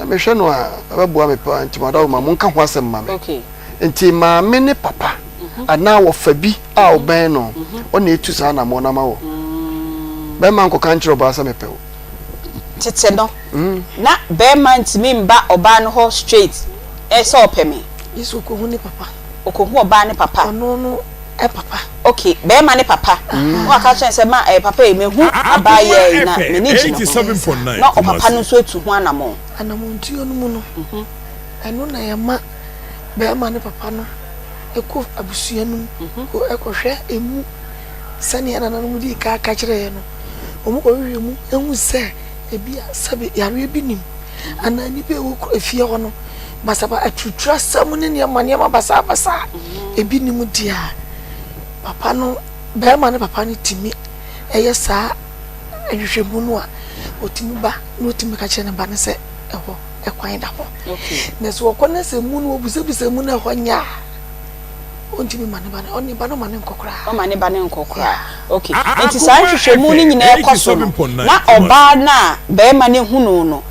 Mehwɛ no a, ɛbɛboa me paa nti madawoma monka ho asɛm ma me. Nti maame ne papa anaa wɔfa bi a ɔbɛn no ɔna etu saa anammɔn no ama wɔ. Bɛrima nkɔka nkyerɛ ɔbaa sɛ mepɛ wo. Tete no, na bɛrima ntumi mba ɔbaa no hɔ straight sɛ ɔpɛ me. Gye sɛ ɔkɔhu ne papa. Ɔkɔhu ɔbaa ne papa. Ɔno no papa. Ok, bɛrima ne papa. Na waka akyerɛ no sɛ ma eh, papa yi mehu abaayewa yi na m'ani gye ne ho. Na ɔpapa no nso atu ho anammɔn. Anammɔntuo no mu no, ɛno na ɛma barima ne papa no kɔ abusua no mu kɔhwɛ emu sɛdeɛ nananom dii kan ka kyerɛɛ no. Wɔkɔhwehwɛ mu hu sɛ ebi a sɛbe yareɛ bi nim anaa nnipa a ɛwɔ efie hɔ no basaba aturuturasɛm ne nneɛma nneɛma basabasa ebi nim deɛ a, papa no barima ne papa no tumi yɛ saa nhwehwɛmu no a, ɔtumi ba na ɔtumi ka kyerɛ ne ba no sɛ ɛhɔ kwan da hɔ. Na sɛ ɔkɔ na sɛ mu no ɔbisabisa mu na ɛhɔ nyɛ a, ɔntumi ma ne ba no, ɔne ba no ma ne nkɔ koraa. Ɔma ne ba no nkɔ koraa. Okay. Nti saa nhwehwɛmu no nyinaa kɔ so no, na ɔbaa no a barima no hunuu no,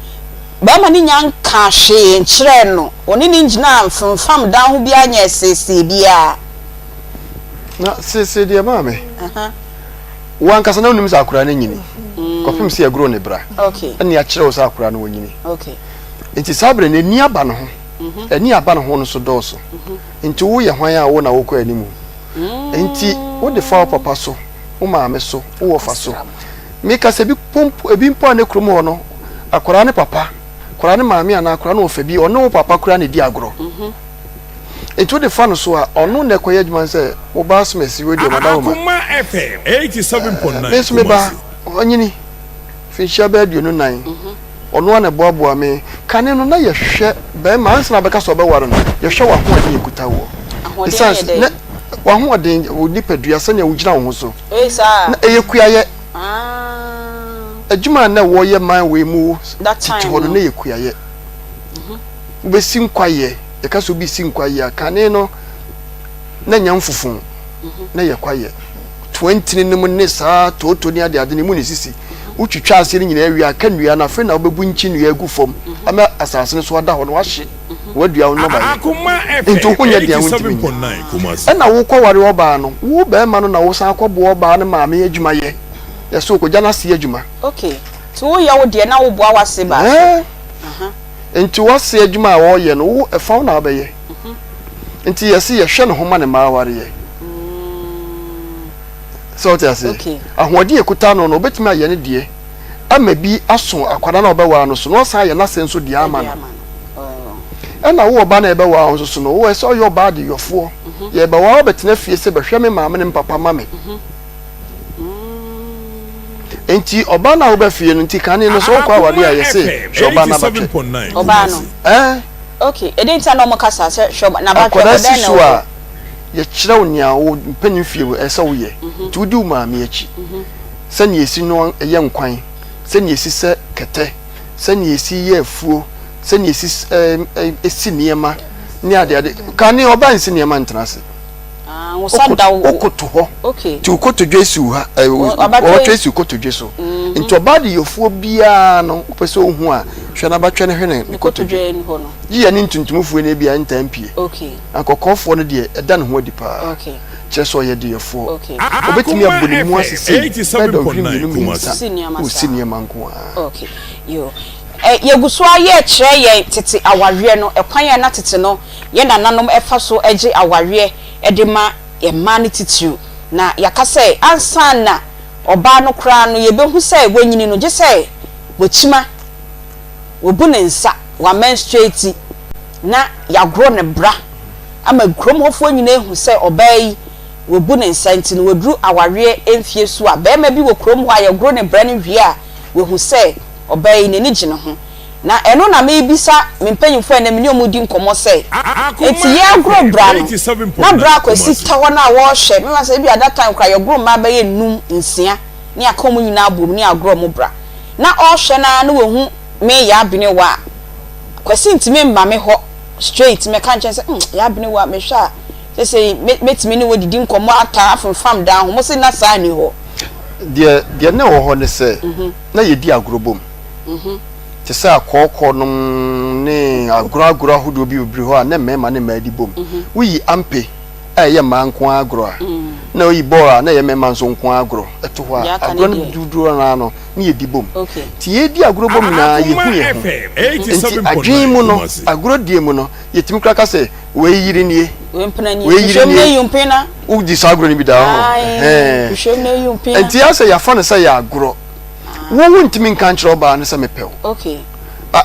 barima no nnya nkaa hwee nkyerɛɛ no, ɔne no ngyinaa mfemfam dan ho biara nyɛɛ seesee biara. Na seesei deɛ maame, wo ankasa na wonim sɛ akwadaa no anyini kɔpem sɛ yɛgoro ne bra ɛne akyerɛ wo sɛ akwadaa no wanyini. Nti saa berɛ no ani aba ne ho, ani aba ne ho no so dɔɔso. Nti woyɛ hwan a wo na wokɔ animu? Nti wode fa wo papa so, wo maame so, wo wɔfa so. Meka sɛ ebi mpo a ne kurom hɔ no, akwadaa ne papa, akwadaa ne maame anaa akwadaa ne wɔfa bi, ɔne wo papa koraa na ɛdi agorɔ. Nti wode fa no so a, ɔno na ɛkɔyɛ adwuma no sɛ wo ba asomasi wei deɛ madawoma. Akoma FM 87.9 Me nso me ba, Kumasi. ɔnyini mfinhyia bɛyɛ 24, ɔno ara na ɛboaboa me. Kane no na yɛhwɛ barima ansa na wabɛka sɛ ɔbɛware no, yɛhwɛ w'ahoɔden a ɛkuta woɔ. Ahoɔden Ɛsiane yɛ sɛ dɛn? na w'ahoɔden, wo nipadua, sɛnea wogyina wo ho so. Ei saa? Na ɛyɛ kuayɛ. Ah. Adwuma a na wɔyɛ man wei mu That tete time hɔ no, no. na ɛyɛ kuayɛ. Wobɛsi nkwayɛ, yɛka sɛ obi si nkwayɛ a, kane no na nya mfufu na yɛ kwayɛ. Toa ntini no mu ne saa tooto ne adeade no mu ne sisi. Wotwitwa aseɛ no nyinaa wie a, ka nnua no, afei na wobɛbu nkyi nnua agu fam ama asase no so ada hɔ na wahye na wadua wo nnɔbaeɛ. Nti wo ho nyɛ den a wontumi nyɛ. Ɛna wokɔware ɔbaa no, wo barima no na wosan kɔboa ɔbaa no maame adwuma yɛ. Yɛsɛ wokɔgya n'ase adwuma. Okay, nti woyɛ wo deɛ na woboa w'ase baa so. Nti w'ase adwuma a ɔreyɛ no, wo ɛfa wo na wobɛyɛ. Nti yɛse yɛhwɛ ne ho ma ne mma awareɛ. Sɛ wote aseɛ? Ahoɔden a ɛkuta no no, ɔbɛtumi ayɛ ne deɛ ama bi aso akwadaa no a ɔbɛwaa no so, na ɔsan ayɛ n'ase nso deɛ ama no. Ɛna wo ɔba no a yɛbɛwaa wo nso so no, wo ɛsɛ ɔyɛ ɔbaa adeyɔfoɔ. Yɛbɛwaa wo bɛtena fie sɛ bɛhwɛ me maame ne me papa ma me. Nti ɔbaa no a woba fie no nti kane no sɛ wokɔ aware a yɛse hwɛ ɔbaa no abatwɛ. Ɔbaa no. Ɛɛ. Okay, ɛdɛn nti a na wɔn kasa sɛ hwɛ ɔba n'abatwɛ Akwadaa hɔ si dɛn na so ɛwɔ a hɔ? yɛkyerɛ wo nea wo mpanin fie mu ɛsɛ woyɛ. Nti wodi wo maame akyi. Sɛnea esi noa yɛ nkwan, sɛnea esi sɛ kɛtɛ, sɛnea esi yɛ afuo, sɛnea esi ɛɛ si nneɛma ne adeade. Kane ɔbaa nsi nneɛma ntena ase. Ah, wo nsa da wo. Wokoto hɔ. Okay. Nti wo kotodwe si wo ha. Eh, Ɔbatwɛ si wo kotodwe so. Mhm. Nti ɔbaa de yɔfoɔ biara no, wopɛ sɛ ohu a, hwɛ n'abatwɛ no hwɛ ne ne kotodwe. Gye yɛ ne ntuntumfoɔ no bi a ntaa mpie. Okay. Na kɔkɔɔfoɔ no deɛ, ɛda ne ho adi paa. Okay. Kyerɛ sɛ ɔyɛ deyɛfoɔ. Okay. Obetumi abɔ ne mu ase sei, bɛyɛ dɔnhwere mmienu mmiɛnsa, Osi osi nneɛma nko ara. Okay. Yo. Eh, yɛgu so ara yɛrekyerɛ yɛn tete awareɛ no, ɛkwan a na tete no yɛn nananom fa so gye awareɛ de ma mmaa no titiriw. Na yɛaka sɛ ansa na ɔbaa no koraa no yɛbɛhu sɛ wanyini no, gye sɛ wakyima, wabu ne nsa, wamɛnstreti, na yɛagoro ne bra ama kurom hɔfoɔ nyinaa ahu sɛ ɔbaa yi wabu ne nsa nti no waduru awareɛ mfie so a, barima bi wɔ kurom hɔ a yɛgoro ne bra no wie a, wahu sɛ ɔbaa yi n'ani gye ne ho. Na ɛno na merebisa me mpanyimfo a ɛnnɛ me ne wɔn redi nkɔmmɔ sɛ, Enti yɛregoro bra no, na bra Kwasi tɛ hɔ no a wɔrehwɛ, me sɛ ebia that time koraa yɛgoro mmaa bɛyɛ nnum, nsia, ne yɛaka wɔn nyinaa abom ne yɛagoro wɔn bra. Na ɔrehwɛ no ara na wahu me Yaa Benewa a, Kwasi ntumi mma me hɔ straight mmɛka nkyerɛ sɛ, hmm, Yaa Benewa, mehwɛ a, seesei mɛtumi ne wo adidi nkɔmmɔ ataa afemfam dan ho. Mo se na saa nni hɔ? Deɛ, deɛ na ɛwɔ hɔ ne sɛ, na yɛdi agorɔ bom. Te sɛ akɔɔkɔ nom ne agorɔ agorɔ ahodoɔ bi bebree hɔ a na mmarima ne mmaa di bom. Woyi ampe a ɛyɛ mmaa nko ara agorɔ a, na woyi bɔɔl a na ɛyɛ mmarima nso nko ara agorɔ to hɔ a, agorɔ no dodoɔ no ara no na yɛdi bom. Nti yɛredi agorɔ bom nyinaa yɛhu yɛn ho. Nti adwene mu no, agorɔdie mu no, yɛtumi koraa ka sɛ wei yere nie, wei yere nie. Wodi saa agorɔ no bi da hɔ? Nti asɛ yɛafa no sɛ yɛ agorɔ. Wo wontumi nka nkyerɛ ɔbaa no sɛ mepɛ wo.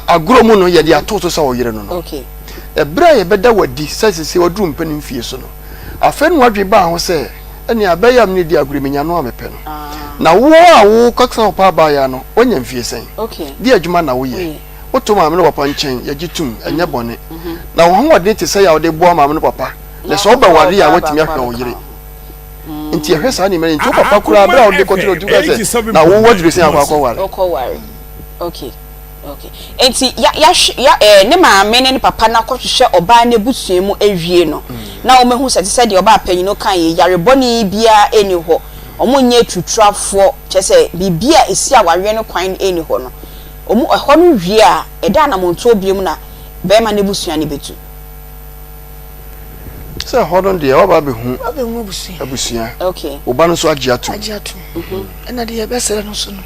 Agorɔ mu no yɛde ato so sɛ ɔyere no no. Ɛberɛ a yɛbɛda wo adi sɛ sese waduru mpɛn mfie so no, afei na w'adwene baa ho sɛ ɛnneɛ abɛyɛ a me ne di agorɔ yi menya no a mepɛ no. Na wo a wokɔtena hɔ paa baeɛ no, woanya mfie sɛn? Deɛ adwuma na woyɛ? Woto maame ne papa nkyɛn, yɛgye tom, ɛnyɛ bɔne. Na wo ahoɔden te sɛ yɛ a wode boa maame ne papa, na sɛ wobɛware a woatumi ahwɛ wo yere. Nti yɛhwɛ saa nneɛma no nti wo papa koraa berɛ a wode kɔto no ɔtumi ka sɛ na wo waduru sɛn akɔ akɔware. Wokɔware. Okay. Okay. Nti ya yahwe ya ɛɛ ne maame ne ne papa no akɔhwehwɛ ɔbaa no abusua mu awie no na wɔahu sɛ te sɛ deɛ ɔbaa panyin no kae yi yare bɔne biara nni hɔ, wɔnyɛ atuturafoɔ, kyerɛ sɛ biribi a ɛsi awareɛ no kwan nni hɔ no, wɔn ɛhɔ no wie a ɛda anammɔntuo biom na barima no abusua no bɛtu. Sɛ ɛhɔ no deɛ waba abɛhu abusua, wo ba no nso agye atom. Agye atom. Ɛna deɛ yɛbɛsrɛ no nso no,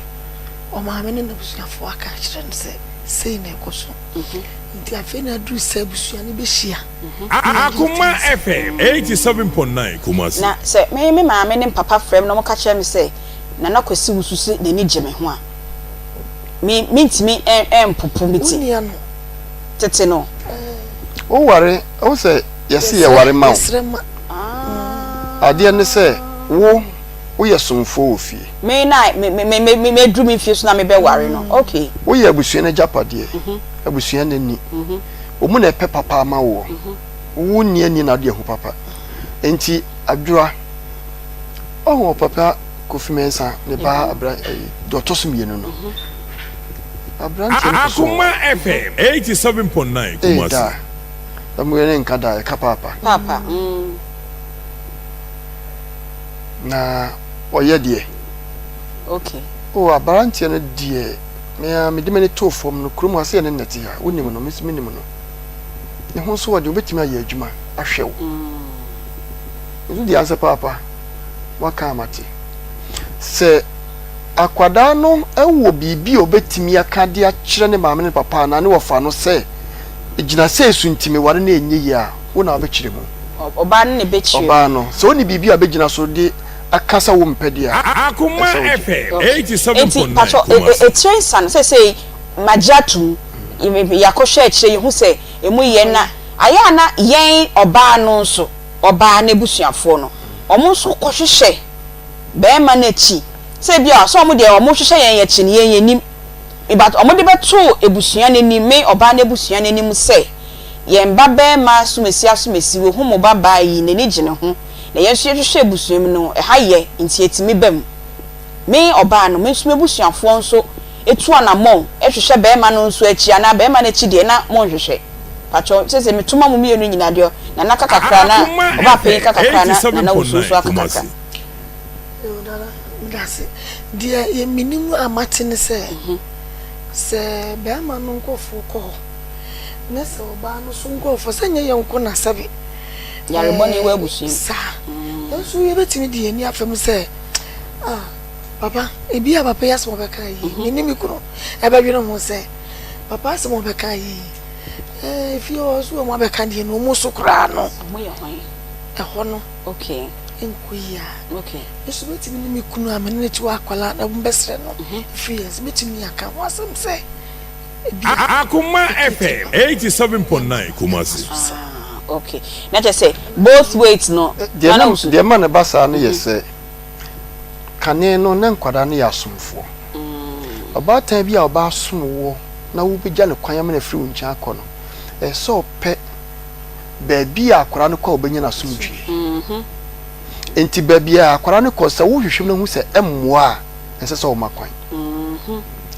ɔmaame ne n'abusuafoɔ aka akyerɛ no sɛ sei na ɛkɔ so. Nti afei na aduru sɛ abusua no bɛhyia. Akoma FM 87.9 Kumasi. Na sɛ me me maame ne me papa frɛ me na wɔka kyerɛ me sɛ Nana Kwasi wusu se n'ani gye me ho a, me mentumi mpopo me ti. Wo nua no. Tete no. Woware, wohu sɛ yɛse yɛware ma wo. Adeɛ ne sɛ wo woyɛ somfoɔ wɔ fie. Me na me me me me meduru me mfie so na mebɛware no. Okay. Woyɛ abusua no agyapadeɛ. Abusua no ani. Wɔn na ɛpɛ papa ama woɔ. Wo nni ani na wode ahu papa. Nti Adwoa, woahu ɔpapa Kofi Mensah ne ba abra ɛyi deɛ ɔtɔ so mmienu no. Aberanteɛ no pɛ sɛ Akoma ɔware. FM 87.9 Ee Kumasi. daa. Ɛmu yɛ ne nka daa ɛka paapa. Paapa mm. Na ɔyɛ deɛ. Okay. Oh aberanteɛ no deɛ me ara mede m'ani too fam no kurom ha sɛ yɛne no na ɛte ha wonim no me nso menim no ne ho nso ɔde wobɛtumi ayɛ adwuma ahwɛ wo nso deɛ ansɛ paapa waka a mate sɛ akwadaa no wɔ biribi a ɔbɛtumi aka de akyerɛ ne maame ne papa anaa ne wɔfa no sɛ gyina sɛ esu nti meware no ɛnyɛ yie a wo na wobɛkyerɛ mu. Ɔbaa no na ɛbɛkyerɛ mu. Ɔbaa no sɛ ɔni biribi a ɔbɛgyina so de aka sɛ wompɛ deɛ a, Akoma ɛsɛ wogye. FM Okay. Enti 87.9 patwɔ Kumasi. etire nsa no seesei magye atom yɛakɔhwɛ akyire yɛhu sɛ emu yɛ na ayɛ a na yɛn ɔbaa no nso ɔbaa no abusuafoɔ no wɔn nso kɔhwehwɛ bɛrima no akyi sɛ ebi a sɛ wɔn deɛ wɔn hwehwɛ yɛn akyi no yɛn yɛnim but wɔn de bɛto abusua no anim me ɔbaa no abusua no anim sɛ yɛn ba bɛrima asomasi asomasi wɔhu mo ba baa yi n'ani gye ne ho Na yɛn nso yɛhwehwɛ abusua mu no, ɛha yɛ, nti yɛtumi ba mu. Me, ɔbaa no, me nso m'abusuafoɔ nso tu anammɔn hwehwɛ barima no nso akyi, anaa barima no akyi deɛ na monhwehwɛ. Pakyɛw, seesei meto ma mo mmienu nyinaa deɛ, Nana ka kakra na Akoma ɔbaa panyin FM ka kakra na Nana Wusu nso 87.9 aka kakra. Kumasi. Yoo Nana, medase. Deɛ yɛ menim a mate ne sɛ, sɛ bɛɛma no nkorɔfoɔ kɔ hɔ, ne sɛ ɔbaa no nso nkorɔfoɔ, sɛ nyɛ yɛn nko na sɛbe Yare bɔne wɔ abusua mu. Saa. Nanso yɛbɛtumi de yɛn ani afa mu sɛ, ah, papa, ebi a papa yi asɛm a ɔbɛka yi, mhm. me ne me kunu ɛbɛdwene ho sɛ, papa asɛm a ɔbɛka yi, eh, efie hɔ so wɔn abɛka deɛ no, wɔn so koraa no. Ɛhɔ no. Okay. Nkɔ yi a. Okay. Nso bɛtumi ne me kunu a me ne ne te wɔ akwadaa na wɔbɛsrɛ no mhm. efiri yɛn sɛ bɛtumi aka ho asɛm sɛ. Akoma FM 87.9 Kumasi. Ah, okay. Na kyerɛ sɛ both ways no. Deɛ na deɛ ɛma no ba saa no yɛ sɛ kane no na nkwadaa no yɛ asomfoɔ. Ɔbaatan bi a ɔba asom woɔ na wobɛgya no kwan ama no afiri wo nkyɛn akɔ no, ɛsɛ sɛ ɔpɛ baabi a akwadaa no kɔ a ɔbɛnya n'asomdwie. Nti baabi a akwadaa no kɔ sɛ wohwehwɛ mu na hu sɛ ɛmmoa a, ɛnsɛ sɛ ɔma kwan.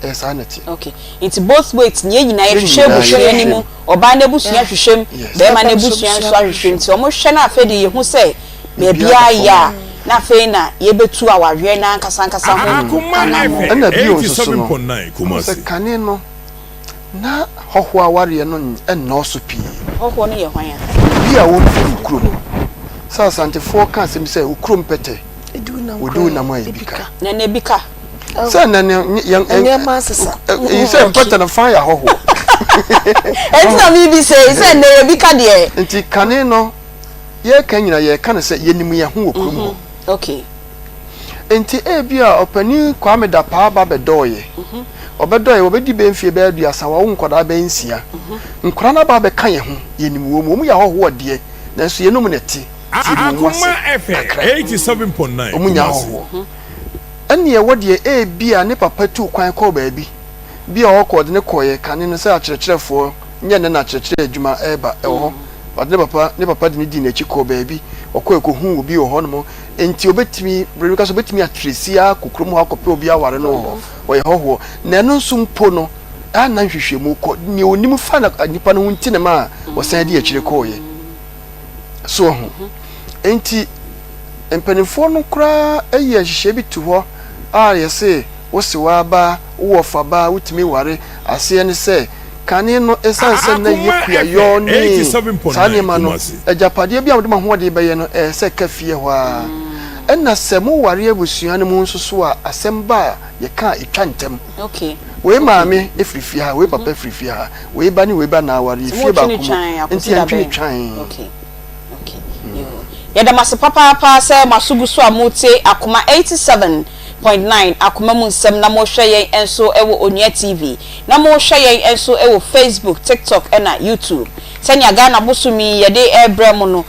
Ɛyɛ saa na ɛteɛ. Okay. Nti both ways no yɛn nyinaa yɛhwehwɛ abusua no mu. Ɔbaa no abusua hwehwɛ mu, barima no abusua nso ahwehwɛ mu. Nti wɔhwɛ na afei de yɛhu sɛ baabiara yɛ a, na afei na yɛbɛtu awareɛ no ankasa ankasa ho Akoma anammɔn. FM Ɛna bio nso so no, 87.9 wohu sɛ Kumasi. kane no, Na hɔhoɔ awareɛ no nnɔɔso pii. Hɔhoɔ no yɛ hwan a? Obi a ɔmfiri wo kurom. Sɛ Asantefoɔ ka asɛm bi sɛ, wo kurom pɛtɛ, wɔdi wo nam a ebi ka. Na na ebi ka. Sɛ na ne yɛn nneɛma asesa. Eyi sɛ mpɛtɛ no fa yɛ ahɔhoɔ. Enti na mebisa yi sɛ na ebi ka deɛ. Nti kane no yɛreka nyina yɛreka no sɛ yɛnim yɛn ho wɔ kurom hɔ. Okay. Enti ebia ɔpanin Kwame Dapaah ba bɛdɔeɛ. Ɔbɛdɔeɛ, wabɛdi bɛyɛ mfeɛ bɛyɛ aduasa, wawo nkwadaa bɛyɛ nsia. Nkwadaa no aba abɛka yɛn ho, yɛnim wɔn. Wɔn yɛ ahɔhoɔ deɛ, nanso yɛne wɔn na ɛte, nti yɛnim wɔn Akoma ase FM kakra. 87.9 Wɔn nyɛ Kumasi. ahɔhoɔ. Ɛnneɛ wɔ deɛ ebia ne papa tuu kwan kɔɔ baabi, bi a ɔkɔ, ɔde no kɔeɛ, kane no sɛ akyerɛkyerɛfoɔ, nyɛ nnɛ na akyerɛkyerɛ adwuma reba, ɛwɔ hɔ. Ɔde ne papa, ne papa de no dii n'akyi kɔɔ baabi, ɔkɔeɛ kɔhuu obi wɔ hɔnom, Enti obetumi, bere bi ka sɛ obetumi atresi ara akɔ kurom hɔ akɔpɛ obi aware no wɔ hɔ. Ɔyɛ hɔhoɔ. Na ɛno nso mpo no, a na nhwehwɛmu kɔ. Nea onim fa na nipa no ho nti na ɛma wɔsan di akyire kɔeɛ. So wahu? Enti mpanimfoɔ no koraa yɛ nhyehyɛe bi to hɔ a yɛse wo sewaa ba, wo wɔfa ba, wotumi ware. Aseɛ ne sɛ, Kane no, esiane sɛ na ɛyɛ Akoma kuayɔ FM ne saa 87.9 nneɛma no, Kumasi. agyapadeɛ bi a mode mo ahoɔden bɛyɛ no, ɛyɛ sɛ ɛka fie hɔ ara. Ɛnna sɛ moware abusua no mu nso so a, asɛm ba a, yɛka a, ɛtwa ntɛm. Okay. Wei maame firi fie ha, wei papa firi fie ha, wei ba ne wei ba na aware, Nti fie motwe baako no mu, twan nti akɔsi da yɛntwe no bɛn? twan. Okay. Okay. Yoo. Yɛda mo ase papaapa sɛ mo aso gu so a moretie Akoma 87.9 Akoma mu nsɛm na morehwɛ yɛn nso wɔ Onua TV. Na mo hwɛ yɛn nso wɔ Facebook, TikTok ɛna YouTube. Sɛnea Ghana bosome yi yɛde rebrɛ mo no,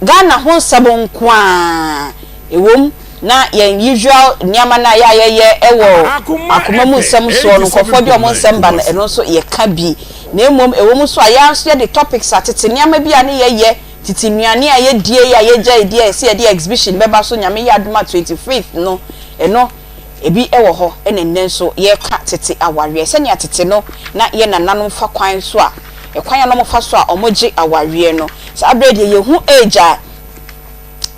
Ghana ho nsɛm nko ara. Ɛwom, na yɛn usual nneɛma no a yɛ a yɛyɛ wɔ akoma mu nsɛm soɔ no, nkurɔfoɔ de wɔn nsɛm ba no, ɛno nso yɛka bi. Na mmom, ɛwom nso a, yɛn ara nso yɛde topics a tete nneɛma bi a ne yɛyɛ, tete nnuane a yɛdie yi a yɛgyae die a yɛsɛ yɛde exhibition bɛba so Nyame yɛ adom a 25th no, ɛno Ebi wɔ hɔ na nnɛ nso yɛreka tete awareɛ. Sɛnea tete no na yɛn nananom fa kwan so a, ɛkwan a na wɔfa so a wɔgye awareɛ no, saa berɛ deɛ yɛhu age a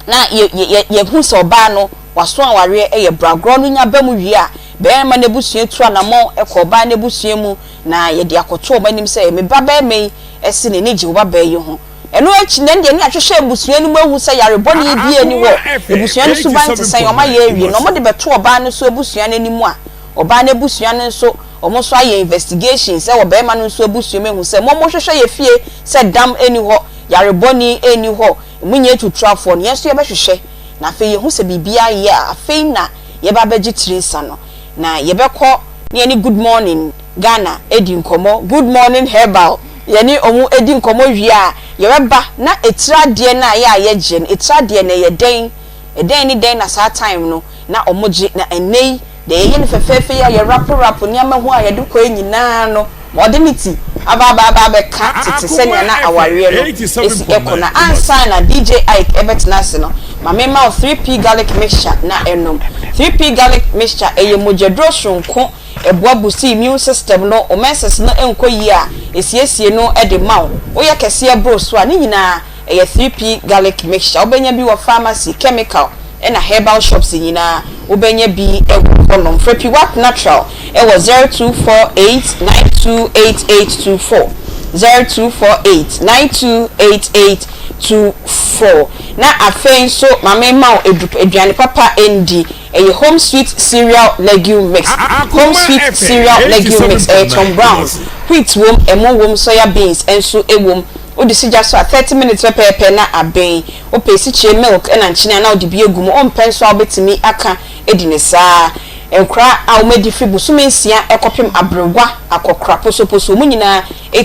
na yɛ yɛ yɛhu sɛ ɔbaa no waso awareɛ yɛ bragorɔ no nya ba mu wie a, barima no abusua tu anammɔn kɔ ɔbaa no abusua mu na yɛde akɔto wɔn anim sɛ me ba barima yi se n'ani gye wo babaa yi ho. Ɛno akyi no, ɛndeɛ ne yɛahwehwɛ abusua no mu ahu sɛ yare bɔne biara nni hɔ, abusua no suban te sɛn, wɔayɛ awie no, wɔde bɛto ɔbaa no nso abusua no anim a, ɔbaa no abusua no nso, wɔn nso ayɛ investigations wɔ barima no nso abusua mu ahu sɛ, mo mohwehwɛ yɛ fie sɛ dam nni hɔ, yare bɔne nni hɔ, monyɛ atuturafoɔ no, yɛn nso yɛbɛhwehwɛ, na afei yɛhu sɛ biribiara yɛ a, afei na yɛba abɛgye tiri nsa no, na yɛbɛkɔ ne yɛne Good Morning Ghana adi nkɔmmɔ, Good Morning Herbal, yɛne wɔn di nkɔmmɔ wie a, yɛbɛba na etire adeɛ no a yɛ a yɛgye no, etire adeɛ no ɛyɛ dɛn? Ɛdɛn ne dɛn na saa time no na wɔgye, na ɛnnɛ yi deɛ yɛyɛ no fɛfɛɛfɛ yi a yɛ rapo rapo nneɛma ho a yɛde kɔ yi nyinaa no, ma ɔde ne ti aba aba aba abɛka tete Akoma sɛnea na FM awareɛ no si kɔ. Na 87.9 ansa Kumasi. na DJ Ike ɛbɛtena ase no, ma memma wo 3P Garlic Mixture na ɛnom. 3P Garlic Mixture, ɛyɛ mogyaduro soronko Ɛboa boosti immune system no, wo menses no nkɔ yie a, ɛsiesie no de ma wo. Woyɛ kɛseɛ boro so a, ne nyinaa ɛyɛ 3P garlic mixture. Wobɛnya bi wɔ pharmacy, chemical ɛna herbal shops nyinaa wobɛnya bi wɔ hɔnom. Frɛ Piwak Natural wɔ 0248 928824, 0248 928824. Na afei nso ma memma wo aduane papa ndi. Ɛyɛ Home Sweet Cereal Legume Mix. Home Akoma Sweet FM Cereal Legume Mix, ɛyɛ Tom 87.9 Brown, Kumasi. wheat wom, ɛmo wom, soya beans nso wom. Wode si gya so a, 30 minutes pɛpɛɛpɛ na aben. Wopɛ esikyire, milk na nkyene a na wode bi agu mu. Wompɛ nso a wobɛtumi aka adi no saa. Nkwadaa a wɔadi firi bosome nsia kɔpem aberewa, akɔkora, posoposo, wɔn nyinaa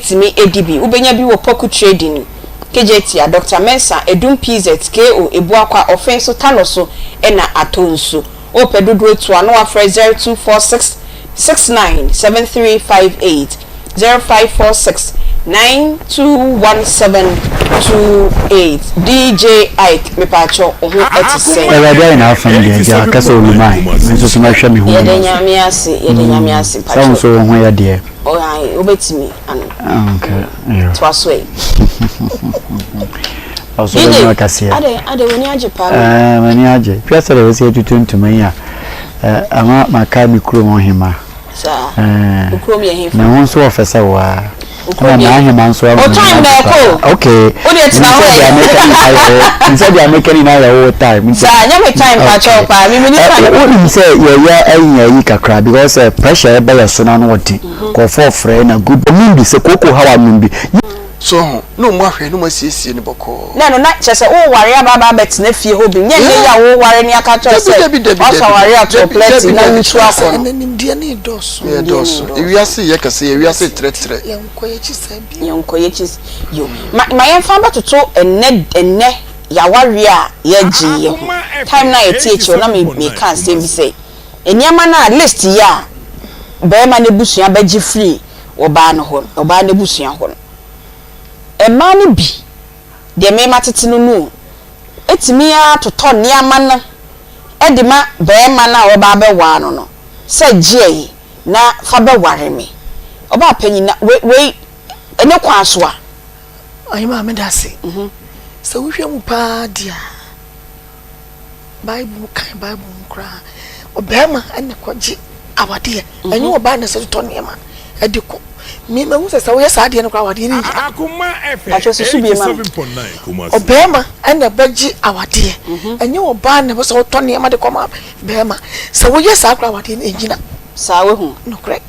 tumi di bi. Wobɛnya bi wɔ Poku Trading. Kejetia, Dɔkta Mensah, Adum PZ, KO, Ebuakwa, Ɔfen so, Tano so na atɔ nsu. Wopɛ dodoɔ tu a na wafrɛ 0246 69 7358, 0546 9217 28. DJ Ike, mepaakyɛw wo ho te sɛn? Akoma Awurade ayɛ FM n'afam deɛ nti aka sɛ 87.9 oluman me Kumasi. nso so mɛhwɛ me ho Yɛda yie. Nyame ase, yɛda Nyame ase, Sɛ wo mpakyɛw. nso wo ho yɛ deɛ. Ɔhan, wobɛtumi ano. Okay, yeah. Toa so ɛ. Ɔsoro DJ, nyɛ ɔkɛseɛ. adɛn, adɛn, w'ani agye paa. Ɛɛ, m'ani agye. Hwɛ sɛdeɛ wɔsi atutu ntoma yi a, ɛɛ, ama makae me kurom ɔhema. Saa. Ɛɛ. Wo kurom yɛ hefa? Ne ho nso ɔfɛ sɛ wo ara. Wo kurom Ɛna yɛ n'ahema nso ama O m'ani time na agye ɛkɔ o. paa. Okay. Wo deɛ tena Menim hɔ sɛ ɛ. deɛ meka nyinaa yɛ wo, menim sɛ deɛ meka nyinaa yɛ wo time nti. Saa, nyɛ me time pakyɛw Okay. paa, me menni Ɛ, time. wonim sɛ yɛyɛ ayi ayi kakra because eh, pressure ɛba yɛ so no ano ɔden. Nkurɔfoɔ frɛ na good. Ɔnom bi, sɛ kooko haw a nom bi. So ho, na ɔmo ahwɛ na ɔmo asiesie no bɔkɔɔ. Na ɛno na kyerɛ sɛ woware aba aba abɛtena fie hɔ bi, nyɛ nnɛ yi a woware ne aka kyerɛ wo Dabi sɛ dabi dabi woasɔ dabi aware ato dabi plɛte dabi na dabi. woretu akɔ no. Ɛnɛ nimdeɛ no redɔɔso. Yɛ dɔɔso. Ewiase yɛ kɛse, ewiase trɛtrɛ. Yɛnkɔ yɛn akyi saa bio. Yɛnkɔ yɛn akyi bio. Ma ma yɛmfa mbɛtoto ɛnnɛ ɛnnɛ yɛawareɛ a yɛregye yi ho. Time no a yɛte akyire hɔ na me meka asɛm bi sɛ nneɛma no a list yi a barima no abusua bɛgye firi ɔbaa no hɔ no, ɔbaa no abusua hɔ no. Mmaa no bi, deɛ me matete no no o, tumi ara totɔ nneɛma no de ma barima no a ɔreba abɛware no no sɛ gyeɛ yi na fa bɛware me. Ɔbaa panyin na wei wei ne kwan so a. Ɔhemaa meda ase. Sɛ wohwɛ mu paa deɛ a. Bible mu kan Bible mu koraa ɔbarima na ɛkɔgye awadeɛ mhm. ɛnyɛ ɔbaa na ɛsɛ totɔ nneɛma ɛde kɔ me mahu sɛ sɛ woyɛ saa adeɛ no koraa awadeɛ no nyina ɔbarima ɛna ɛbɛgye awadeɛ mhm. ɛnyɛ ɔbaa na ɛbɛ sɛ ɔtɔ nneɛma de kɔma barima sɛ woyɛ saa koraa awadeɛ no ɛnyina saa wahu nokorɛ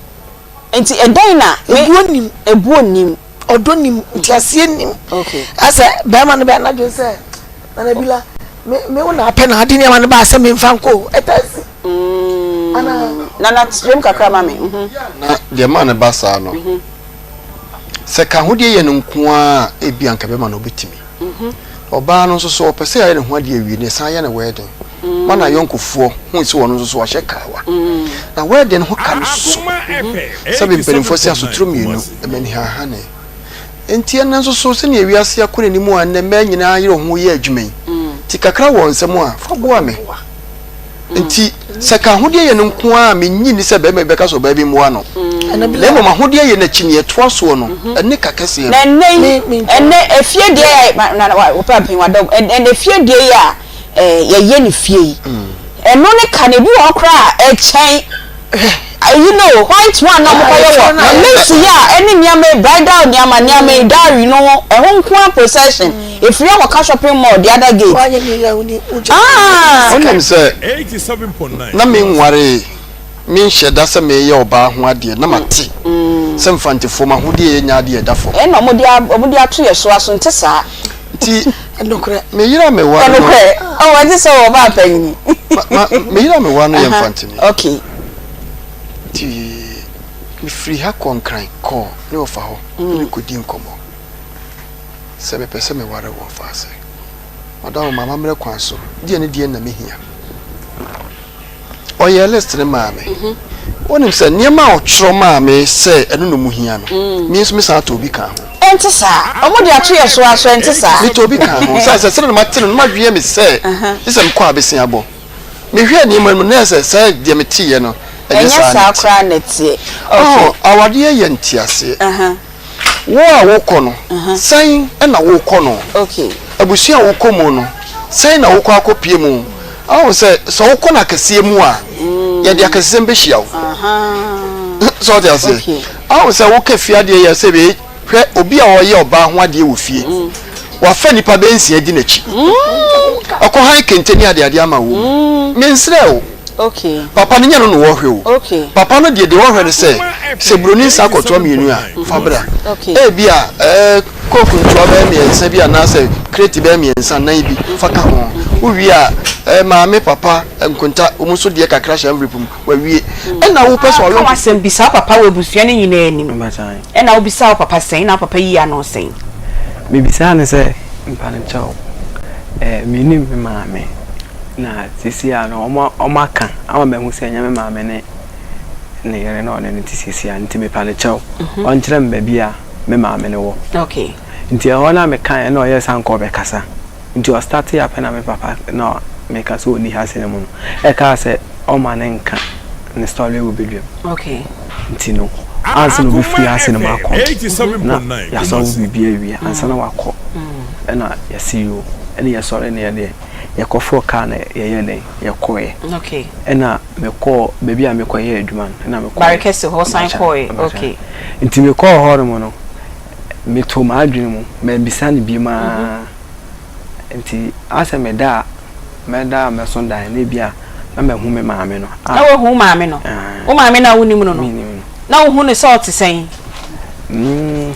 nti ɛdɛn na ebuo nim ebuo nim ɔdɔ nim nteaseɛ nim asɛ bɛrima no bɛyɛ n'adwene sɛ nana bi la me me wo na apɛ na ade nneɛma no baa sɛ memfa nkɔ o ɛtaa si mm. ana nana kyerɛm kakra ma me mhm. Na deɛ maa no ba saa no mhm. sɛ ka ahodeɛ yɛ no nko ara a ebi anka bɛma no ɔbɛtumi mhm. ɔbaa no nso so ɔpɛ sɛ ayɛ ne ho adeɛ awie ne san yɛ ne wɛɛden mm. ma na yɔnkofoɔ hu sɛ wɔn nso so wahyɛ kaawa mm. na wɛɛden ho ka no so sɛbe mpanimfoɔ se asotoro mmienu ma anihaahane. Enti ɛnnɛ nso so, sɛnea wiase akɔ n'anim a nnɛ mmaa nyinaa yere wɔn ho yɛ adwuma yi, ti kakra wɔ nsam a, fa boa me. Enti sɛ ka ahodeɛ yɛ no nko ara a, mennye nni sɛ barima bi bɛka sɛ ɔbaa bi mmoa no. Na mmom ahodeɛ yɛ no akyi nea ɛtoa soɔ no, ɛne ka kɛseɛ no. Na ɛnnɛ yi, ɛnnɛ efie deɛ yɛ, na na wo papa panyin wadɔ, ɛnnɛ efie deɛ yi a yɛyɛ no fie yi, ɛno ne ka no, ebi wɔ hɔ koraa a ɛkyɛn Ayi no white one na wɔkɔyɛ wɔ lace yi a ɛne nneɛma yi bridal nneɛma nneɛma yi dowry no ho ɛho nko ara procession efiri akɔka shopping mall the other gate. Ah! Wonim sɛ na menwaree, menhyɛ da sɛ mereyɛ ɔbaa ho adeɛ, na mate sɛ Mfantefoɔ m'ahodeɛ yɛ nyɛ adeɛ a ɛda fam. Ɛna wɔde wɔde ato yɛ so aso nte saa. Nti me yere a meware no. Ɛnokorɛ oh ɛnte sɛ wɔ ɔbaa panyini. Ma me yere a meware no yɛ Mfanteni. Okay. Nti mefiri ha kɔɔ Nkran kɔɔ ne wɔfa hɔ ne no kɔdii nkɔmmɔ sɛ mepɛ sɛ meware wɔ ɔfa ase. Madam ma amammerɛ kwan so, deɛ ne deɛn na mehia. Ɔyɛɛ list no maa me. Wonim sɛ nneɛma a ɔtwerɛ maa me sɛ ɛno na ɔmu hia no, me nso mesan tɔɔ bi kaa ho. Ɛnte saa. Wɔde ato yɛn so ara so, ɛnte saa? Metɔɔ bi kaa ho. Sɛ sɛ sɛdeɛ na mate no, na madwene me sɛ gye sɛ mekɔ abeseabɔ. Mehwɛɛ nneɛma no mu, na ɛyɛ sɛ sɛ deɛ meteeɛ no, ɛnyɛ Ɛnyɛ saa na saa ɛte. koraa na ɛteɛ. Ɔho, Okay. awadeɛ yɛ nteaseɛ. Wo a wokɔ no, sɛn na wokɔ no? Abusua a wokɔ mu no, sɛn na wokɔ akɔpue mu? Ahu sɛ, sɛ wokɔ no akɛseɛ mu a, yɛde akɛsesɛm bɛhyia wo. Sɛ wote aseɛ? Ahu sɛ woka fie adeɛ yɛ sɛ wei, hwɛ obi a ɔyɛ ɔbaa ho adeɛ wɔ fie, wafa nnipa bɛyɛ nsia di n'akyi. Ɔkɔhan kente ne adeade ama wo. Mensrɛ wo. Okay. Papa no nyɛ no na wɔhwɛ o. Okay. Papa no deɛ deɛ ɔhwɛ no sɛ sɛ buroni nsa akɔtoa mmienu a fa bra. Okay. Ebi a ɛɛ kooku ntoa bɛyɛ mmiɛnsa bi anaasɛ kreti bɛyɛ mmiɛnsa nan bi fa ka ho. Wowie a ɛɛ maame papa nkonta wɔn nso deɛ kakra hyɛ envelope mu wawie. Ɛna wopɛ sɛ Ka ɔyɔnko. w'asɛm bisa wo papa wɔ abusua no nyinaa anim. Ɛna wobisaa wo papa sɛn na wo papa yii ano sɛn? Mebisaa no sɛ, Mpanekyɛw, ɛɛ mennim me maame. Na seesei a no, wɔaka ama mahu sɛ ɛnyɛ me maame ne ne yere na ɔne no te seesei a, nti mepa no kyɛw, ɔnkyerɛ me baabi a me maame no wɔ. Okay. Nti ɛhɔ no a mekaeɛ na ɔyɛɛ sɛ anka ɔbɛkasa. Nti ɔstartee apɛ na me papa na meka sɛ ɔnni ha sei no mu no, ɛkaa sɛ ɔmma no nka ne story wɔ badwam. Okay. Nti no, ansa na ɔbɛfiri ase no makɔ no, na yɛasɔlve biribi awie ansa na wakɔ. Ɛna yɛse yoo, ɛne yɛsɔre ne yɛdeɛ. Yɛkɔforoo kaa na yɛyɛɛ dɛn, yɛkɔeɛ. Okay. Ɛna mekɔɔ baabi a mekɔyɛɛ adwuma no, ɛna mekɔeɛ. Barekɛse hɔ san Mpakyɛ, kɔeɛ, mpakyɛ. okay. Nti mekɔɔ hɔnom no, metoo m'adwene mu, mammisa no biom ara. Nti asɛ meda a, mɛda a mɛso daeɛ no, ebia na mahu me maame no. Na woahu wo maame no? Wo maame no a wonim no no? Mennim no. Na wohu no sɛ ɔte sɛn? Mm,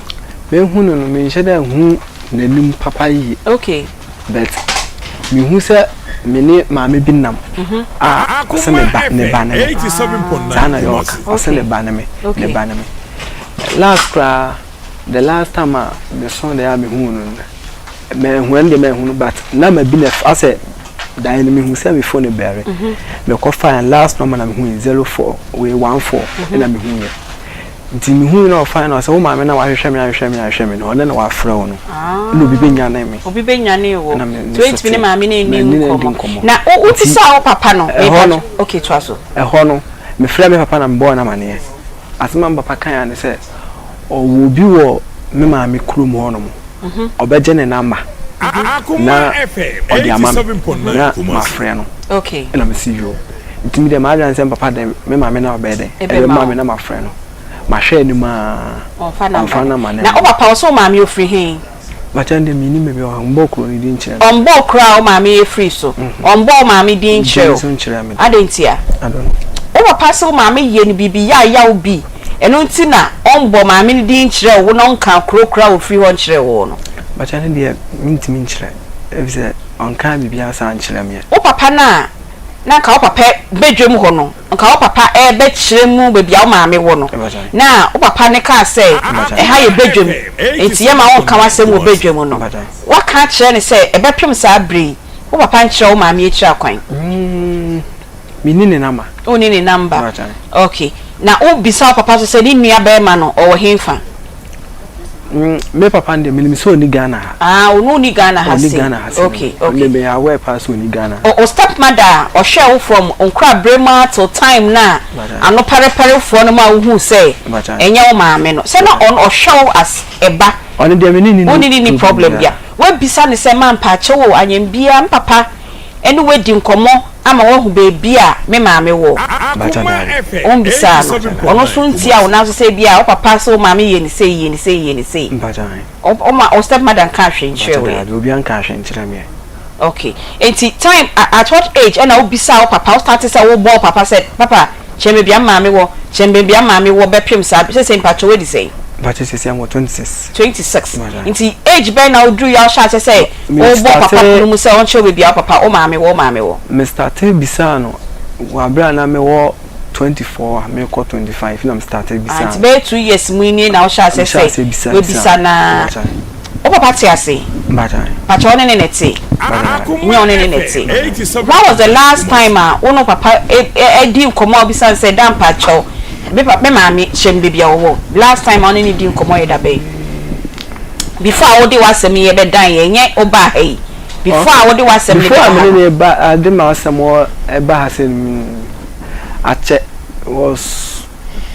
mehu no no, menhyɛ da nhu n'anim papa yie. Okay. But mehu sɛ me ne maame bi nam a ɔsɛ me ba, ne ba ne me. Saa na yɛ ɔka, ɔsɛ ne ba ne me, ne ba ne me. Last koraa, the last time a meso daeɛ a mehuu no no, Manhu ɛno deɛ manhu no but number bi na asɛ dan no mehu sɛ me phone bɛre mekɔ fa last number na mehu 04 wei 14 ɛna mehu yɛ nti mehu na ɔfa na ɔsɛ wo maame na wahwehwɛ me ahwehwɛ me ahwehwɛ me no ɔne na wafrɛ wo no ɛna obi bɛnyane me obi bɛnyane wo nti wontumi ne maame no nni nkɔmmɔ na wobisa wo papa no ɛhɔ no okay toa so ɛhɔ no mefrɛ me papa na mebɔɔ no amaneɛ asɛm a me papa kaeɛ ne sɛ ɔwɔ obi wɔ me maame kurom hɔ nom ɔbɛgye ne number na ɔde ama me na mafrɛ no ɛna mese yoo nti me deɛ m'adwene sɛ papa de me maame na ɔbɛyɛ dɛn ɛbɛma me na mafrɛ no mahwɛ anim aa ɔmfa number no na wo papa ɔsɛ wo maame ofiri he? Bakyɛ deɛ mennim baabi a ɔmbɔɔ kuro no din nkyerɛ me. Ɔmbɔɔ kuro a wo maame firi so ɔmbɔɔ wo maame din nkyerɛ wo adɛn ntia? I don't know. Wo papa se wo maame yɛ no biribi yaayaw bi Ɛno nti na ɔmbɔ maame no din nkyerɛ wo na ɔnka kuro korɔ a ɔfiri hɔ nkyerɛ wo no. Bakyɛ no deɛ mentumi nkyerɛ efisɛ ɔnkaa biribiara saa nkyerɛ meɛ. Wo papa no a na nka wo papa badwam hɔ no, nka wo papa rebɛkyerɛ mu baabi a wo maame wɔ no, na wo papa no kaa sɛ ɛha yɛ badwam nti yɛmma wonka w'asɛm wɔ badwam no, woaka akyerɛ no sɛ ɛbɛpem saa berɛ yi wo papa nkyerɛ wo maame akyiri akwan? Menni ne number. Wonni ne number? Okay. Na wo bisa wo papa nso sɛ ne nua barima no ɔwɔ henfa? Mm, me papa no deɛ menim sɛ ɔnni Ghana ha. Ah, ɔno ɔnni Ghana ha sei. Ɔnni Ghana ha sei. Okay, okay. Ɔno meyɛ aware paa sɛ ɔnni Ghana. O, o step mother a ɔhwɛɛ wo from nkorabere mu ara till time no a ano pareparefoɔ no ma wohuu sɛ ɛnyɛ wo maame no, sɛ na ɔno ɔhwɛ wo as ɛba? Ɔno deɛ me ne no nni problem biara. Wo ne no nni problem biara. Woabisa no sɛ, ma mpaakyɛw o, anyɛ biara me papa ne wo adi nkɔmmɔ ama woahu baabi a me maame wɔ. Wombisaa no. Ɔno nso ntia wo nanso sɛ ebia wo papa sɛ wo maame yɛ no sei, yɛ no sei, yɛ no sei. Wo ma wo step mother nkaa hwee nkyerɛɛ wo ɛ? Okay. Enti time, at what age ɛna wobisaa wo papa, wo starte sɛ wobɔ wo papa sɛ, papa Kyerɛ me baabi a me maame wɔ, kyerɛ me baabi a me maame wɔ bɛpem saa bere. Seesei mpakyɛw woadi sɛn? Mpakyɛw seesei mewɔ 26. 26. Nti age bɛn na woduru yɛ a wohyɛ aseɛ sɛ wobɔ papa pono mu sɛ ɔnkyerɛ wo baabi a wo papa, wo maame wɔ, wo maame wɔ? Me startee bisaa no wɔ abere a na mewɔ 24 a merekɔ 25 na me startee bisaa no. Ah, nti bɛyɛ 2 years mu nie na wohyɛ aseɛ sɛ wobisa no ara. Wo papa te ase? Mpakyɛ wo ne ne na ɛte? Nyɛ wo ne ne na ɛte. When was the last time a wo ne wo papa di nkɔmmɔ a wobisa no sɛ da mpakyɛw me papa me maame kyerɛ me baabi a ɔwɔ? Last time a wo ne no di nkɔmmɔ yɛ da bɛn? Before a wode w'asɛm yi ɛbɛdan yɛn, nyɛ wobaa ha yi. Before a wode w'asɛm no Before a bɛba me ha ne no. no ba de m'asɛm ɛba ha sɛ akyɛ was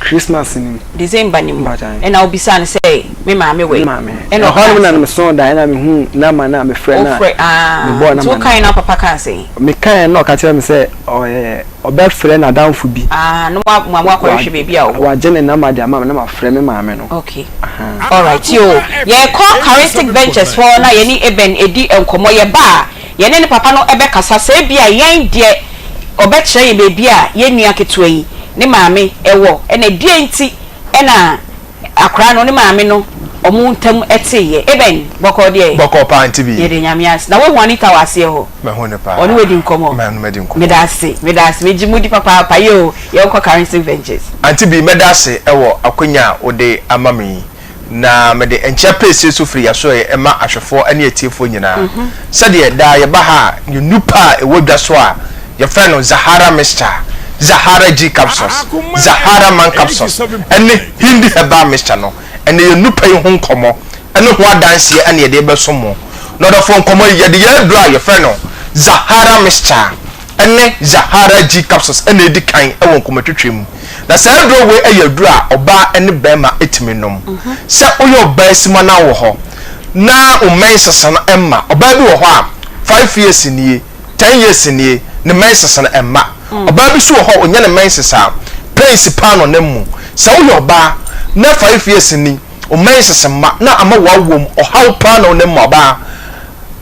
Christmas no mu. December no mu. Mpakyɛ. Ɛna wobisaa no sɛ me maame wɔ he? Me maame. Ɛna Ɛhɔ ɔkaa nom na sɛ. mesoo daeɛ na mehuu number no a mefrɛ no a Wofrɛ aah. mebɔɔ Nti number no. wokaeɛ na wo papa kaa sɛn? Mekaeɛ na ɔka kyerɛɛ me sɛ ɔyɛ ɔbɛfrɛ n'adamfo bi. Aah na wa ma moakɔhwehwɛ baabi a ɔwɔ. Wagye ne number de ama me na mafrɛ me maame no. Okay. Ahaa. Alright yoo. Yɛrekɔ Charistic Ventures hɔ na yɛne Eben adi nkɔmmɔ. Yɛba a, yɛne ne papa no bɛkasa sɛ ebia yɛn deɛ ɔbɛkyerɛ yɛn baabi a yɛn nua ketewa yi ne maame wɔ ɛna deɛn nti na akwadaa no ne maame no wɔn ntam teeɛ. Amen bɔkɔɔ deɛ. Bɔkɔɔ paa nti bi. Yɛde Nyame ase. Na woahu Anita wɔ aseɛ hɔ? Mahu no paa. Ɔne wo adi nkɔmmɔ? Mane no madi nkɔmmɔ. Meda ase, meda ase. Megye mo di papaapa. Yoo, yɛnkɔ Karensin Ventures. Auntie Bi, mɛda ase wɔ akwanya a wode ama me yi. Na mede nkyea pɛsie so firi y'asoɛeɛ ma ahwɛfoɔ ne atiefoɔ nyinaa. Sɛdeɛ daa yɛba ha a, yɛn nupa a ɛwɔ dwa so a yɛfrɛ no Zahara Mixture, Zahara G Capsules, Zahara Man Capsules ne Hindi Herbal Mixture no, ɛnnɛ yɛn nupa yi ho nkɔmmɔ ne ho adanseɛ na yɛde rebɛsom mo. N'ɔdɔfoɔ, nkɔmmɔ yi, yɛde yɛn aduro a yɛfrɛ no Zahara Mixture ne Zahara G Capsules na edi kan wɔ nkɔmmɔtwetwe mu. Na saa aduro wei yɛ aduro a ɔbaa ne barima tumi nom. Sɛ woyɛ ɔbaa sima na wɔ hɔ na wo menses no mma, ɔbaa bi wɔ hɔ a five years nie, 10 years nie, ne menses no ɛmma. Ɔbaa bi nso wɔ hɔ a, ɔnya ne menses a, pains paa na ɔnam mu. Sɛ woyɛ ɔbaa na 5 years ni, wo menses mma na ama w'awoɔ mu ɔhaw paa na wonam mu ɔbaa,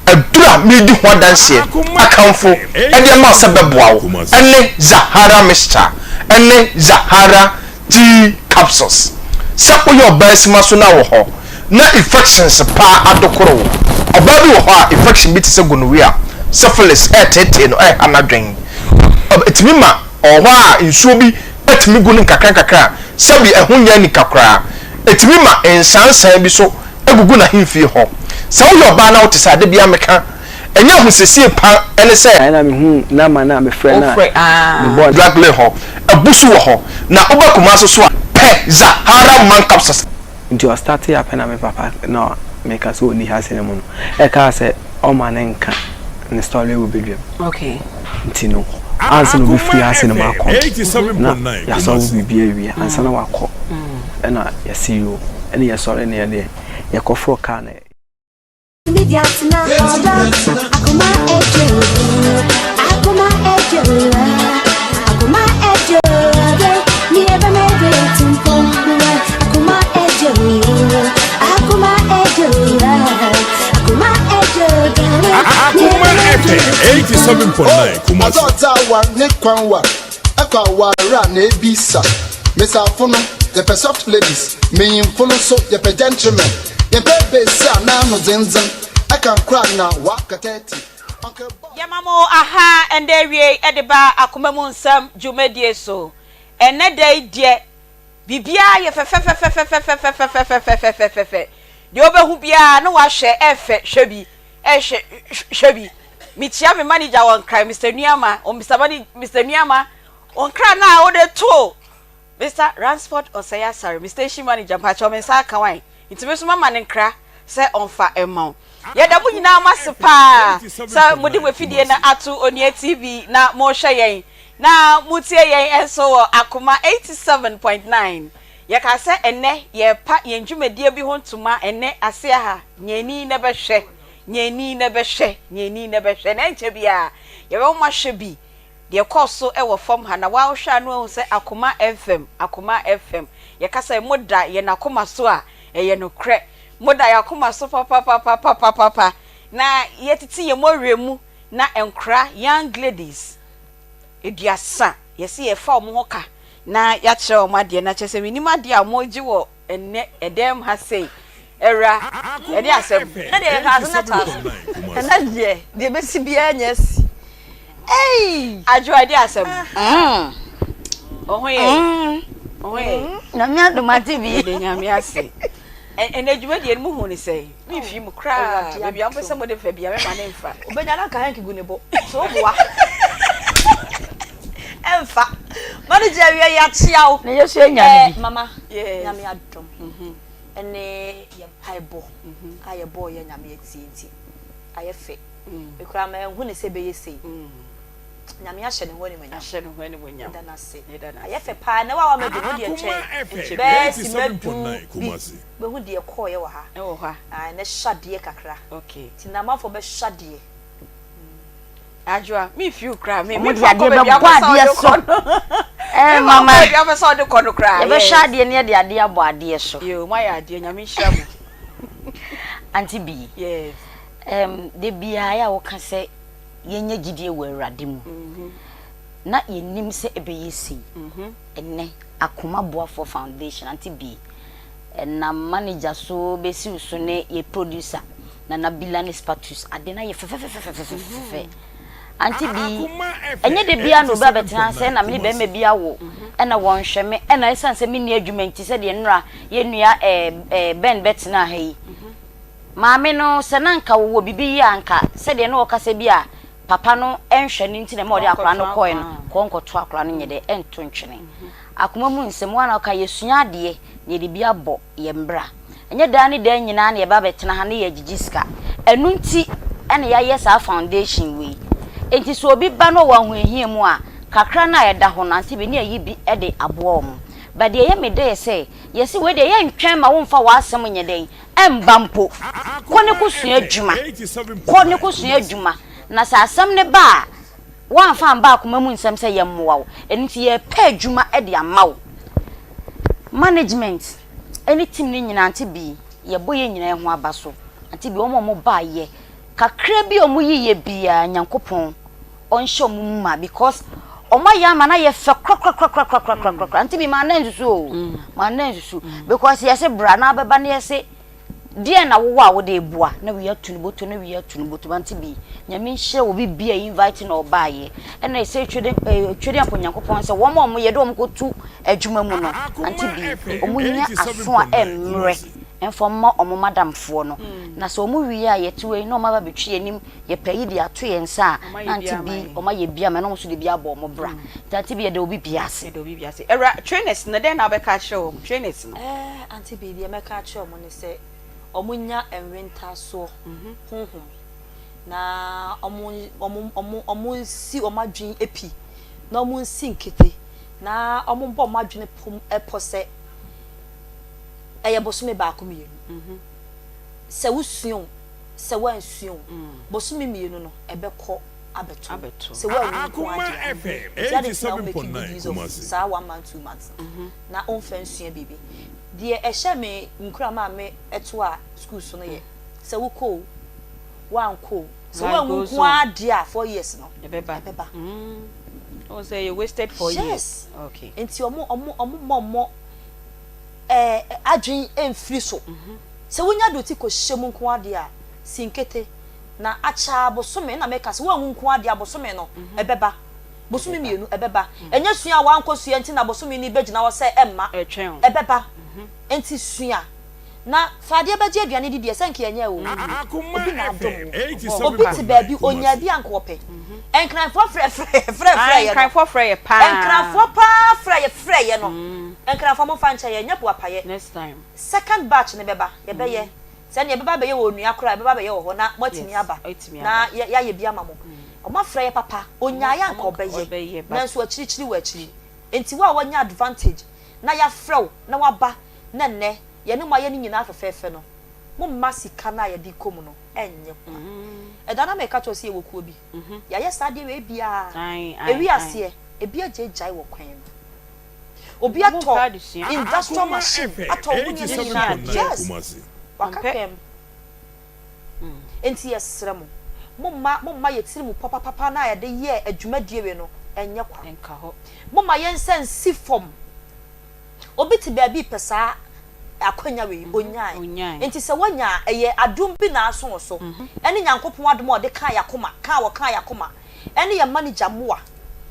aduru a meredi ho adanseɛ akamfo de ama wo sɛ bɛboa wo ne Zahara Mixture ne Zahara Tea Capsules. Sɛ woyɛ ɔbaa sima so na wɔ hɔ na infections paa adokoro wo. Ɔbaa bi wɔ hɔ a infection bi te sɛ gonorrhea, syphilis ɛreteetee no, ɛreha n'adwen. Ɛtumi ma ɔwɔ hɔ a nsuo bi tumi gu no nkakrankakra a sɛbi ɛho nyɛ anika koraa. Ɛtumi ma nsansan bi so gugu n'ahemfie hɔ. Sɛ woyɛ ɔbaa na wote saa a, da biara meka, ɛnyɛ ahosiesie pa ne sɛ. Ɛna mehuu number no a mefrɛ no a mebɔɔ. Drug lane hɔ, abu so wɔ hɔ. Na woba Kumasi so a, pɛ Zahara Man Capsules. Nti ɔstartee apɛ na me papa na meka sɛ ɔnni ha sene mu no ɛkaa sɛ ɔma no nka ne story wɔ badwam nti no ansa na ɔbɛfiri ha sene mu akɔ no na yɛasɔlve biribi awie ansa na wakɔ ɛna yɛse yoo ɛne yɛsɔre ne yɛdeɛ yɛkɔforɔ kaa na Akoma FM 87.9 Kumasi. Azɔdza ne kwan wa ɛkɔ aware a na ebisa mesafo no yɛpɛ soft ladies menyimfo no nso yɛpɛ gentlemen yɛpɛ besi a n'ano dzendzen ɛka nkora na wakata ati. Yɛma mo aha ɛndɛ awiei ɛde ba akoma mu nsɛm dwumadie so. Ɛnnɛ da yi deɛ biribiara yɛ fɛfɛfɛfɛfɛfɛfɛfɛfɛfɛfɛfɛfɛfɛ. Deɛ wobɛhu biara na wahwɛ ɛfɛ hwɛ bi ɛhwɛ hwɛ bi. Mekyia me manager wɔ Nkran Mister Nuama, Mister Mani Mister Nuama, wo nkra no a wode too Mister Ransford Osei Asare, me station manager, mpakyɛw me nsa aka wan, nti me nso mama no nkra sɛ ɔmfa mma wo. Yɛda mo nyinaa mo ase paa sɛ mode mo afidie no ato Onua TV na mohwɛ yɛn na motie yɛn nso wɔ Akoma 87.9. Yɛkaa sɛ ɛnnɛ yɛrepa yɛn dwumadie bi ho ntoma ɛnnɛ aseɛ ha, nyɛ ani na bɛhwɛ, nyɛ ani na bɛhwɛ, nyɛ ani na bɛhwɛ, na ɛnkyɛ biara yɛbɛma moahwɛ bi. Deɛ ɛkɔɔ so wɔ fam ha na woa wohwɛ a na woahu sɛ Akoma FM, Akoma FM, yɛka sɛ moda yɛn akoma so a, ɛyɛ nokorɛ. Moda yɛn akoma so papapapapapapa. Na yɛtete yɛn mmɔwerɛ mu na nkora, young ladies, aduasa, yɛse yɛfa wɔn ho ka na yɛakyerɛ wɔn adeɛ. Na kyerɛ sɛ mennim adeɛ a wɔregye wɔ Ɛnnɛ ɛdɛm ha sei awura ɛde asɛm. Ɛnɛ deɛ yɛkaa so na ɛtaa so. Ɛnɛ deɛ deɛ ɛbɛsi biara nyɛ asi. Ei! Adwoa ɛde asɛm. Wo ho yɛ? Wo ho yɛ? Nyame adom ate bi. Yɛda Nyame ase. Ɛnɛ dwumadie no mo hu ne sɛn? Me nfii mu koraa. Baabi a mopɛ sɛ mode fa bia mɛma ne nfa. Obenya na nka hanky gu ne bo. So woboa. Ɛmfa. Manager awia yi akyea wo. Na yɛso anya no bi. Mama, Nyame adom ɛne yɛn mpaebɔ a yɛbɔɔ yɛ Nyame atie nti ayɛ fɛ. Me koraa manhu ne sɛ ɛbɛyɛ sei. Nyame ahyɛ ne ho animuonyam. Ahyɛ ne ho animuonyam. Yɛda no ase. Ayɛ fɛ paa. Ɛnɛ wo a wama bi no wodeɛ twɛn bɛyɛ simma du bi wobɛhu deɛ ɛkɔɔeɛ wɔ ha. Ɛwɔ ha. Ɛnɛ hyɛ adeɛ kakra. Okay. Nti na amanfoɔ bɛhyɛ adeɛ. Adwoa, me feel koraa. Me Wɔn me de fa kɔ adeɛ baabi bɛbɔ apɛ sɛ adeɛ ɔde so. kɔ no. Ɛɛ Me fa kɔ mama. baabi apɛ sɛ ɔde kɔ no koraa. Yɛbɛhwɛ Yes. adeɛ na yɛde adeɛ abɔ adeɛ so. Yoo, moayɛ adeɛ, Nyame nhyira mo. Auntie Bee. Yes. Ɛɛm, da biara yɛ a woka sɛ yɛnya gyidie wɔ Awurade mu. Na yɛnnim sɛ ɛbɛyɛ sei. Ɛnnɛ, Akoma Boafoɔ Foundation, Auntie Bee, Ɛnam manager so bɛsi wo so ne yɛ producer Nana Bila ne Spatus ade no ayɛ fɛfɛfɛfɛfɛfɛfɛ. Ante bi ɛnyɛ da biara na obi abɛtena sɛ na me ne bɛrima bi awo ɛna wɔnhwɛ me ɛna ɛsiane sɛ menni adwuma nti sɛdeɛ nnora yɛn nua ɛɛ Ben bɛtenaa ha yi. Maame no sɛ na anka wɔwɔ biribi yɛ a anka sɛdeɛ na ɔkasa bi a papa no nhwɛ no nti na ɛma ɔde akwadaa no kɔɛ no kɔ nkɔto akwadaa no nyɛ dɛ ɛnto ntwene. Akoma mu nsɛm, wo ara na woka, yɛsua adeɛ na yɛde bi abɔ yɛn bra. Ɛnyɛ daa ne daa nyinaa na yɛba abɛtena ha na yɛagyigye sika. Ɛno nti na yɛayɛ saa foundation wei. Enti sɛ obi ba na ɔwɔ ahohiahia mu a, kakra no a ɛda hɔ no, ante bi ne yɛayi bi de aboa wɔn. But deɛ ɛyɛ me dɛ yɛ sɛ, yɛse wei deɛ yɛntwɛn ma womfa w'asɛm nyɛ dɛn, ɛmba mpo. Kɔ ne kɔsua adwuma. Kɔ ne kɔsua adwuma. Na sɛ asɛm no ba a, woamfa amba akoma mu nsɛm sɛ yɛmmoa wo. Ɛno nti yɛrepɛ adwuma de ama wo. Management ne team no nyinaa, Auntie Bee, yɛbɔ yɛn nyinaa ho aba so. Auntie Bee, wɔn a wɔbaeɛ, kakra bi a wɔyiiɛ biara, Nyankopɔn ɔnhyɛ wɔn mu ma because wɔn ayɛ ama no ayɛ fɛ korakorakorakorakorakorakora. Auntie Bee, manna nsusu o, manna nsusu because yɛse bra na abɛba na yɛse Deɛn na wowɔ a wode reboa na wei atu ne bɔtɔ na wei atu ne bɔtɔ mante bi Nyame nhyira obi bi a invite na ɔbaayɛ ɛna ɛsɛ twede eh, twede ampa Onyankopɔn sɛ wɔn a wɔn yɛde wɔn kɔtu adwuma mu no ante bi wɔn nya aso a ɛmmerɛ ɛmfa mma wɔn madamfoɔ no na sɛ wɔn wie a yɛte wei na wɔn aba bɛtwi yɛn anim yɛpɛ yi de ato yɛn nsa a na ante bi wɔn ayɛ bi ama na wɔn nso de bi abɔ wɔn bra nti ante bi yɛda obi bi ase. Yɛda obi bi ase. Ɛwura trainers no dɛn na wobɛka akyerɛ wɔn trainers no? Ɛɛ Auntie Bee, deɛ mɛka akyerɛ wɔn ne sɛ wɔnnya nwentaasoɔ honhom na wɔn wɔn wɔn wɔnsi wɔn adwene pi na wɔnsi nkete na wɔmmɔ wɔn adwene pom pɔ sɛ ɛyɛ bosome baako mmienu. Sɛ wosua o, sɛ woansua o, bosome mmienu no ɛbɛkɔ abɛto wo. Sɛ woanwu nko ara deɛ a. Nti adɛn nti na wo making good use of saa one month, two months no? na ɔmfa nsua biribi. Deɛ ɛhyɛ me nkuran maa me toaa sukuu so no yɛ, sɛ wokɔ o, woankɔ o, sɛ woanwu nko ara deɛ a, 4 years no, ɛbɛba. Ɛbɛba. Wohu sɛ ɛyɛ wasted 4 years. Yes. Okay. Nti ɔmo ɔmo ɔmo mma ɔmo ɛɛ adwene mfiri so. Sɛ wonya de wo ti kɔhyɛ mu nko ara deɛ a, si nkete na akyɛ ara bosome, ɛna meka sɛ woanwu nko ara deɛ a bosome no, ɛbɛba. Bosome mmienu, ɛbɛba. Ɛnyɛ sua a woankɔsua nti na bosome no rebɛgyina hɔ sɛ ɛmma. Ɛbɛba. Enti sua. Na fa adeɛ bɛgye aduane di deɛ, sɛ nka ɛnyɛ oo. Obi na adom wo. Obi te baabi, ɔnyaa bi a anka ɔpɛ. Nkranfoɔ frɛfrɛɛ yɛ no. Nkranfoɔ paa frɛ yɛ frɛɛ yɛ no. Nkranfoɔ momfa nkyɛ yɛn, ɛnyɛ boapayɛ. Second batch no bɛba, yɛbɛyɛ. Sɛ nea ɛbɛba abɛyɛ wɔ onua koraa a, ɛbɛba abɛyɛ wɔ hɔ na moatumi aba na yɛayɛ bi ama mo. Wɔafrɛ yɛ papa, onyaeɛ anka ɔbɛyɛ, nanso akyirikyiri wɔ akyiri. Enti wo a woanya advantage na yɛafrɛ wo na woaba na nnɛ yɛne mo ayɛ ne nyinaa fɛfɛɛfɛ no, momma sika no a yɛde rekɔ mu no nyɛ kwa. Ɛda no a mereka kyerɛ wo sɛ yɛwɔ kuo bi, yɛayɛ saa adeɛ wei biara, ɛwi aseɛ, ebi agyaagyae wɔ kwan mu. Obi atɔ industrial machine atɔ wo nneɛma nyinaa yes waka kwan mu nti yɛsrɛ mo momma momma yɛ tiri mu papapapa no a yɛde yɛɛ adwumadie wei no ɛnyɛ kwa momma yɛn nsa nsi fam obi te baabi pɛ saa akwanya wei onyae nti sɛ wanya a ɛyɛ adom bi na aso wo so ɛne Nyankopɔn adom a ɔde kaa yɛakoma kaa wɔkaa yɛakoma ɛne yɛn manager mmoa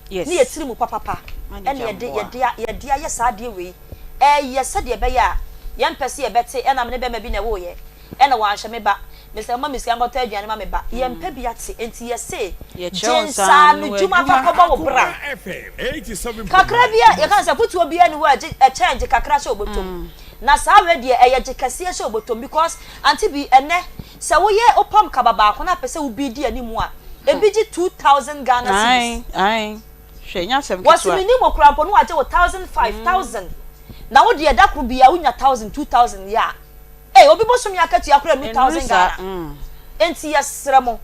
ne yɛn tiri mu papapa ɛne yɛde yɛde yɛde ayɛ saa adeɛ wei ɛyɛ sɛdeɛ ɛbɛyɛ a yɛmpɛ sɛ yɛbɛte ɛna me ne bɛrima bi na ɛwoeɛ ɛna wanhwɛ me ba mesɛ mma me sika nkɔtɔ aduane ma me ba yɛmpɛ bi ate enti yɛse gye nsaano dwuma fa kɔbɔ wo bra kakra bi a yɛka sɛ fotuo biara ni hɔ a ɛkyɛn gye kakra hyɛ obotom na saa wei deɛ ɛyɛ gye kɛseɛ hyɛ obotom because Auntie bi ɛnɛ sɛ woyɛ wopam kaba baako na apɛ sɛ wo bi di anim a ebi gye 2000 Ghana cedis. Ae ae hwɛ nyɛ asɛm Wɔse ketewa. menim wo koraa mpo na wagye wo 1005, 1000 na wo deɛ da koro biara wonya 1000, 2000 yɛ a ei obi bosome akatua koraa nnu Ɛnnuru 1000 saa Ghana. mm. Enti yɛsrɛ mo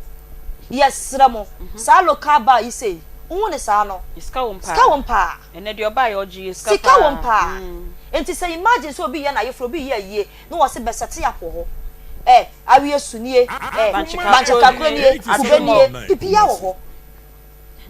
yɛsrɛ mo saa local bar yi sei wohu ne saa no Sika wom sika paa. wom paa. Ɛnɛ deɛ ɔbaeɛ ɔgye yɛ sika Sika wom paa paa. mm. Enti sɛ imagine sɛ obi reyɛ n'ayeforo obi reyɛ ayie na wɔse bɛsɛte up wɔ hɔ eh, awie su nie eh, Bankye bankye kakro kakro nie, nie, kube atwomɔ. nie, biribiara wɔ hɔ.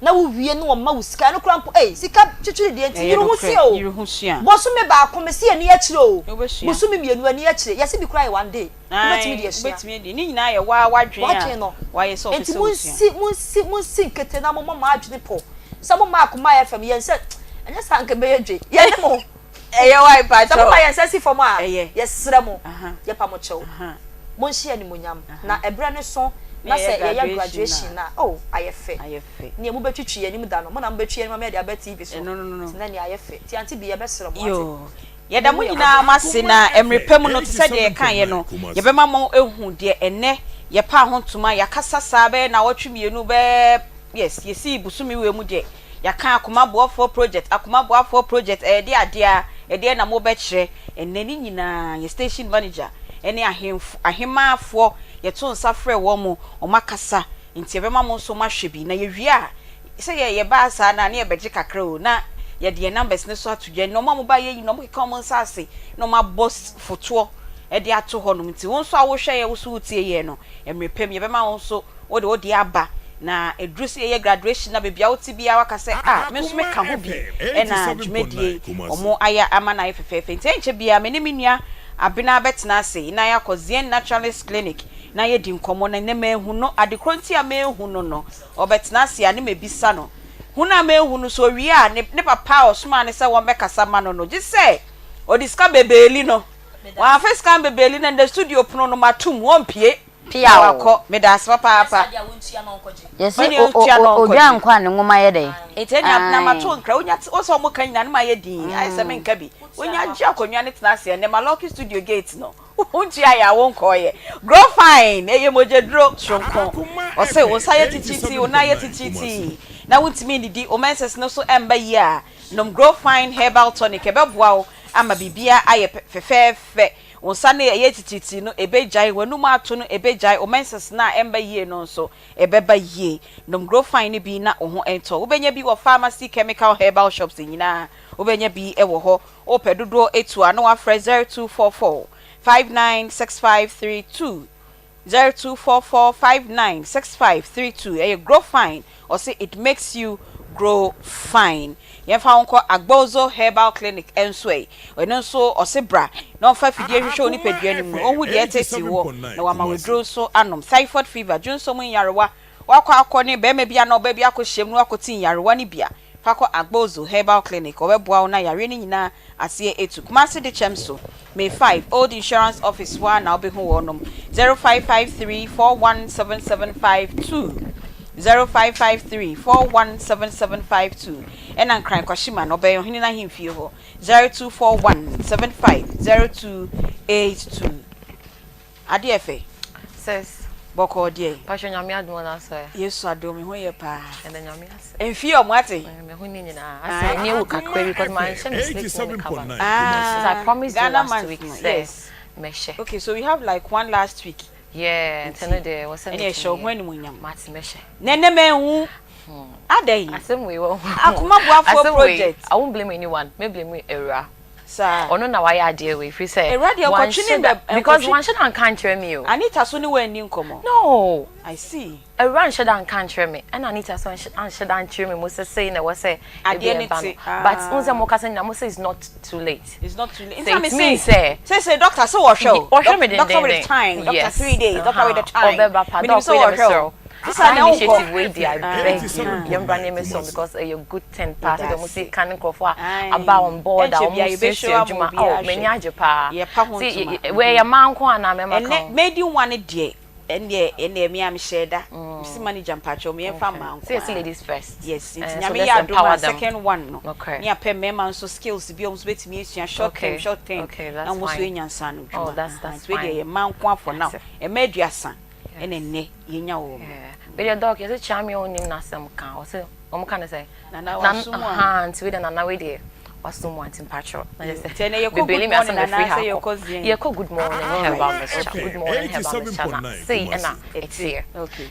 Na wowie na wɔma wo sika, ɛno koraa mpo eh, sika kyekyere deɛ nti Ɛyɛ yere ho nokorɛ, sua o. yere ho sua. Bosome baako mese ani akyire o, Wobɛsua. bosome mmienu ani akyire, yɛse bi koraa yɛ one day, wobɛtumi Ae, de asua. wobɛtumi adi. Ne nyinaa yɛ woaa w'adwene a W'adwene no. wayɛ sɛ wopɛ Nti sɛ wosua. monsi, monsi, monsi nkete na mommɔ mo adwene pɔ sɛ momma Akoma FM yɛn sɛ, ɛnyɛ saa anka ɛbɛyɛ dwe, yɛne mo. Ɛyɛ wai Sɛ mpakyɛw. moma yɛn nsa si fam a, Ɛyɛ. yɛsrɛ mo, Aha. yɛpa mo kyɛw, Aha. monhyɛ yɛn animuonyam. Aha. Na ɛberɛ no so Na na yɛyɛ sɛ yɛyɛ graduation graduation a. no a, oh, ayɛ fɛ. Ayɛ fɛ. Nea mobɛtwitwi yɛn anim da no, mo na mobɛtwi yɛn anim ama yɛde aba TV so. Ɛno no no. Nti na nea ayɛ fɛ. Nti Auntie Bee, yɛbɛsrɛ mo, wate? Yoo. Yɛda mo Monhu yɛn nyinaa mmɔbɔ. mo ase na mmere pa mu no, te sɛ deɛ yɛkaeɛ no, yɛbɛma mo ahu deɛ ɛnnɛ yɛpaa ho ntoma, yɛakasa saa bɛyɛ nnawɔtwe mmienu, bɛyɛ, yes, yɛsii bosome wei mu deɛ, Yɛaka akoma boafoɔ project, akoma boafoɔ project, ɛyɛ deɛ adeɛ a, ɛdeɛn na mobɛkyerɛ? Ɛnnɛ ne nyinaa, yɛn station manager ne ahemfo, ahemaafoɔ, yɛto nsa frɛ wɔn, wɔn akasa. Nti yɛbɛma mo nso moahwɛ bi. Na yɛwie a, sɛ yɛ yɛbaa saa no a, na yɛbɛgye kakra o, na yɛde yɛn numbers no nso ato dwa. Nti wɔn a wɔbaeɛ nyinaa, wɔkeka wɔn nsa ase na wɔabɔ fotoɔ de ato hɔnom. Nti wo nso a wohwɛ yɛn, wo nso wotie yɛn no, mmerɛ pa mu yɛbɛma wo nso wode wo deɛ aba. Na ɛduru sɛ yɛyɛ graduation no a, baabi a wote biara woaka sɛ, ah, me nso meka ho bi na dwumadie yi wɔayɛ ama no ayɛ fɛfɛɛfɛ. Nti ɛnkyɛ biara me ne me nua Abena bɛtena ase na yɛakɔ Zien Naturalist Clinic na yɛadi nkɔmmɔ. Na nnɛ manhu no. Ade korɔ nti a manhu no no, ɔbɛtena ase a ne mabisa no. Hunu a manhu no, sɛ ɔwie a, ne ne papa a ɔsomaa no sɛ wɔmmɛkasa ma no no, gye sɛ ɔde sika bebeeli no. Wamfa sika ambebeeli no a, nnɛ studio pono no matom, ɔmpue. Na wakɔ. Meda ase papaapa. Yɛse Ɔne ɔntua na ɔnkɔgye. odwa nkɔ a ne nwoma yɛ dɛn? Nti ɛnea na Ae. mato nkra. Wonya te, wo sɛ wɔka nyinaa no mayɛ dinn, ayɛ sɛ menka bi. Wonya gye akonnwa no tena ase ɛnnɛ, ma lɔɔke studio gate no. Wontua yɛ a wonkɔɔyɛ. Grow fine, ɛyɛ mogyaduro soronko. Ɔse wo nsa yɛ titiritii, wo nan yɛ titiritii, na wontumi nnidi, wo menses no so ɛmba yie a, nom Grow Fine Herbal Tonic, ɛbɛboa wo ama biribiara ayɛ fɛfɛɛfɛ. Wo nsa no a ɛyɛ titiritii no, ɛbɛgyae, w'anum ato no, ɛbɛgyae, wo menses no a ɛmba yie no nso, ɛbɛba yie. Nom Grow Fine no bi na wo ho ntɔ wo. Wobɛnya bi wɔ pharmacy, chemical, herbal shops nyinaa. Wobɛnya bi wɔ hɔ. Wopɛ dodoɔ etu a na wafrɛ 0244 596532, 0244 596532. Ɛyɛ Grow Fine. Ɔse it makes you grow fine. Yɛmfa wo nkɔ Agbozo Herbal Clinic nso ɛ. Ɛno nso ɔse bra na ɔmfa afidie nhwehwɛ wo nipadua no mu, ɔnhu deɛ ɛreteetee woɔ na wama wo aduro nso anom. Typhoid fever, dwonsɔ mu nyarewa, Woakɔ akɔ ne barima bi anaa ɔbaa bi akɔhyiam na woakɔte nyarewa no bi a, fa kɔ Agbozo Herbal Clinic, wɔbɛboa wo na yareɛ no nyinaa aseɛ atu. Kumasi Dekyɛm so, May 5, Old Insurance Office hɔ ara na wobɛhu wɔnom. 0553 417752, 0553 417752, ɛna Nkran Kwashima no, ɔbɛn Ɔhene no ahemfie hɔ, 0241 750282. Adeɛ fɛ. Sis. Bɔkɔɔ deɛ. Pacho nyame adom ɔna sɛ. Yesu adom me ho yɛ paa. Yɛda nyame ase. Mfie ɔmo ate. Me ho ni nyinaa. Ase ani ewu kakra bi because man hyɛ me sleep ne cover no. Ah. I promised you last week sɛ mɛhyɛ. Okay so we have like one last week. Yeah, nti no deɛ wɔ sɛ metumi. Ɛne ɛhyɛ wo ho animuonyam. Mate mɛhyɛ. Nɛnɛ manhu. Adɛn? Asɛm wei wɔ ho. Akoma boafoɔ project. I won't blame anyone. Me blame Awura. Saa. Ɔno na wayɛ adeɛ wei firi sɛ. Awura deɛ nkɔtwe ne mbɛ. Because wanhyɛ da nka nkyerɛ me o. Anita so ne wanni nkɔmɔ. No. I see. Awura nhyɛ da nka nkyerɛ me ɛna Anita so anhyɛ da nkyerɛ me mu sɛ sei na ɛwɔ sɛ adeɛ ne te. But n sɛ mo kasa nyina mo sɛ it's not too late. It's not too late. Nti na me se sɛ sɛ doctor sɛ wɔhwɛ o. Wɔhwɛ me dendenden. Doctor with time. Doctor 3 days. Doctor with the time. Ɔbɛba pa. Menim sɛ wɔhwɛ o. Saa initiative wei deɛ I beg you yɛmmra na yɛmmɛsua because ɛyɛ good thing paa sɛdeɛ wɔn si ka ne nkurɔfoɔ a aba on board a wɔn suasua adwuma oh m'ani agye paa si wei yɛ mmaa nko anaa mmarima ka ho. Ɛnɛ maiden one deɛ ɛndeɛ ɛndeɛ me a mehyɛ da mesi manager mpakyɛw me yɛmfa mmaa nko a. Sɛ ladies first. Yes nti nyame yɛ adom a second one no ne apɛ mmarima nso skills bi a wɔn nso bɛtumi asua short term short term na wɔn nso anya nsaano adwuma nti wei deɛ yɛ mmaa nko a for now mmaa 30. Ɛna nnɛ yɛnya wɔ mu. Wei deɛ dɔk yɛsɛ kyea me a ɔnnim n'asɛm ka ɔsɛ wɔn ka ne sɛ nana waso mu a nti wei deɛ nana wei deɛ waso mu a nti mpakyɛw na yɛ sɛ bebele mi asɛm na firi ha kɔ yɛkɔ good morning herbal mixture good morning herbal mixture na sei ɛna ɛteɛ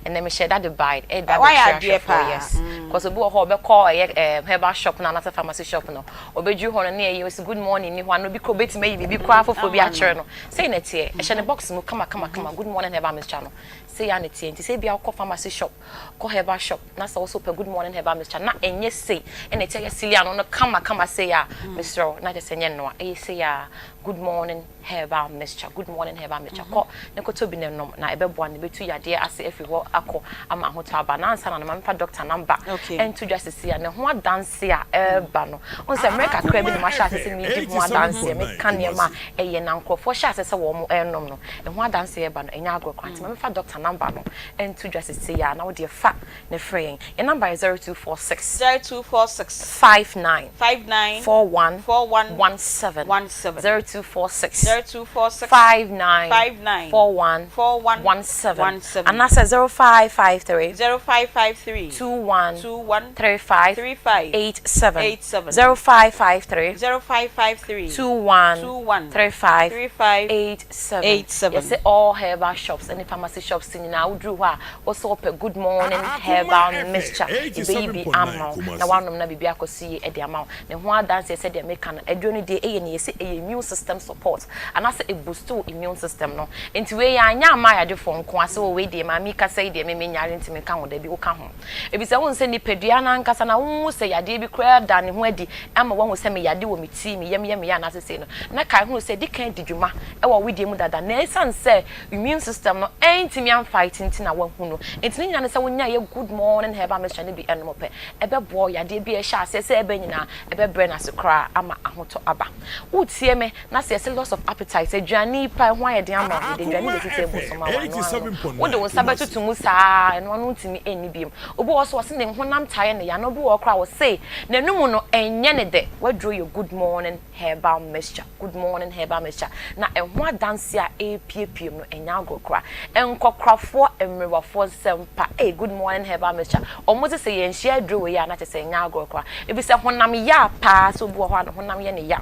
ɛnɛ mehyɛ da de bae ɛda bɛkyerɛ ahwɛfoɔ yes because obi wɔ hɔ ɔbɛkɔ ɛyɛ herbal shop no anaasɛ pharmacy shop no ɔbɛduru hɔ no ne ɛyɛ ɔsi good morning ni hɔ ano obi kɔ obɛtumi ayi biribi koraa foforɔ bi akyerɛ no Sei na ɛteɛ, ɛhyɛ ne box mu kama kama kama, Good Morning Herbal Mixture no, sei ara na ɛteɛ. Nti sɛ ebia wokɔ pharmacy shop, kɔ herbal shop na sɛ wo nso wopɛ Good Morning Herbal Mixture na ɛnyɛ sei na ɛteɛ, yɛasili ano no kama kama sei a, mesrɛ wo, na kyerɛ sɛ ɛnyɛ nnoa, ɛyɛ sei ara, Good Morning Herbal Mixture, Good Morning Herbal Mixture, kɔ na kɔtɔ bi na nom na ɛbɛboa na ɛbɛtu yadeɛ ase afiri hɔ akɔ ama ahotɔ aba. Na ansa na no, ma memfa doctor number nto dwa seesei a, ne ho adanse a ɛreba no, wohu sɛ mmerɛ kakra bi na mahyɛ ase sɛ meredi ho adanseɛ, meka nneɛma a Ɛyɛ na nkurɔfoɔ hyɛ aseɛ sɛ wɔn renom no, ɛho adanseɛ reba no, ɛnyɛ agorɔ koraa. Nti ma memfa doctor number no nto dwa seesei ara na wo deɛ fa na frɛ yɛn. Yɛn number yɛ 0246. 0246. 59. 59. 41. 41. 17. 17. 0246 0246 59 59 41 41 17 17 anaasɛ 0553 0553 21 21 35 35 87 87 0553 0553 21 21 35 35 87 87. Yɛsɛ all herbal shops ɛne pharmacy shops nyinaa woduru hɔ a wosɛ wopɛ Good Morning Herbal Mixture ɛbɛyi bi ama wo na woanom na biribi akɔ so yie de ama wo. Ne ho adanseɛ sɛdeɛ meka no aduro no deɛ ɛyɛ ne yɛsɛ ɛyɛ immune system support anaasɛ ɛboost wo immune system no. Nti wei yɛanyɛ amma ayadefoɔ nko a sɛ wɔ wei deɛ maame yi kasa yi deɛ me menyare nti menka ho dabi woka ho. Efisɛ wohu sɛ nipadua no ankasa na wonhu sɛ yadeɛ bi koraa da ne ho adi ama woahu sɛ meyade wɔ me ti, me yam yɛ me ya anaasɛ sei no, na kae hunu sɛ ɛdi kan di dwuma wɔ wedeɛ mu dada na ɛsiane sɛ immune system no antumi amfight nti na woahu no. Nti ne nyinaa ne sɛ wonya yɛ Good Morning Herbal Mixture no bi nom pɛ, ɛbɛboa wo yadeɛ bi a ɛhyɛ aseɛ sɛ ɛba nyinaa ɛbɛbrɛ no ase koraa ama ahotɔ aba. Wotie me na sɛ yɛse loss of appetite, aduane yi pa ɛho ayɛ den ama wo, yɛde aduane bɛsi table so ma wo, ɛno ano no wode wo nsa bɛtoto mu saa ara, ɛno ano wontumi nni biom. Obi wɔ hɔ nso ɔse ne honam taa yɛ no ya, na obi wɔ hɔ koraa ɔse n'anum no ɛnyɛ no dɛ, w'aduro yɛ Good Morning Herbal Mixture, Good Morning Herbal Mixture, na ɛho adanseɛ a ɛrepiepie mu no ɛnyɛ agorɔ koraa. Nkɔkorafoɔ, mmerewafoɔ nsɛm pa, ei Good Morning Herbal Mixture, wɔn se sɛ yɛnhyia aduro wei a na kyerɛ sɛ ɛnyɛ agorɔ koraa. Efisɛ honam ya paa, sɛ obi wɔ hɔ a ne honam yɛ no ya,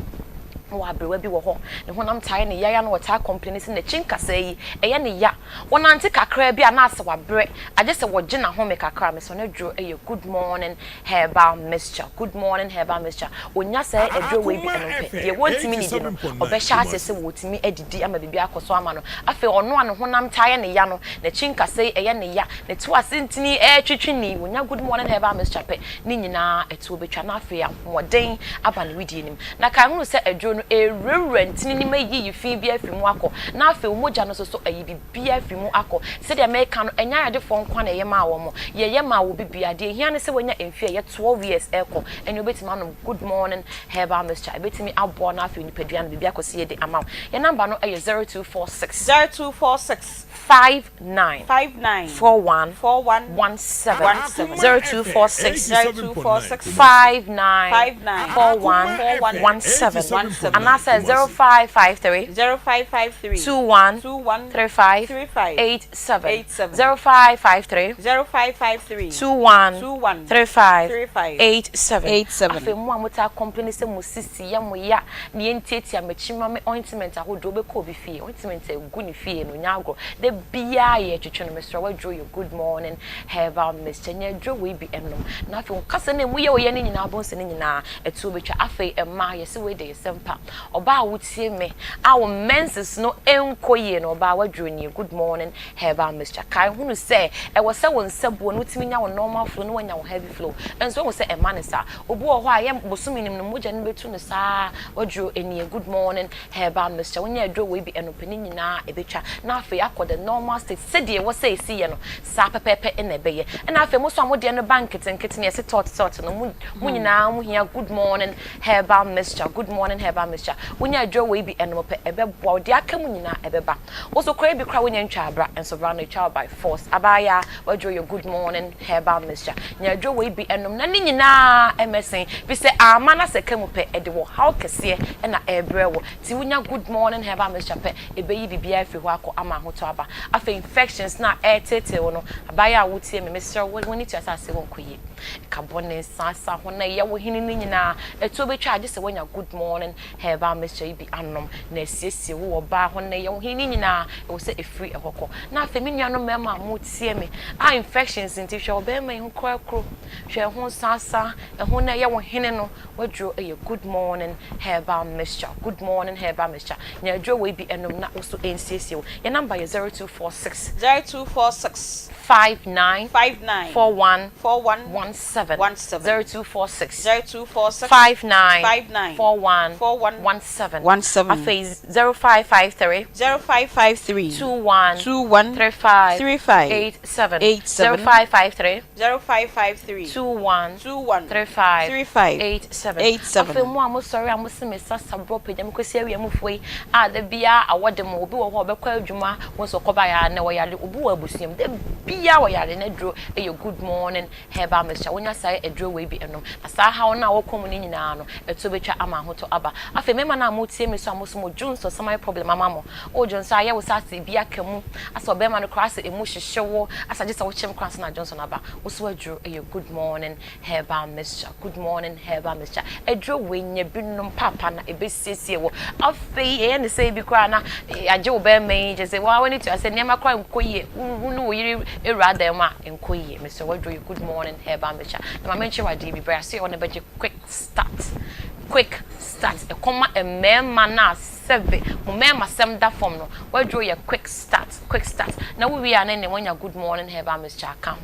na wɔ aberewa bi wɔ hɔ, ne honam taa yɛ no ya ya na ɔtaa kɔmpleni sɛ n'akyi nkasɛɛ yi ɛyɛ no ya. Wɔnante kakraa bi a na asɛ wabrɛ, agye sɛ wɔgye n'ahome kakra. Mesɛ no aduro yɛ Good Morning Herbal Mixture, Good Morning Herbal Mixture. Ɔnya saa aduro wei bi ɛnom pɛ, deɛ wɔntumi nnidi no, ɔbɛhyɛ aseɛ sɛ wɔtumi adidi ama biribi akɔ so ama no. Afei ɔno a ne honam taa yɛ no ya no, n'akyi nkasɛɛ yi ɛyɛ no ya, ne to ase ntini ɛretwetwe ni, ɔnya Good Morning Herbal Mixture pɛ, ne nyinaa ɛtoɔ bɛtwa na afei ahoɔden aba ne wedeɛ no mu. Na kae hunu sɛ aduro no ɛrewurawura ntini no mu ayiyi fi bi afiri mu akɔ, na afei wo mogya no nso so ayi biribiara afiri mu akɔ. Sɛdeɛ mereka no, ɛnyɛ ayadefoɔ nko ara na yɛyɛ maa wɔn, yɛyɛ maa obi biara. Deɛ ɛhia ne sɛ wanya mfeɛ a ɛyɛ 12 years rekɔ, ɛnneɛ wobɛtumi anom Good Morning Herbal Mixture. Ɛbɛtumi aboa wo na afei nipadua no biribi akɔsi yie de ama wo. Yɛn number no yɛ 0246. 0246. 59. 59. 41. 41. 17. 17. 0246. 0246. 59. 59. 41. 41. 17. 17. Anaasɛ 0553. 0553. 21. 21. 35. 35. 87. 87. 0553. 0553. 21. 21. 35. 35. 87. 87. Afei mo a motaa complain sɛ mo sisi yɛ mo ya na yɛntiatia m'akyi ma me ointment ahodoɔ wobɛkɔ obi fie ointment a ɛgu ne fie no nyɛ agorɔ da biara yɛtwetwe no mesrɛ wo aduro yɛ Good Morning Herbal Mixture nya aduro wei bi nom na afei wo kasa no a ɛmu yɛ wo ya no nyinaa wobɛhu sɛ ne nyinaa ɛtoɔ bɛtwa afei mmaa yɛse wei de yɛsɛ mpa ɔbaa a wotie me a wo menses no nkɔ yie no ɔbaa w'aduro nie Good Morning Herbal Mixture kae hunu sɛ ɛwɔ sɛ wo nsa buo no wotumi nya wo normal flow na woanya wo heavy flow nso woahu sɛ ɛma no saa obi wɔ hɔ a yɛ bosome nim no mogya no bɛtu no saa w'aduro nie Good Morning Herbal mixture, wonya aduro wei bi ɛno pɛ ne nyinaa ɛbɛtwa na afei akɔ the normal state sɛdeɛ ɛwɔ sɛ ɛsi yɛ no saa pɛpɛɛpɛ na ɛbɛyɛ. Ɛna afei mo nso a mo deɛ no ba nketenkete no yɛse tɔɔt tɔɔt no mo mo nyinaa mo hia good morning herbal mixture, good morning herbal mixture. Wonya aduro wei bi ɛnom pɛ ɛbɛboa wo deɛ aka mu nyinaa ɛbɛba. Wo nso koraa ebi koraa wonya ntwaa bra nso bra no ɛtwa wo by force. Abaayaa w'aduro yɛ good morning herbal mixture. Nya aduro wei bi nom na ne nyinaa mmɛsen fi sɛ amma na sɛ ka mu pɛ ɛde wɔ haw kɛseɛ na ɛrebrɛ wo. Nti wonya good morning herbal mixture pɛ ɛbɛyi biribiara afiri hɔ akɔ ama ahotɔ aba. Afei infections no a ɛreteetee wo no, abaayewa a wotie me mesrɛ wo w'ani tua sɛ ase wonkɔ yie. Ɛka bɔne, nsaasa, ho na ɛyɛ wo hene no nyinaa ɛtoɔ bɛtwa agye sɛ woanya good morning herbal mixture yi bi anom na asiesie wo wɔ baa ho nnɛ yɛ wo he ne nyinaa ɛwɔ sɛ ɛfiri ɛhɔ kɔ. Na afei me nuanom mmarima a motie me a infections nti hwɛ ɔbarima yi ho korakoro hwɛ ɛho nsaasa ɛho na ɛyɛ wo hene no waduro ɛyɛ good morning herbal mixture good morning herbal mixture nya aduro wei bi ɛnom na wo so ɛnsiesie wo. Yɛ number yɛ 0246. 0246. 59. 59. 41. 41. 17. 17. 0246. 0246. 59. 59. 41. 41. 17. 17. Afei 0553. 0553. 21. 21. 35. 35. 87. 87. 0553. 0553. 21. 21. 35. 35. 87. 87. Afei mo a mosɔre a mose me sasa borɔ pagya me kɔsi awia mufoɔ yi a da biara awɔ de mo obi wɔ hɔ a ɔbɛkɔ adwuma wo nso ɔkɔbaeɛ a na ɔyare obi wɔ abusua mu da biara. Obiara wɔ yare n'aduro yɛ Good Morning Herbal Mixture. Wonya saa aduro wei bi nom na saa haw no a wokɔ mu no nyinaa no, ɛto bɛtwa ama ahotɔ aba. Afei mmarima no a motie me so a mo so mo dwonsɔ sɛ mayɛ problem ama mo. Wo dwonsɔ a ayɛ wo sɛ asɛ ebi aka mu, asɛ ɔbarima no koraa asɛ emu hyehye wo, asɛ agye sɛ wokyem koraa ansa na dwonsɔ no aba. Wo so aduro yɛ Good Morning Herbal Mixture, Good Morning Herbal Mixture. Aduro wei nya bi nom paapa na ɛbɛsiesie wo. Afei yɛyɛ no sɛ ebi koraa na yɛagye wo bɛrima yi kyerɛ sɛ waa w'ani tua sɛ nneɛma koraa nkɔ yie. Wo ne wo yere wura dan mu a nkɔ yie. Mesrɛ wo aduro yi Good Morning Herbal Mixture. Na ma menkyerɛ wo adeɛ bi, brɛ ase a ɔne bɛgye quick start. Quick start. Ɛkɔma mmarima no a sɛbe mo mmarima sɛm da fam no, w'aduro yɛ quick start, quick start. Na wo wie a na ɛnneɛ woanya Good Morning Herbal Mixture aka ho.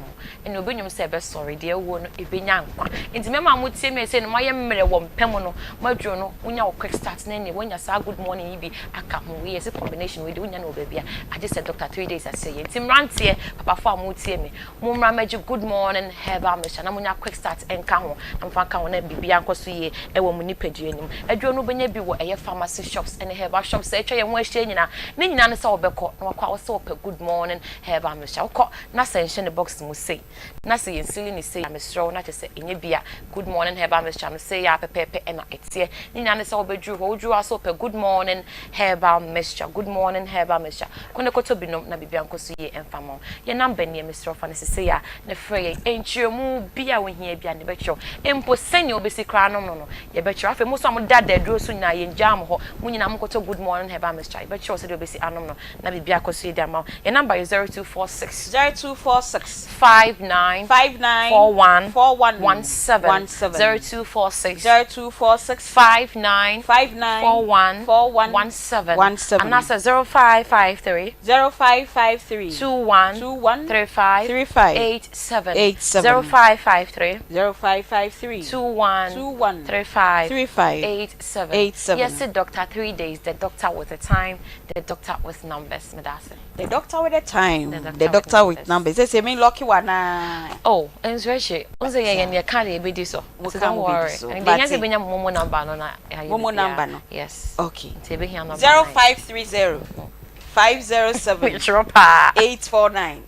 Ɛnna obi nnwom sɛ ɛbɛsɔre, deɛ awuo no ɛbɛnya nkwa. Nti mmarima a motie me sei no, moayɛ mmerɛ wɔ mpɛ mu no, moaduro no, wonya wo quick start na ɛnneɛ woanya saa good morning yi bi aka ho. Wei yɛse combination, wei deɛ wonnya no wɔ baabi a, agye sɛ doctor 3 days aseɛ yɛ. Nti mmeranteɛ, papafoɔ a motie me, mommra mmɛgye Good Morning Herbal Mixture na monya quick start nka ho, na momfa nka ho na biribiara nkɔ so yie ɛwɔ mo nipadua no mu. Aduro no wobɛnya bi wɔ ɛyɛ pharmacy shops ne herbal shops a atwa yɛn ho ahyia nyinaa. Ne nyinaa ne sɛ wobɛkɔ na wakɔ a wo sɛ wopɛ Good Morning Herbal Mixture. Wokɔ na sɛ nhyɛ ne box mu sei, na sɛ yɛn sili ne sei a, mesrɛ wo na kyerɛ sɛ ɛnyɛ bi a Good Morning Herbal Mixture no sei a pɛpɛɛpɛ ɛna ɛteɛ. Ne nyinaa ne sɛ wobɛduru hɔ, woduru hɔ a sɛ wopɛ Good Morning Herbal Mixture, Good Morning Herbal Mixture, kɔ na kɔtɔ bi nom na biribiara nkɔ so yie ɛmfa mma wo. Yɛn number nie, mesrɛ wo fa no sesei a na frɛ yɛn. Nkyerɛmu bi a wohia bi a na yɛbɛkyerɛ wo. Mpo sɛnea wobɛsi koraa anom no no, yɛbɛkyerɛ wo. Afei mo nso a moda aduro so nyinaa, yɛngyaa mo hɔ. Mo nyinaa monkɔtɔ Good Morning Herbal Mixture, yɛbɛkyerɛ wo sɛdeɛ wobɛsi anom no na biribiara akɔ so yie de ama wo. Yɛn number yɛ 0246. 0246. 59. 59. 41. 41. 17. 17. 0246. 0246. 59. 59. 41. 41. 17. 17. Anaasɛ 0553. 0553. 21. 21. 35. 35. 87. 87. 0553. 0553. 21. 21. 35. 35. 87. 87. Yes, doctor, 3 days. The doctor with the time, the doctor with numbers. Medase. The doctor with the time. The doctor The with doctor with numbers. Sɛ me lucky one na. Oh, nso akyi. Wo sɛ yɛn yɛn ka de ebedi so. Mo So ka don't mo bedi worry. so. And But the yɛn benya momo number no na. ayɛ Momo biribiara. number no. Yes. Okay. Nti ebehia number. 0530 507 Kyerɛ paa. 849.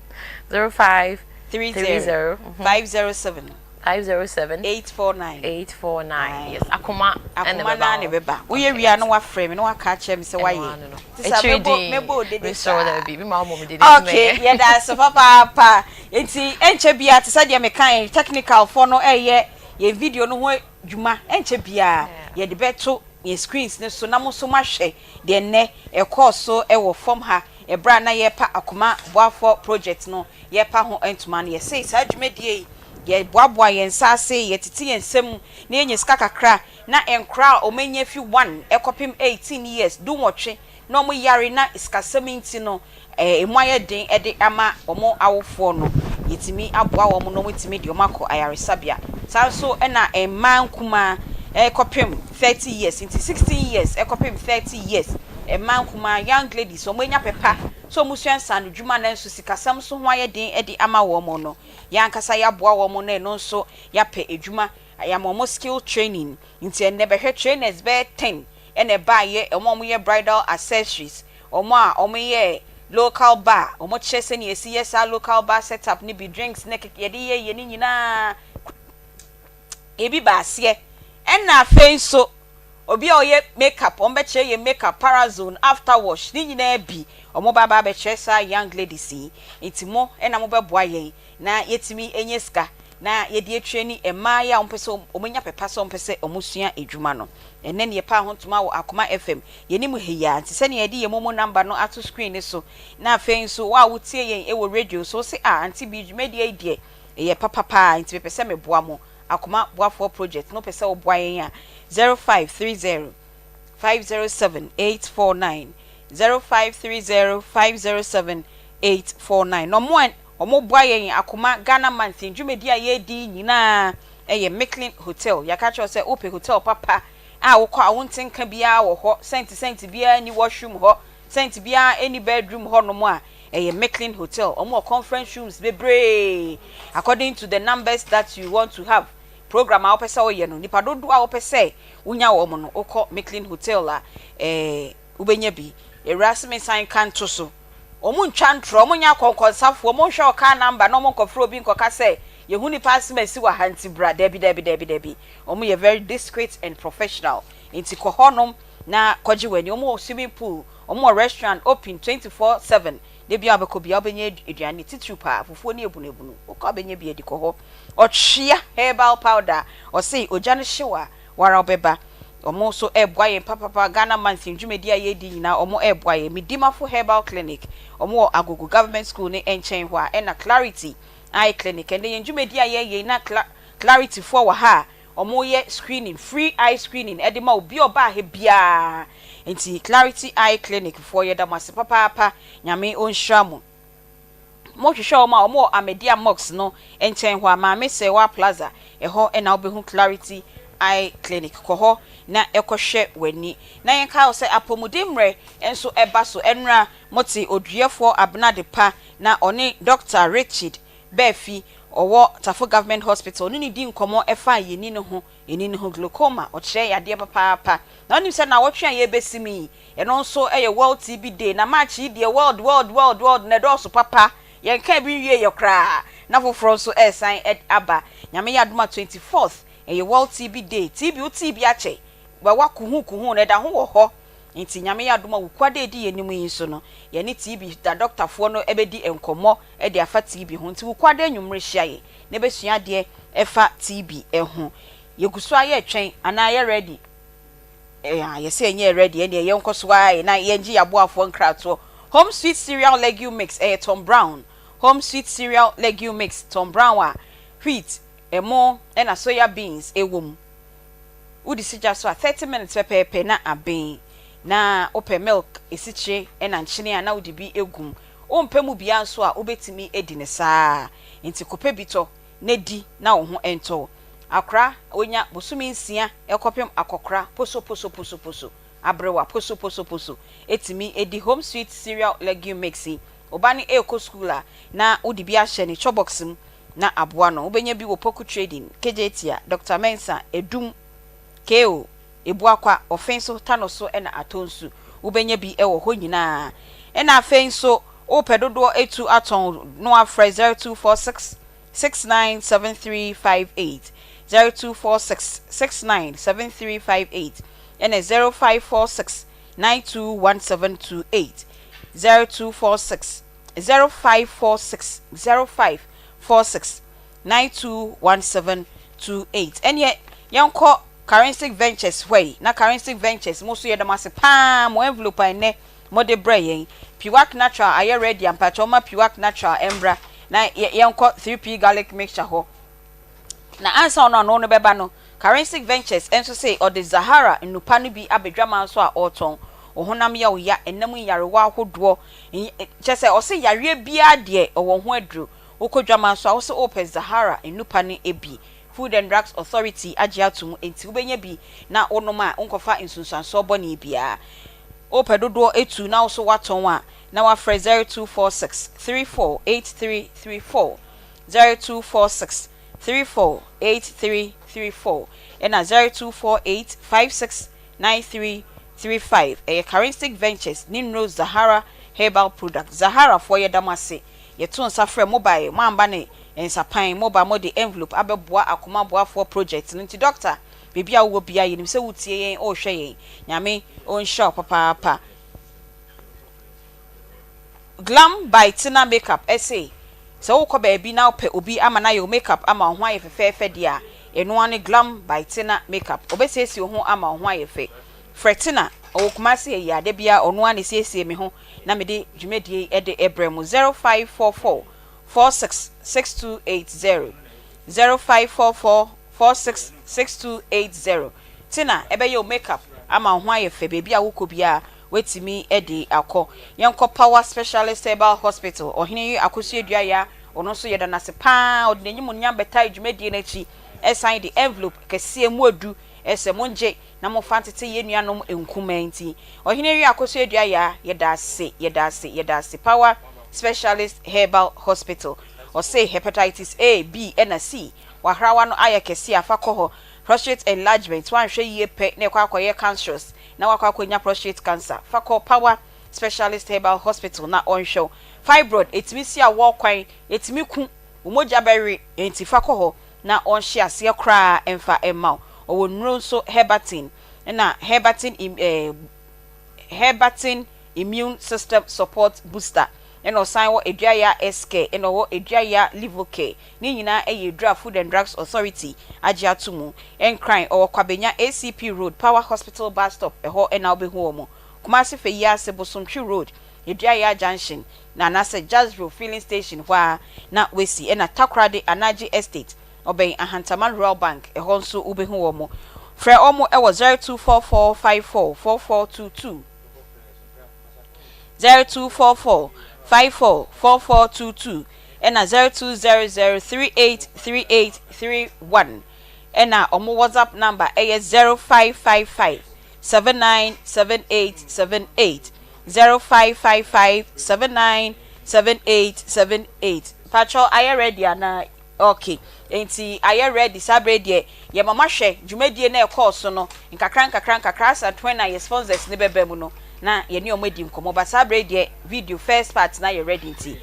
05 30 30 507 507 849. 849. Yes. Akoma ɛna Akoma naa ne bɛba. bɛba. Woyɛ wie a na wafrɛ me na waka akyerɛ me sɛ wayɛ. Nti sɛ Akyiri mɛbɔ din. mɛbɔ odede Mesrɛ wo saa. dɛ bi bi ma wo mɔ me dede. Okay, yɛda ase papaapa. Nti ɛnkyɛ bia te sɛ deɛ meka yɛn technical foɔ no ɛyɛ yɛn video no ho dwuma, ɛnkyɛ bia yɛde bɛto yɛn screens ne so na mo nso mahwɛ deɛ nnɛ ɛkɔɔ so ɛwɔ fam ha ɛberɛ a na yɛrepa Akoma Boafoɔ Project no, yɛrepa ho ntoma no. Yɛsei saa dwumadie yi, yɛboaboa yɛn nsa ase, yɛtete yɛn nsam na yɛnya sika kakra na nkora a ɔmanya fi 1 ɛkɔpem 18 years, 18, na ɔmo yare na sikasɛm nti no emu ayɛ den ɛde ama wɔn awofoɔ no, yɛtumi aboa wɔn na wɔtumi de wɔn akɔ ayaresabea. Saa nso ɛna mmaa nkumaa ɛkɔpem 30 years, nti 16 years ɛkɔpem 30 years, mmaa nkumaa, young ladies, wɔn anya pɛpa so wɔn sua nsano dwuma nanso sikasɛm nso ho ayɛ den ɛde ama wɔn no, yɛn ankasa yɛaboa wɔn na ɛno nso yɛapɛ adwuma, yɛama wɔn skill training. Nti ɛnnɛ bɛhwɛ trainers bɛyɛ 10 ɛna ɛbaayɛ, wɔn a wɔyɛ bridal accessories, wɔn a wɔyɛ local bar, wɔn kyerɛ sɛnea yɛsi yɛ saa local bar setup ne bi, drinks ne keke yɛde yɛ yɛ ne nyinaa ebi ba aseɛ. Ɛna afei nso obi a ɔyɛ makeup, wɔn bɛkyerɛ yɛ makeup, parazone, after wash ne nyinaa bi, wɔn ba ba abɛkyerɛ saa young ladies yi. Nti mo ɛna mo bɛboa yɛn na yɛtumi enye sika na yɛde atwa ni mmaa yi a wɔn pɛ sɛ wɔn nya pɛpa sɛ wɔn pɛ sɛ wɔn sua adwuma no. Ɛnɛ ne yɛpa ho ntoma wɔ Akoma FM yɛnim ha yi a. Nti sɛnea yɛde yɛn momo number no ato screen ne so, na afei nso wo a wotie yɛn wɔ radio so sɛ a Auntie bi dwumadie yi deɛ ɛyɛ papapaa, nti mepɛ sɛ meboa mo Akoma Boafoɔ Project no, pɛ sɛ woboa yɛn a, 0530 507 849, 0530 507 849. Na ɔmo a ɔmo boa yɛn Akoma Ghana Month dwumadi a yɛredi nyinaa ɛyɛ Micklin Hotel. Yɛaka kyerɛ sɛ wopɛ hotel papa a wokɔ a wonte nka biara wɔ hɔ, sɛnti sɛnti biara ni washroom hɔ, sɛnti biara ni bedroom hɔ nom a, ɛyɛ Micklin Hotel. Ɔmo wɔ conference rooms bebree according to the numbers that you want to have. Program a wopɛ sɛ woyɛ no, nipa dodoɔ a wopɛ sɛ wonya wɔn no, wokɔ Micklin Hotel a, wobɛnya bi. Ewura se me nsan ka nto so. Wɔn ntwa ntorɔ, wɔn nyɛ akɔnkɔnsafoɔ, wɔn nhwɛ wo car number na wɔn nkɔfrɛ obi nkɔka sɛ yɛhu nipa asem asi wɔ ha nti bra, dabi dabi dabi dabi. Wɔn yɛ very discreet and professional nti kɔ hɔ nom na kɔgye w'ani. Wɔn wɔ swimming pool, wɔn wɔ restaurant open 24/7, da biara wobɛkɔ biara wobɛnya aduane titiriw paa, fufuo ne abunabunu, wokɔ a wobɛnya bi adi kɔ hɔ. Ɔtwea herbal powder, ɔse ogya no hyew a woara wobɛba. Wɔn nso ɛreboa yɛn papapa, Ghana month dwumadi a yɛredi nyinaa wɔn ɛreboa yɛn. Medimafo herbal clinic, wɔn wɔ Agogo government school no nkyɛn hɔ a, ɛna Clarity eye clinic. Ɛnɛ yɛn dwumadi a yɛreyɛ yi na Clarity foɔ wɔ ha a wɔreyɛ screening, free eye screening de ma obi a ɔbaa ha biara. Nti Clarity Eye Clinic foɔ yɛda mo ase papaapa, Nyame ɔnhyira mo. Mo hwehwɛ wɔn a, wɔn wɔ Ahmadiyya Mosque no nkyɛn hɔ a, Maame Serwaa Plaza, ɛhɔ na wobɛhu Clarity Eye Clinic. Kɔ hɔ na kɔ hwɛ w'ani. Na yɛnkae wo sɛ apɔmuden mmerɛ nso ɛba so. Ɛnora mote Oduyɛfoɔ Abena Adepa na ɔne Dɔkta Richard Baafi ɔwɔ Tafo Government Hospital ne no dii nkɔmmɔ ɛfa yɛni no ho, yɛni no ho glaucoma, ɔkyerɛɛ yadeɛ papaapa. Na wonim sɛ naawɔtwe a yɛrebɛsim yi, ɛno nso yɛ World TB Day, na March yi deɛ World, World, World, World na ɛdɔɔso papa, yɛnkaa bi nwieeɛ koraa na foforɔ nso ɛresan aba. Nyame yɛ adom a 24th ɛyɛ World TB Day, TB wo tee bi akyɛ, wawa kuhuu kuhuu no ɛda ho wɔ hɔ. Nti Nyame yɛ adom a Wukuada a ɛdi yɛn anim yi nso no, yɛne TB da dɔktafoɔ no bɛdi nkɔmmɔ de afa TB ho. Nti Wukuada anwummere hyia yɛn na bɛsua adeɛ ɛfa TB ho. Yɛgu so ara yɛretwɛn anaa yɛ ready? Eh, yɛsɛ yɛnyɛ ready, ɛnneɛ yɛnkɔ so ara na yɛngye yɛn aboafoɔ nkratoɔ. Home Sweet Cereal Legume Mix, ɛyɛ Tom Brown. Home Sweet Cereal Legume Mix, Tom Brown a wheat, ɛmo ɛna soya beans ɛwɔ mu. Wode si gya so a, 30 minutes pɛpɛɛpɛ na aben. Na wopɛ milk, esikyire na nkyene a na wode bi egu mu. Wompɛ mu biara nso a, wobɛtumi adi no saa ara. Nti kɔpɛ bi tɔ na di na wo ho ntɔ wo. Akora a wanya bosome nsia kɔpem akɔkora posoposoposoposo, aberewa posoposoposo tumi di Home Sweet Cereal Legume Mix yi. Wo ba no rekɔ sukuu a, na wode bi ahyɛ ne chɔbɔks mu na aboa no. Wobɛnya bi wɔ Poku Trading, Kejetia, Doctor Mensah, Adum, KO, Ebuakwa, Ɔfen so, Tano so na Atonsu. Wobɛnya bi wɔ hɔ nyinaa. Ɛna afei nso wopɛ dodoɔ atu atɔn no a frɛ 0246 697358, 0246 697358 ɛna 0546 921728, 0246 0546 0546 921728. Ɛneɛ yɛnkɔ Karensic Ventures hɔ yi na Karensic Ventures mo nso yɛda mo ase paa mo envelope a ɛnnɛ mode brɛ yɛn. Piwak Natural ayɛ ready a mpakyɛw momma Piwak Natural mmra na yɛnkɔ 3P Garlic Mixture hɔ. Na ansa ɔno ano no bɛba no, Karensic Ventures nso se ɔde Zahara nnupa no bi aba dwaman so a ɔretɔn. Wo honam yɛ wo ya, ɛnam nyarewa ahodoɔ, kyerɛ sɛ ɔse yareɛ biara deɛ ɔwɔ ho aduro. Wokɔ dwaman so a wose wopɛ Zahara nnupa no bi. Food and Drugs Authority agye atom enti wobɛnya bi na wonom a wonkɔfa nsunsuansoɔ bɔne biara. Wopɛ dodoɔ etu na wo so woatɔn a na woafrɛ 0246 34 8334, 0246 34 8334 ɛna 0248 56 9335. Ɛyɛ Karensic Ventures ne nnuro Zahara Herbal Product. Zahara foɔ yɛda mo ase. Yɛto nsa frɛ mo baeɛ moamba ne nsapan, moba mode envelope abɛboa Akoma Boafoɔ project no nti Doctor baabi a wowɔ biara yɛnim sɛ wotie yɛn wohwɛ yɛn. Nyame ɔnhyira wo papaapa. Glam by Tina Makeup se sɛ wokɔ baabi na wopɛ obi ama no ayɛ wo makeup ama wo ho ayɛ fɛfɛɛfɛ deɛ a, ɛno ara ne Glam by Tina Makeup. Ɔbɛsiesie wo ho ama wo ho ayɛ fɛ. Frɛ Tina, ɔwɔ Kumasi ha yi ara, da biara ɔno ara na ɛsiesie me ho na mede dwumadie yi de brɛ mo. 0544 46 6280, 0544 46 6280. Tina bɛyɛ wo makeup ama wo ho ayɛ fɛ, baabi a wokɔ biara woatumi de akɔ. Yɛnkɔ Power Specialist Herbal Hospital, Ɔhene yi Akosua Aduaya, ɔno nso yɛda no ase pa ara, ɔde n'animuonyam bɛtae dwumadie no akyi, san de envelope kɛseɛ mu adu sɛ mongye na momfa ntete yɛn nuanom nkumaa nti. Ɔhene yi Akosua Aduaya, yɛda ase, yɛda ase, yɛda ase. Power Specialist Herbal Hospital, ɔse Hepatitis A, B ɛna C, w'ahrawa no ayɛ kɛse a, fa kɔ hɔ. Prostrate enlargement, woanhwɛ yie pɛ na ɛkɔ akɔyɛ cancerous na woakɔ akɔnya prostrate cancer, fa kɔ Power. Specialist Herbal Hospital na ɔnhwɛ wo. Fibroid, ɛtumi si awoɔ kwan, ɛtumi ku wo mogya bɛwe, enti fa kɔ hɔ na ɔnhye aseɛ koraa mfa mma wo. Ɔwɔ nnuro nso Herbatin ɛna Herbatin im eh, Herbatin Immune System Support Booster ɛna ɔsan wɔ Aduaya S-Care ɛna ɔwɔ Aduaya Livocare. Ne nyinaa yɛ aduru a Food and Drugs Authority agye ato mu. Nkran, ɔwɔ Kwabenya ACP Road, Power Hospital Bus Stop, ɛhɔ na wobɛhu wɔn. Kumasi Feyiase, Bosomtwi Road, Aduaya Junction, na anaasɛ Jazro Filling Station hɔ ara na wɔasi. Ɛna Takoradi, Anagye Estate, ɔbɛn Ahantaman Rural Bank, ɛhɔ nso wobɛhu wɔn. Frɛ wɔn wɔ 0244 54 4422. 0244 54 4422 ɛna 0200 38 38 31 ɛna wɔn WhatsApp number ɛyɛ 0555 7978 78 0555 7978 78 Patrɔ ayɛ ready anaa? Ok enti ayɛ ready saa berɛ yi deɛ yɛ ma moahwɛ dwumadie no a ɛkɔɔ so no nkakra nkakra nkakra asa twɛn a yɛ sponsors no bɛba mu no na yɛne wɔn adi nkɔmmɔ but saa berɛ yi deɛ video first part no ayɛ ready nti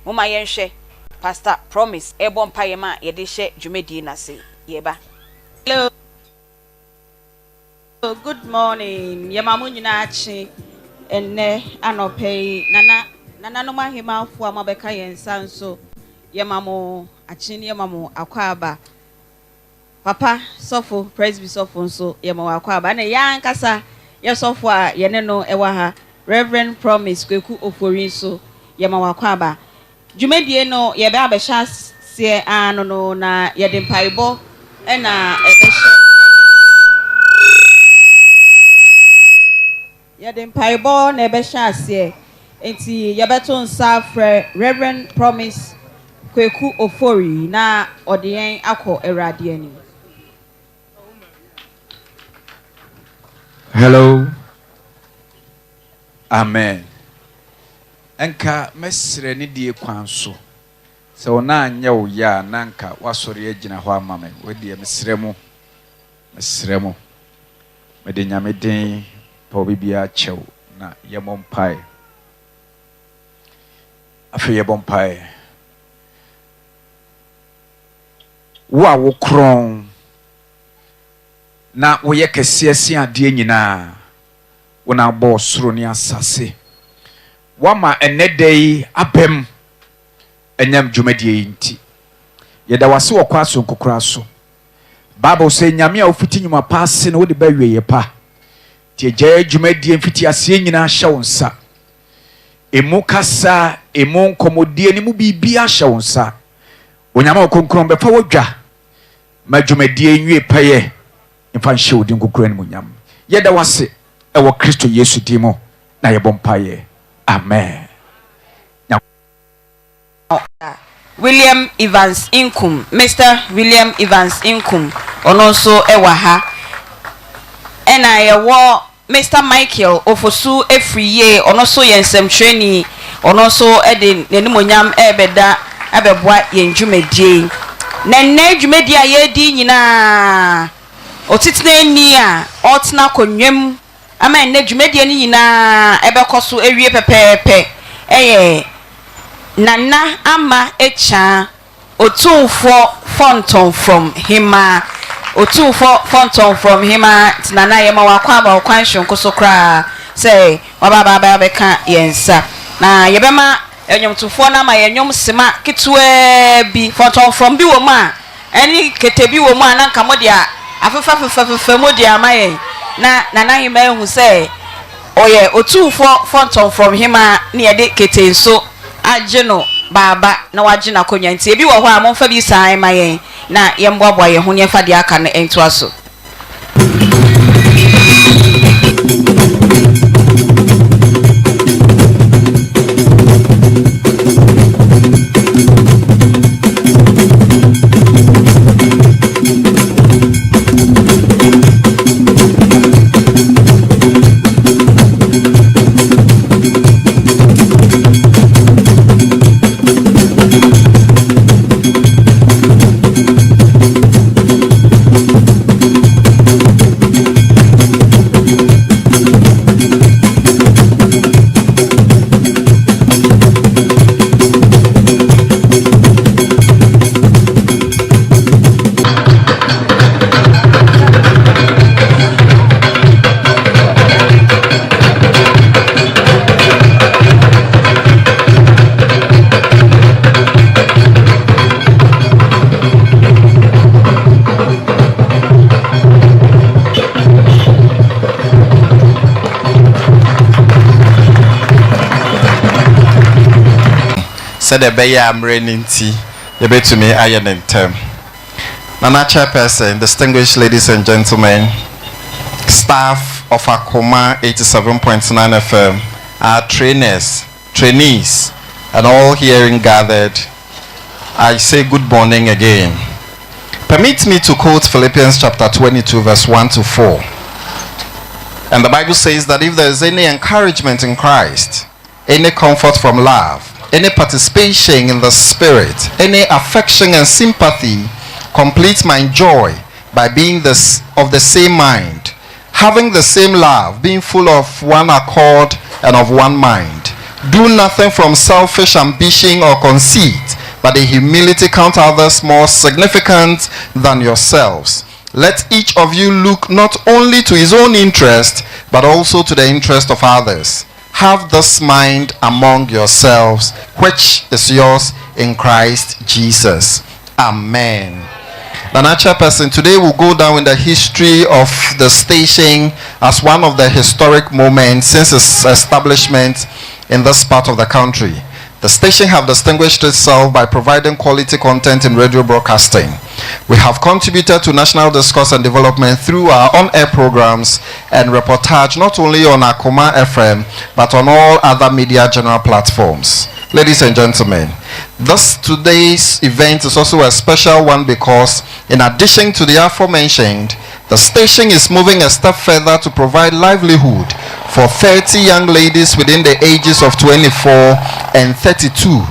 momma yɛnhwɛ Pastor Promise ɛrebɔ mpaeɛ ma yɛde hyɛ dwumadie no ase yɛba. Hello good morning yɛma mo nyinaa kye ɛnnɛ anɔpa yi nana nananom ahemmanfoɔ a moabɛka yɛn nsa nso yɛma mo akye ne yɛma mo akwaaba papa sɔfo presby sɔfo nso yɛma wo akwaaba ɛna yɛn ankasa yɛ sɔfo a yɛne no ɛwɔ ha Reverend Promise Kweku Ofori nso yɛma wo akwaaba Dwumadie no yɛbɛ abɛhyɛ aseɛ ara no no na yɛde mpaebɔ na ɛbɛhyɛ Yɛde mpaebɔ na ɛbɛhyɛ aseɛ nti yɛbɛto nsa afrɛ Rev. Promise Kweku Ofori na ɔde yɛn akɔ Awurade anim. Hello. Amen. Nka mɛsrɛ ne die kwan so. Sɛ wo nan anyɛ wo ya a, na nka woasɔre agyina hɔ ama me. Wei deɛ mesrɛ mo, mesrɛ mo. Mede Nyame din pa obi biara kyɛw na yɛmmɔ mpae. Afei yɛbɔ mpae. Wo a wokorɔn na woyɛ kɛseɛ sen adeɛ nyinaa, Wo na wobɔɔ soro ne asase. Woama ɛnnɛ da yi abam ɛnam dwumadie yi nti. Yɛda wo ase wɔ kwan soronko koraa so. Bible sɛ Nyame a wofiti nnwuma pa ase no wode ba awieeɛ pa. Nti agyae dwumadie mfitiaseɛ nyinaa hyɛ wo nsa. Emu kasa, emu nkɔmmɔdie ne mu biribiara hyɛ wo nsa. Onyame Ɔkronkron bɛfa w'adwa ma dwumadie nwie pɛyɛ. Mfa nhyɛ wo din kronkron animuonyam. Yɛda wo ase wɔ Kristo Yesu din mu na yɛbɔ mpaeɛ. Amen. William Evans Nkum, Mister William Evans Nkum, ɔno nso wɔ ha. Ɛna yɛwɔ Mister Michael Ofosu Afriyie, ɔno nso yɛ nsɛmtwerɛni, ɔno nso de n'animuonyam rebɛda abɛboa yɛn dwumadie yi. Na nnɛ dwumadie a yɛredi nyinaa, ɔtitenani a ɔretena akonnwa mu ama nnɛ dwumadie no nyinaa ɛbɛkɔ so awie pɛpɛɛpɛ yɛ Nana Ama Akyaa. Otumfoɔ Fɔntɔmfrɔm Hemaa Otumfoɔ Fɔntɔmfrɔm Hemaa nti Nana yɛma wo akwaaba wɔ kwan soronko so koraa sɛ waba aba aba abɛka yɛn nsa. Na yɛbɛma nnwomtofoɔ no ama yɛn nnwom sema ketewaa bi, fɔntɔmfrɔm bi wɔ mu a, ɛne kete bi wɔ mu a na nka mode afefafefafefa mu de ama yɛn na Nana Hemaa ahu sɛ ɔyɛ Otumfoɔ Fɔntɔmfrɔm Hemaa ne yɛde kete nso agye no baaba na wagye n'akonnwa nti ebi wɔ hɔ a momfa bi saa mma yɛn na yɛmmoaboa yɛn ho na yɛmfa deɛ aka no ntoa so. sɛdeɛ ɛbɛyɛ a mmerɛ no nti yɛbɛtumi ayɛ no ntɛm. Nana Chairperson, distinguished ladies and gentlemen, staff of Akoma 87.9 FM, our trainers, trainees, and all hearing gathered, I say good morning again. Permit me to quote Philippians chapter 22, verse 1 to 4. And the Bible says that if there is any encouragement in Christ, any comfort from love, any participation in the Spirit, any affection and sympathy, complete my joy by being this, of the same mind, having the same love, being full of one accord and of one mind. Do nothing from selfish ambition or conceit, but in humility count others more significant than yourselves. Let each of you look not only to his own interest, but also to the interest of others. Have this mind among yourselves, which is yours in Christ Jesus. Amen. Nana Chairperson, today we'll go down in the history of the station as one of the historic moments since its establishment in this part of the country. The station have distinguished itself by providing quality content in radio broadcasting. We have contributed to national discourse and development through our on-air programs and reportage not only on Akoma FM but on all other media general platforms. Ladies and gentlemen, this today's event is also a special one because in addition to the aforementioned, the station is moving a step further to provide livelihood for 30 young ladies within the ages of 24 and 32,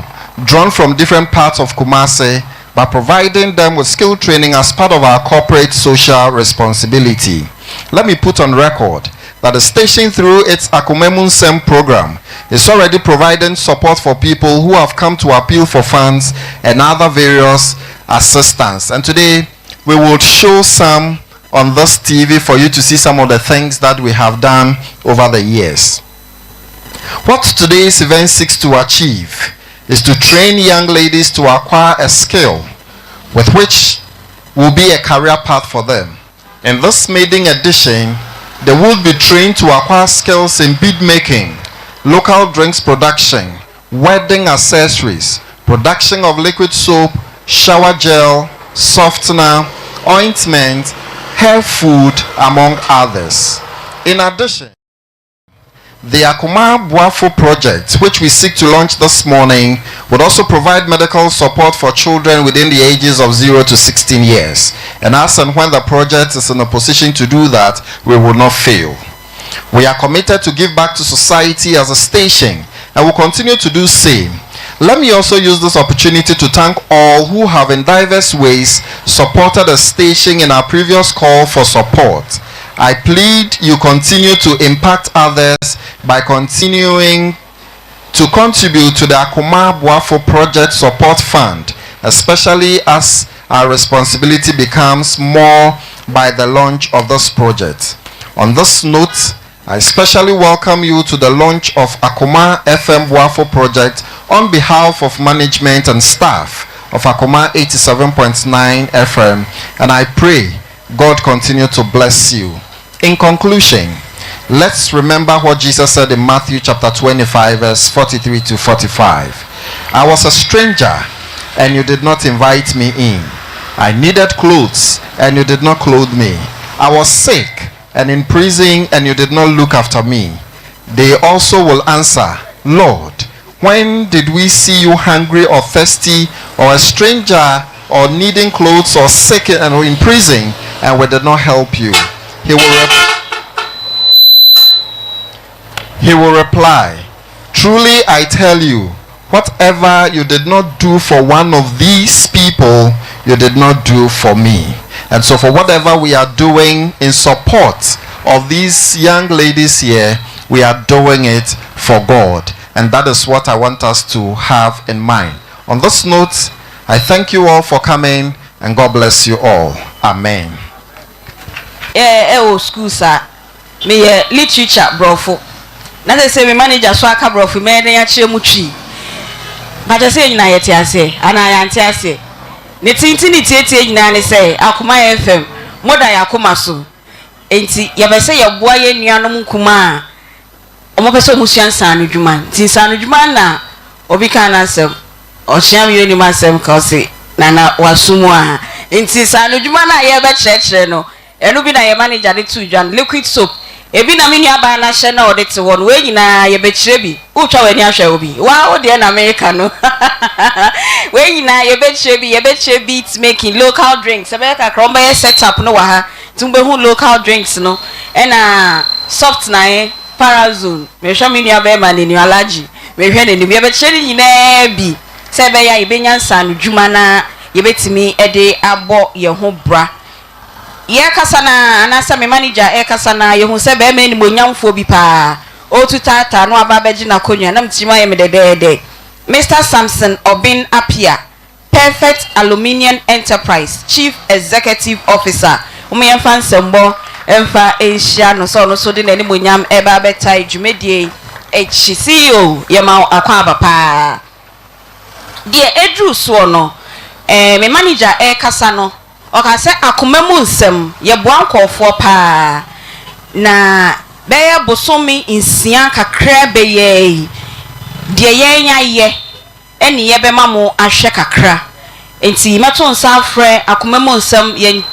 drawn from different parts of Kumasi by providing them with skill training as part of our corporate social responsibility. Let me put on record that the station through its Akomemu Nsem program is already providing support for people who have come to appeal for funds and other various assistance. And today we will show some on this TV for you to see some of the things that we have done over the years. What today's event seeks to achieve is to train young ladies to acquire a skill with which will be a career path for them. In this maiden edition, they will be trained to acquire skills in bead making, local drinks production, wedding accessories, production of liquid soap, shower gel, softener, ointment, hair food, among others. In addition, the Akoma Boafo project, which we seek to launch this morning, would also provide medical support for children within the ages of 0 to 16 years. And as and when the project is in a position to do that, we will not fail. We are committed to give back to society as a station and will continue to do same. Let me also use this opportunity to thank all who have in diverse ways supported the station in our previous call for support. I plead you continue to impact others by continuing to contribute to the Akoma Boafo Project Support Fund, especially as our responsibility becomes more by the launch of this project. On this note, I especially welcome you to the launch of Akoma FM Boafo Project on behalf of management and staff of Akoma 87.9 FM, and I pray God continue to bless you. In conclusion, let's remember what Jesus said in Matthew chapter 25, verse 43 to 45. I was a stranger, and you did not invite me in. I needed clothes, and you did not clothe me. I was sick and in prison, and you did not look after me. They also will answer, Lord, when did we see you hungry or thirsty, or a stranger, or needing clothes, or sick and in prison, and we did not help you? He will, he will reply, Truly I tell you, whatever you did not do for one of these people, you did not do for me. And so, for whatever we are doing in support of these young ladies here, we are doing it for God. And that is what I want us to have in mind. On this note, I thank you all for coming and God bless you all. Amen. Ɛwɔ sukuu saa meyɛ literature borɔfo na sɛ sɛ me manager so aka borɔfo mɛyɛ dɛn akyerɛ mu twi mpakyɛ sɛ yɛn nyinaa yɛte aseɛ anaa yɛante aseɛ ne tenten ne tietie nyinaa ne sɛ akoma fm moda yɛ akoma so enti yɛbɛ sɛ yɛboa yɛn nuanom nkumaa a wɔpɛ sɛ wɔsua nsaano dwuma nti nsaano dwuma na obi ka n'asɛm. Ɔkyea me onim asɛm ka ɔse Nana waso mu aa. Nti saanodwuma no a yɛrebɛkyerɛkyerɛ no ɛno bi na yɛn manager de too dwa no, liquid soap ebi na me nuabaa no ahyɛ na ɔde te hɔ no, wei nyinaa yɛbɛkyerɛ bi. Woretwa w'ani ahwɛ obi? Waa wo deɛ na mereka no. Wei nyinaa yɛbɛkyerɛ bi, yɛbɛkyerɛ beat making, local drinks, ɛbɛyɛ kakra wɔbɛyɛ set up no wɔ ha nti mobɛhu local drinks no ɛna soft na Parazone, mehwɛ me nua bɛɛma n'anim, Alhaji, mehwɛ n'anim, yɛbɛkyerɛ ne nyinaa bi sɛ ɛbɛyɛ a yɛbɛnya nsaano dwuma na yɛbɛtumi de abɔ yɛn ho bra. Yɛrekasa no ara, anaasɛ me manager rekasa no ara, yɛhu sɛ bɛɛma animuonyamfoɔ bi paa, ɔretu taataa na waba abɛgye n'akonnwa, na me tirim ayɛ me dɛdɛɛdɛ. Mister Samson Obeng Appiah, Perfect Aluminium Enterprise Chief Executive Officer, Momma yɛmfa nsɛmmɔ mfa nhyia no sɛ ɔno nso de n'animuonyam reba abɛtae dwumadie yi akyi. CEO, yɛma wo akwaaba paa. Deɛ ɛduru soɔ no, eh, me manager rekasa no, ɔkaa sɛ akoma mu nsɛm, yɛboa nkurɔfoɔ paa. Na bɛyɛ bosome nsia kakra bɛyɛ yi, deɛ yɛn ayɛ, ɛne yɛbɛma mo ahwɛ kakra. Enti mɛto nsa afrɛ Akoma Mu Nsɛm yɛn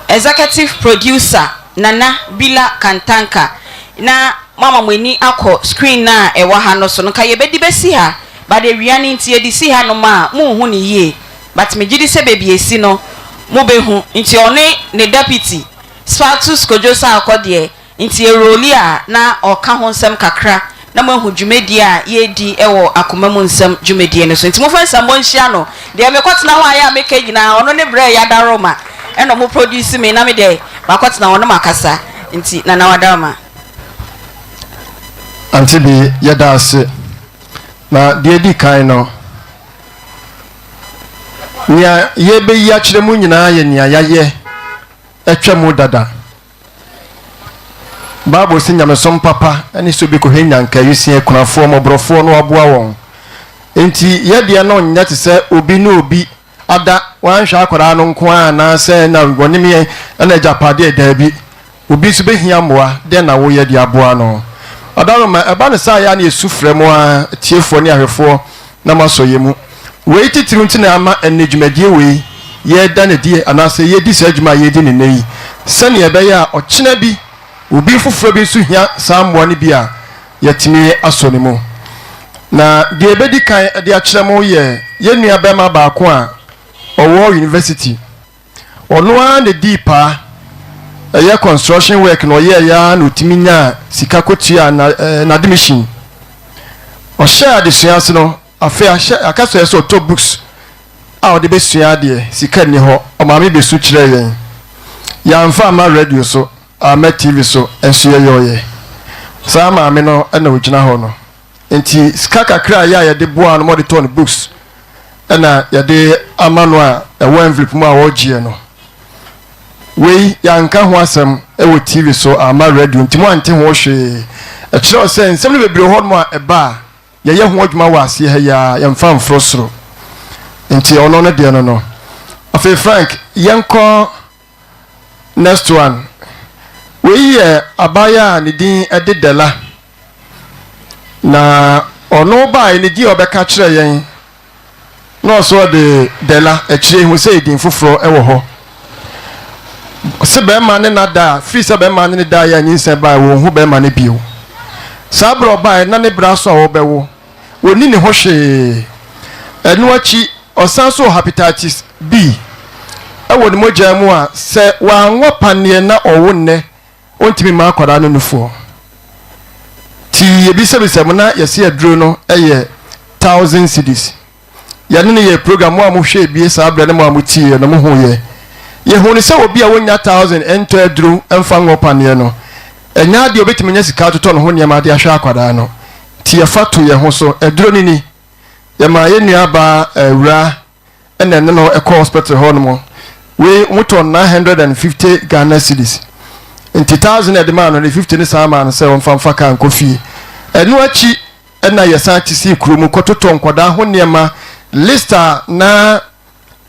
Executive Producer Nana Bila Kantanka na moama mo ani akɔ screen no a ɛwɔ ha no so no. Nka yɛbɛdi bɛsi ha but awia no nti yɛde si hanom a monhu no yie but megyedi sɛ baabi a ɛsi no mobɛhu. Nti ɔne ne deputy Spartus Kojo Sarkor deɛ Nti yɛrooli a na ɔka ho nsɛm kakra na moahu dwumadie a yɛredi wɔ akoma mu nsɛm dwumadie no so. Nti momfa nsɛmmɔ nhyia no. Deɛ mekɔtena hɔ a yɛ a meka nyinaa ɔno ne brɛ Yadaroma ɛna ɔmo produce me na me deɛ makɔtena hɔ na makasa. Nti Nana Wadaroma. Auntie Bee, yɛda ase. Na deɛ edi kan no, nea yɛrebɛyi akyerɛ mu nyinaa yɛ nea yɛayɛ atwa mu dada. Bible se nyamesom papa ne sɛ obi kɔhwɛ nnyanka, awisiaa, akunafoɔ, mmɔborɔfoɔ na waboa wɔn. Enti yɛ deɛ no nyɛ te sɛ obi ne obi ada wanhwɛ akwadaa no nko ara anaasɛ na wɔnim yɛn ɛna agyapadeɛ, daabi. Obi nso bɛhia mmoa, dɛn na woyɛ de aboa no? Ɔdaroma, ɛba no saa a yɛ a na yɛsu frɛ mo ara atiefoɔ ne ahwɛfoɔ na moasɔ yɛn mu. Wei titiriw nti na ama ɛnnɛ dwumadie wei yɛreda no adi anaasɛ yɛredi saa dwuma a yɛredi no nnɛ yi sɛdeɛ ɛbɛyɛ a ɔkyena bi obi foforɔ bi nso hia saa mmoa no bi a yɛatumi asɔ ne mu. Na deɛ ɛbɛdi kan de akyerɛ mo yɛ yɛn nua barima baako a ɔwɔ university. Ɔno ara na ɛdii paa, ɛyɛ construction work na ɔyɛeɛ ara na ɔtumi nyaa sika kɔtuaa n'admission. Ɔhyɛɛ adesua ase no, Afei ahyɛ aka sɛ sɛ ɔtɔ books a ɔde bɛsua adeɛ, sika nni hɔ, ɔmaame bɛsu kyerɛɛ yɛn. Yɛamfa amma radio so, amma TV so, nso yɛyɔeɛ. Saa maame no na ɔgyina hɔ no. Nti sika kakra a yɛ a yɛde boaa no ma ɔde tɔɔ no books na yɛde ama no a ɛwɔ envelope mu a ɔregyeɛ no. Wei yɛanka ho asɛm wɔ TV so, amma radio, nti moante ho hwee. Ɛkyerɛ wo sɛ nsɛm no bebree wɔ hɔnom a ɛba a, Yɛyɛ ho adwuma wɔ aseɛ ha yi ara, yɛmfa mforo soro. Nti ɔno no deɛ no no. Afei Frank, yɛnkɔ next one. Wei yɛ abaayewa a ne din de Della. Na ɔno baeɛ ne din a ɔbɛka kyerɛ yɛn Na ɔso ɔde Dela akyire hu sɛ edin foforɔ wɔ hɔ. Ɔse bɛrima ne na da a, firi sɛ bɛrima ne ne daeɛ a nyinsɛn baeɛ wɔnhu bɛrima no bio. Saa berɛ ɔbaeɛ na ne berɛ aso a ɔrebɛwo. Wɔnni ne ho hwee. Ɛno akyi ɔsan so wɔ hepatitis B wɔ ne mogya mu a sɛ wanwɔ paneɛ na ɔwo nnɛ Ɔntumi mma akwadaa no nufoɔ. Nti yɛbisabisa mu na yɛse aduro no yɛ thousand cedis. Yɛne no yɛɛ program, mo a mohwɛɛ bie saa berɛ ne mo a motieeɛ no mohuiɛ. Yɛhuu no sɛ obi a ɔnnya thousand ntɔ aduro mfa nwɔ paneɛ no, ɛnyɛ adeɛ a ɔbɛtumi anya sika atotɔ ne ho nneɛma de ahwɛ akwadaa no. Nti yɛfa too yɛn ho so. Aduro no ni. Yɛmaa yɛn nuabaa Awuraa ɛna ɛne no ɛkɔ hospital hɔ nom wei wɔn tɔ 950 Ghana cedis nti thousand ɛde maa no ne 50 ne saa maa no sɛ wɔn fa nfa kaa nkɔ fie ɛno akyi ɛna yɛsan te sii kuro mu kɔtotɔ nkwadaa ho nneɛma list a na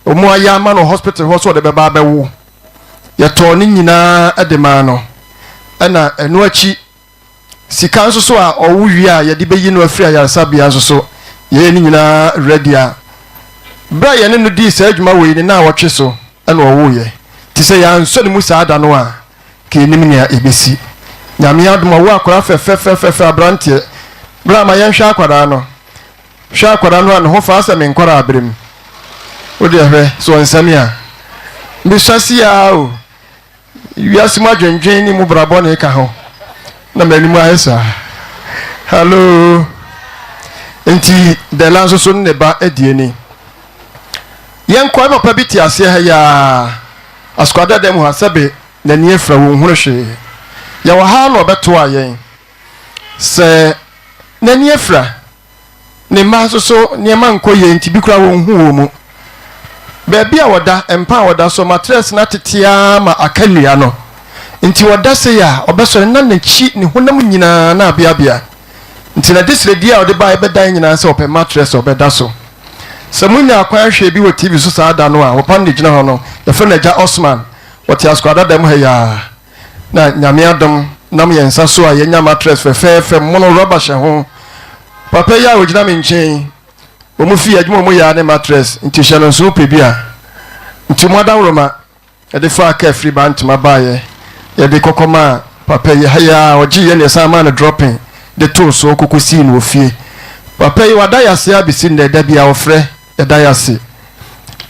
wɔn ayɛ ama no hospital hɔ so ɔde bɛba abɛwo yɛtɔɔ ne nyinaa ɛde maa no ɛna ɛno akyi Sika nso so a ɔwo wie a yɛde bɛyi no afiri ayaresabea nso so, Yɛyɛ ne nyinaa ready a, berɛ a yɛne no dii saa adwuma wei ne naawɔtwe so na ɔwoeɛ. Nti sɛ yɛansɔ ne mu saa da no a, nka yɛnnim nea ɛbɛsi. Nyame adom ɔwoo akwadaa fɛfɛfɛfɛfɛ aberanteɛ. Bra ma yɛnhwɛ akwadaa no. Hwɛ akwadaa no a ne ho fa asɛ me nkwadaa berɛ mu. Wo deɛ hwɛ, sɛ ɔnsa mi a. Mesua si ara o. Wiase mu adwendwen ne mu bra bɔne ka ho na m'anim ayɛ saa. Hello. Nti Dela nso so ne ne ba adi ani. Yɛnkɔ papa bi te aseɛ ha yi ara. Asukwa dada mu ha sɛbe n'ani afira wɔnhunu hwee. Yɛwɔ ha na ɔbɛtoa yɛn. Sɛ n'ani afira Ne mma nso so, nneɛma nkɔ yie nti, bi koraa wɔnhu wɔn mu. Baabi a wɔda, mpa a wɔda so, matrɛs no atete ara ma aka nnua no. Nti ɔda sei a, ɔbɛsɔre na n'akyi, ne honam nyinaa na abeabea. Nti n'adesrɛdeɛ a ɔde baeɛ bɛdan nyinaa sɛ ɔpɛ matrɛs a ɔbɛda so. Sɛ monya kwan hwɛ bi wɔ TV so saa da no a, papa no na ɛgyina hɔ no, yɛfrɛ no Agya Osman, ɔte Asukwa dada mu ha yi ara. Na Nyame adom nam yɛn nsa so a yɛanya mattress fɛfɛɛfɛ mono rɔba hyɛ ho. Papa yi a ogyina me nkyɛn yi, wɔn fie adwuma a wɔyɛ ara ne mattress nti hyɛ no nso wopɛ bi a. Nti wɔn adaworoma yɛde faa kaa firi Bantama baeɛ yɛde kɔkɔ maa papa yi ha yi ara ɔgye yɛ na yɛsan maa no dropping de too so kɔkɔ sii no wɔ fie. Papa yi wada yɛn ase abɛsi nnɛ da biara ɔfrɛ yɛda yɛn ase.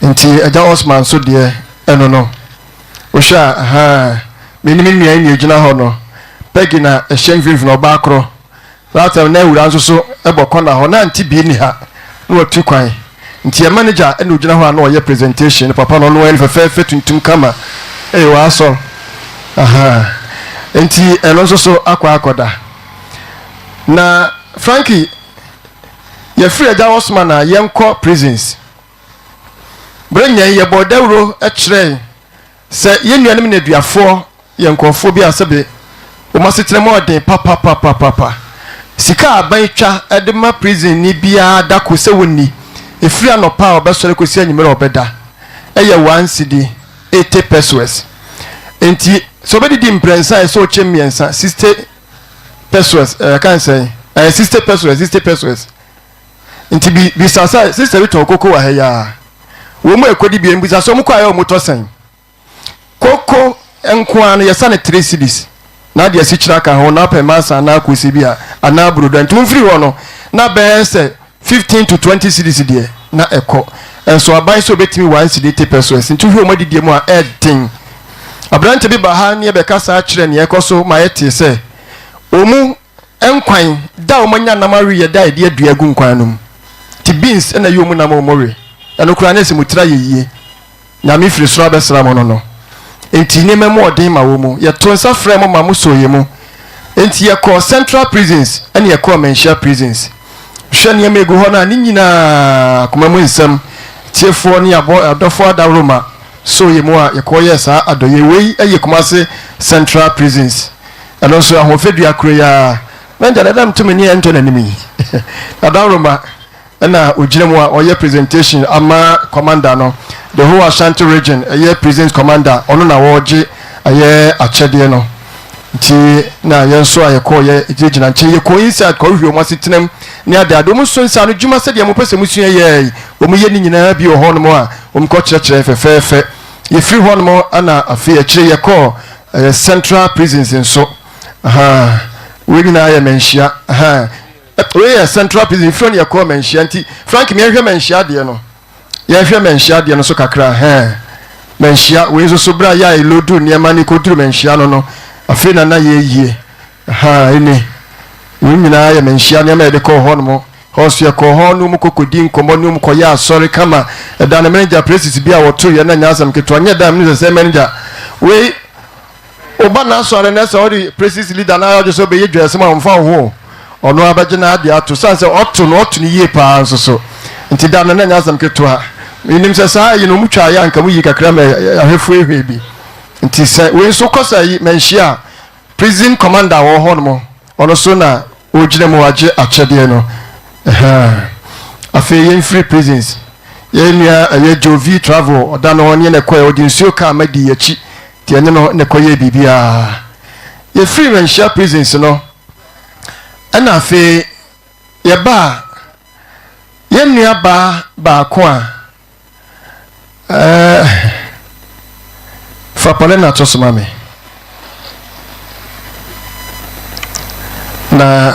Nti Agya Osman nso deɛ ɛno no. Wohwɛ a, ahaa, me ne me nua yi na yɛgyina hɔ no, Peggy na ɛhyɛ mfimfini, ɔbaa korɔ. That time na awuraa nso so bɔ kɔna hɔ, na Auntie Bee nni ha, na watu kwan. Nti yɛn manager na ogyina hɔ a na ɔyɛ presentation no, papa no ɔno ara ni fɛfɛɛfɛ tuntum kama, ee wasɔr, ahaa. Nti ɛno nso so akɔ akɔda. Na Frankie, yɛfiri Agya Osman a yɛnkɔ prisons. Berɛ nyinaa yi, yɛbɔɔ dawuro kyerɛe sɛ yɛn nuanom nneduafoɔ yɛ nkurɔfoɔ bi a sɛbe wɔn asetena mu ɔden papapapapa. Sika a aban twa de ma prisonni biara da ko sɛ wɔnni, ɛfiri anɔpa a ɔbɛsɔre kɔsi anwummerɛ a ɔbɛda, yɛ one cedi, 80 pesewas. Enti sɛ ɔbɛdidi mprɛnsa a, ɛsɛ sɛ ɔkyɛ mmiɛnsa, 60 pesewas, ɛka ne sɛn? Ɛyɛ 60 pesewas, 60 pesewas. Nti bi bisa sɛ, Sista bi tɔn koko wɔ ha yi ara. Wɔn mu a ɛkɔdi bi, mbisa sɛ wɔn kɔ ayɛ wɔn tɔ sɛn? Koko nko ara no yɛsa no three cedis na ade asikyire aka ho na apɛ masa anaa kose bi a anaa brodo a nti womfiri hɔ no na bɛyɛ sɛ 15 to 20 cedis deɛ na ɛkɔ. Nso aban sɛ obetumi one cedi te pesos nti wohwɛ wɔn adidie mu a ɛden. Aberante bi ba ha ne yɛbɛka saa kyerɛ nea ɛkɔ so ma yɛtee sɛ wɔn Nkwan, da a wɔanya nam awe yɛ da a yɛde adua agu nkwan no mu. Nti beans na ɛyɛ wɔn nam a wɔwe. Ɛno koraa na ɛsɛ mo tiri ayɛ yie. Nyame firi soro abɛsra mo no no. Nti nneɛma mu ɔden ma wɔn. Yɛtoo nsa frɛɛ mo ma mo sɔɔ yɛn mu. Nti yɛkɔɔ Central Prisons ɛne yɛkɔɔ Manhyia Prisons. Hwɛ nneɛma egu hɔ no a ne nyinaa akoma mu nsɛm. Tiefoɔ ne abɔ adɔfoɔ adaworoma sɔɔ yɛn mu a yɛkɔɔ yɛɛ saa adɔyɛ. Wei yɛ Kumasi Central Prisons. Ɛno nso ahoɔfɛ dua koro yi ara. Na ngya dada mto m'ani ɛntɔ n'anim yi. Dada ɛna ogyina mu a ɔyɛ presentation ama commander no. The whole Ashanti region ɛyɛ prisons commander ɔno na wɔregye ɛyɛ akyɛdeɛ no. Nti na yɛn nso a yɛkɔɔ yɛ gyinagyina nkyɛn yɛkɔɔ inside kɔhwehwɛ wɔn asetenam ne ade ade. Wɔn nso nsa ano dwuma sɛdeɛ mopɛ sɛ mosua yɛɛ wɔn yɛ ne nyinaa bi wɔ hɔnom a wɔn kɔ kyerɛkyerɛ fɛfɛɛfɛ. Yɛfiri hɔnom na afei akyire yɛkɔɔ ɛyɛ Central Prisons nso. Ahaa, wei nyinaa yɛ Manhyia. Ahaa, wei yɛ Central Prison, yɛfiri hɔ no yɛkɔɔ Manhyia. Nti Frank yɛnhwɛ Manhyia adeɛ no. Yɛnhwɛ Manhyia adeɛ no so kakra. Ahaa, Manhyia, wei nso so berɛ a yɛ a yɛlodu nneɛma no kɔduru Manhyia no no, afei na na yɛyie. Ahaa, ɛne wei nyinaa yɛ Manhyia nneɛma yɛde kɔɔ hɔnom. Hɔ nso yɛkɔɔ hɔ ne wɔn kɔkɔdii nkɔmmɔ ne wɔn kɔyɛɛ asɔre kama. Ɛda no manager praises bi a wɔtoo yɛn na nyɛ asɛm ketewa. Nyɛ da a menim sɛ sɛ manager wei woba n'asɔre na sɛ ɔde praises leader na ayɛ ɔdwe sɛ ɔbɛyɛ dwaasɛm a ɔmfa wo ho. Ɔno ara bɛgye n'adeɛ ato sane sɛ ɔto no ɔto no yie paa nso so. Nti da no na nyɛ asɛm ketewa. Menim sɛ saa ayi no wɔn twa ayɛ anka mu yi kakra ma ahwɛfoɔ ehwɛ bi. Nti sɛ wei nso kɔ sɛ ayi manhyia a Prison commander wɔ hɔ nom, ɔno so na ɔgyina mu agye akyɛdeɛ no. Ɛhaa. Afei yɛn firi prisons. Yɛn nua ɛyɛ Jovi Travel, ɔda no ɔne yɛn na ɛkɔɛ, ɔde nsuo kaa ma dii akyi, nti ɛne no na ɛkɔyɛɛ biribiara. Yɛfiri Manhyia prisons no, ɛna afei yɛbaa. Yɛn nuabaa baako a ɛɛ fa Paulina to so ma me. Na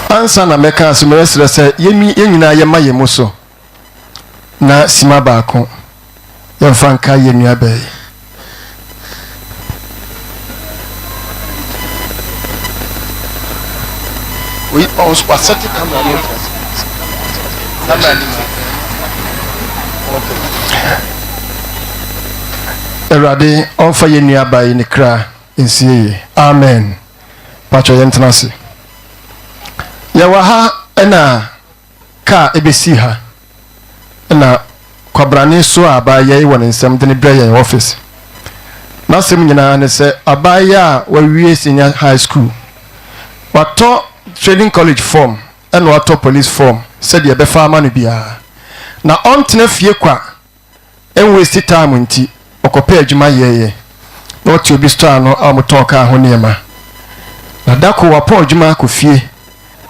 ansa na mɛka ase mɛsrɛ sɛ yɛn nyinaa yɛma yɛn mu so na sima baako yɛmfa nka yɛn nuabaa yi. Oyi ɔnso wasɛte kamera no kamera no mu. Awurade ɔmfa yɛn nuabaa yi ne kra nsie yie. Amen. Pakyɛ yɛntena ase. Yɛwɔ ha ɛna kaa ɛbɛsii ha na kwabrane soaa abaayewa yi wɔ ne nsam de no brɛɛ yɛn office. N'asɛm nyinaa ne sɛ abaayewa a wawie senior high school, watɔ training college form ɛna watɔ police form sɛdeɛ ɛbɛfa ama no biara. Na ɔntena fie kwa Ɛnwasti time nti ɔkɔpɛɛ adwuma yɛeɛ. Na ɔte obi store ano a wɔtɔn kaa ho nneɛma. Na da koro wapɔn adwuma akɔ fie.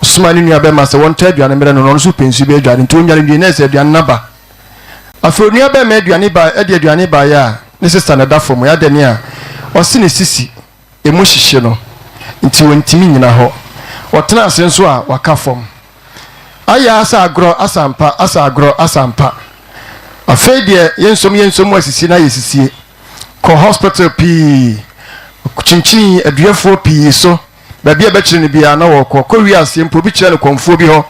Ɔsomaa ne nua bɛrima sɛ wɔntɔ aduane mmrɛ no na ɔno nso pɛ nsuo bi adware nti ɔnnware nwie na ɛsɛ aduane no aba. Afei onua bɛrima aduane ba ɛde aduane baeɛ a ne sista na ɛda fam. Ɛyɛ a ɔse ne sisi emu hyehye no nti ɔntumi nnyina hɔ. Ɔtena ase nso a waka fam. Ayɛ asa agorɔ asa ampa asa agorɔ asa ampa. Afei deɛ yɛnsom yɛnsom mu asisi na yɛsisie. Kɔ hospital pii, kyinkyini aduafoɔ pii so, baabi a ɛbɛkyere no biara na wɔkɔ. Kɔ wie aseɛ mpo obi kyerɛ no kɔmfoɔ bi hɔ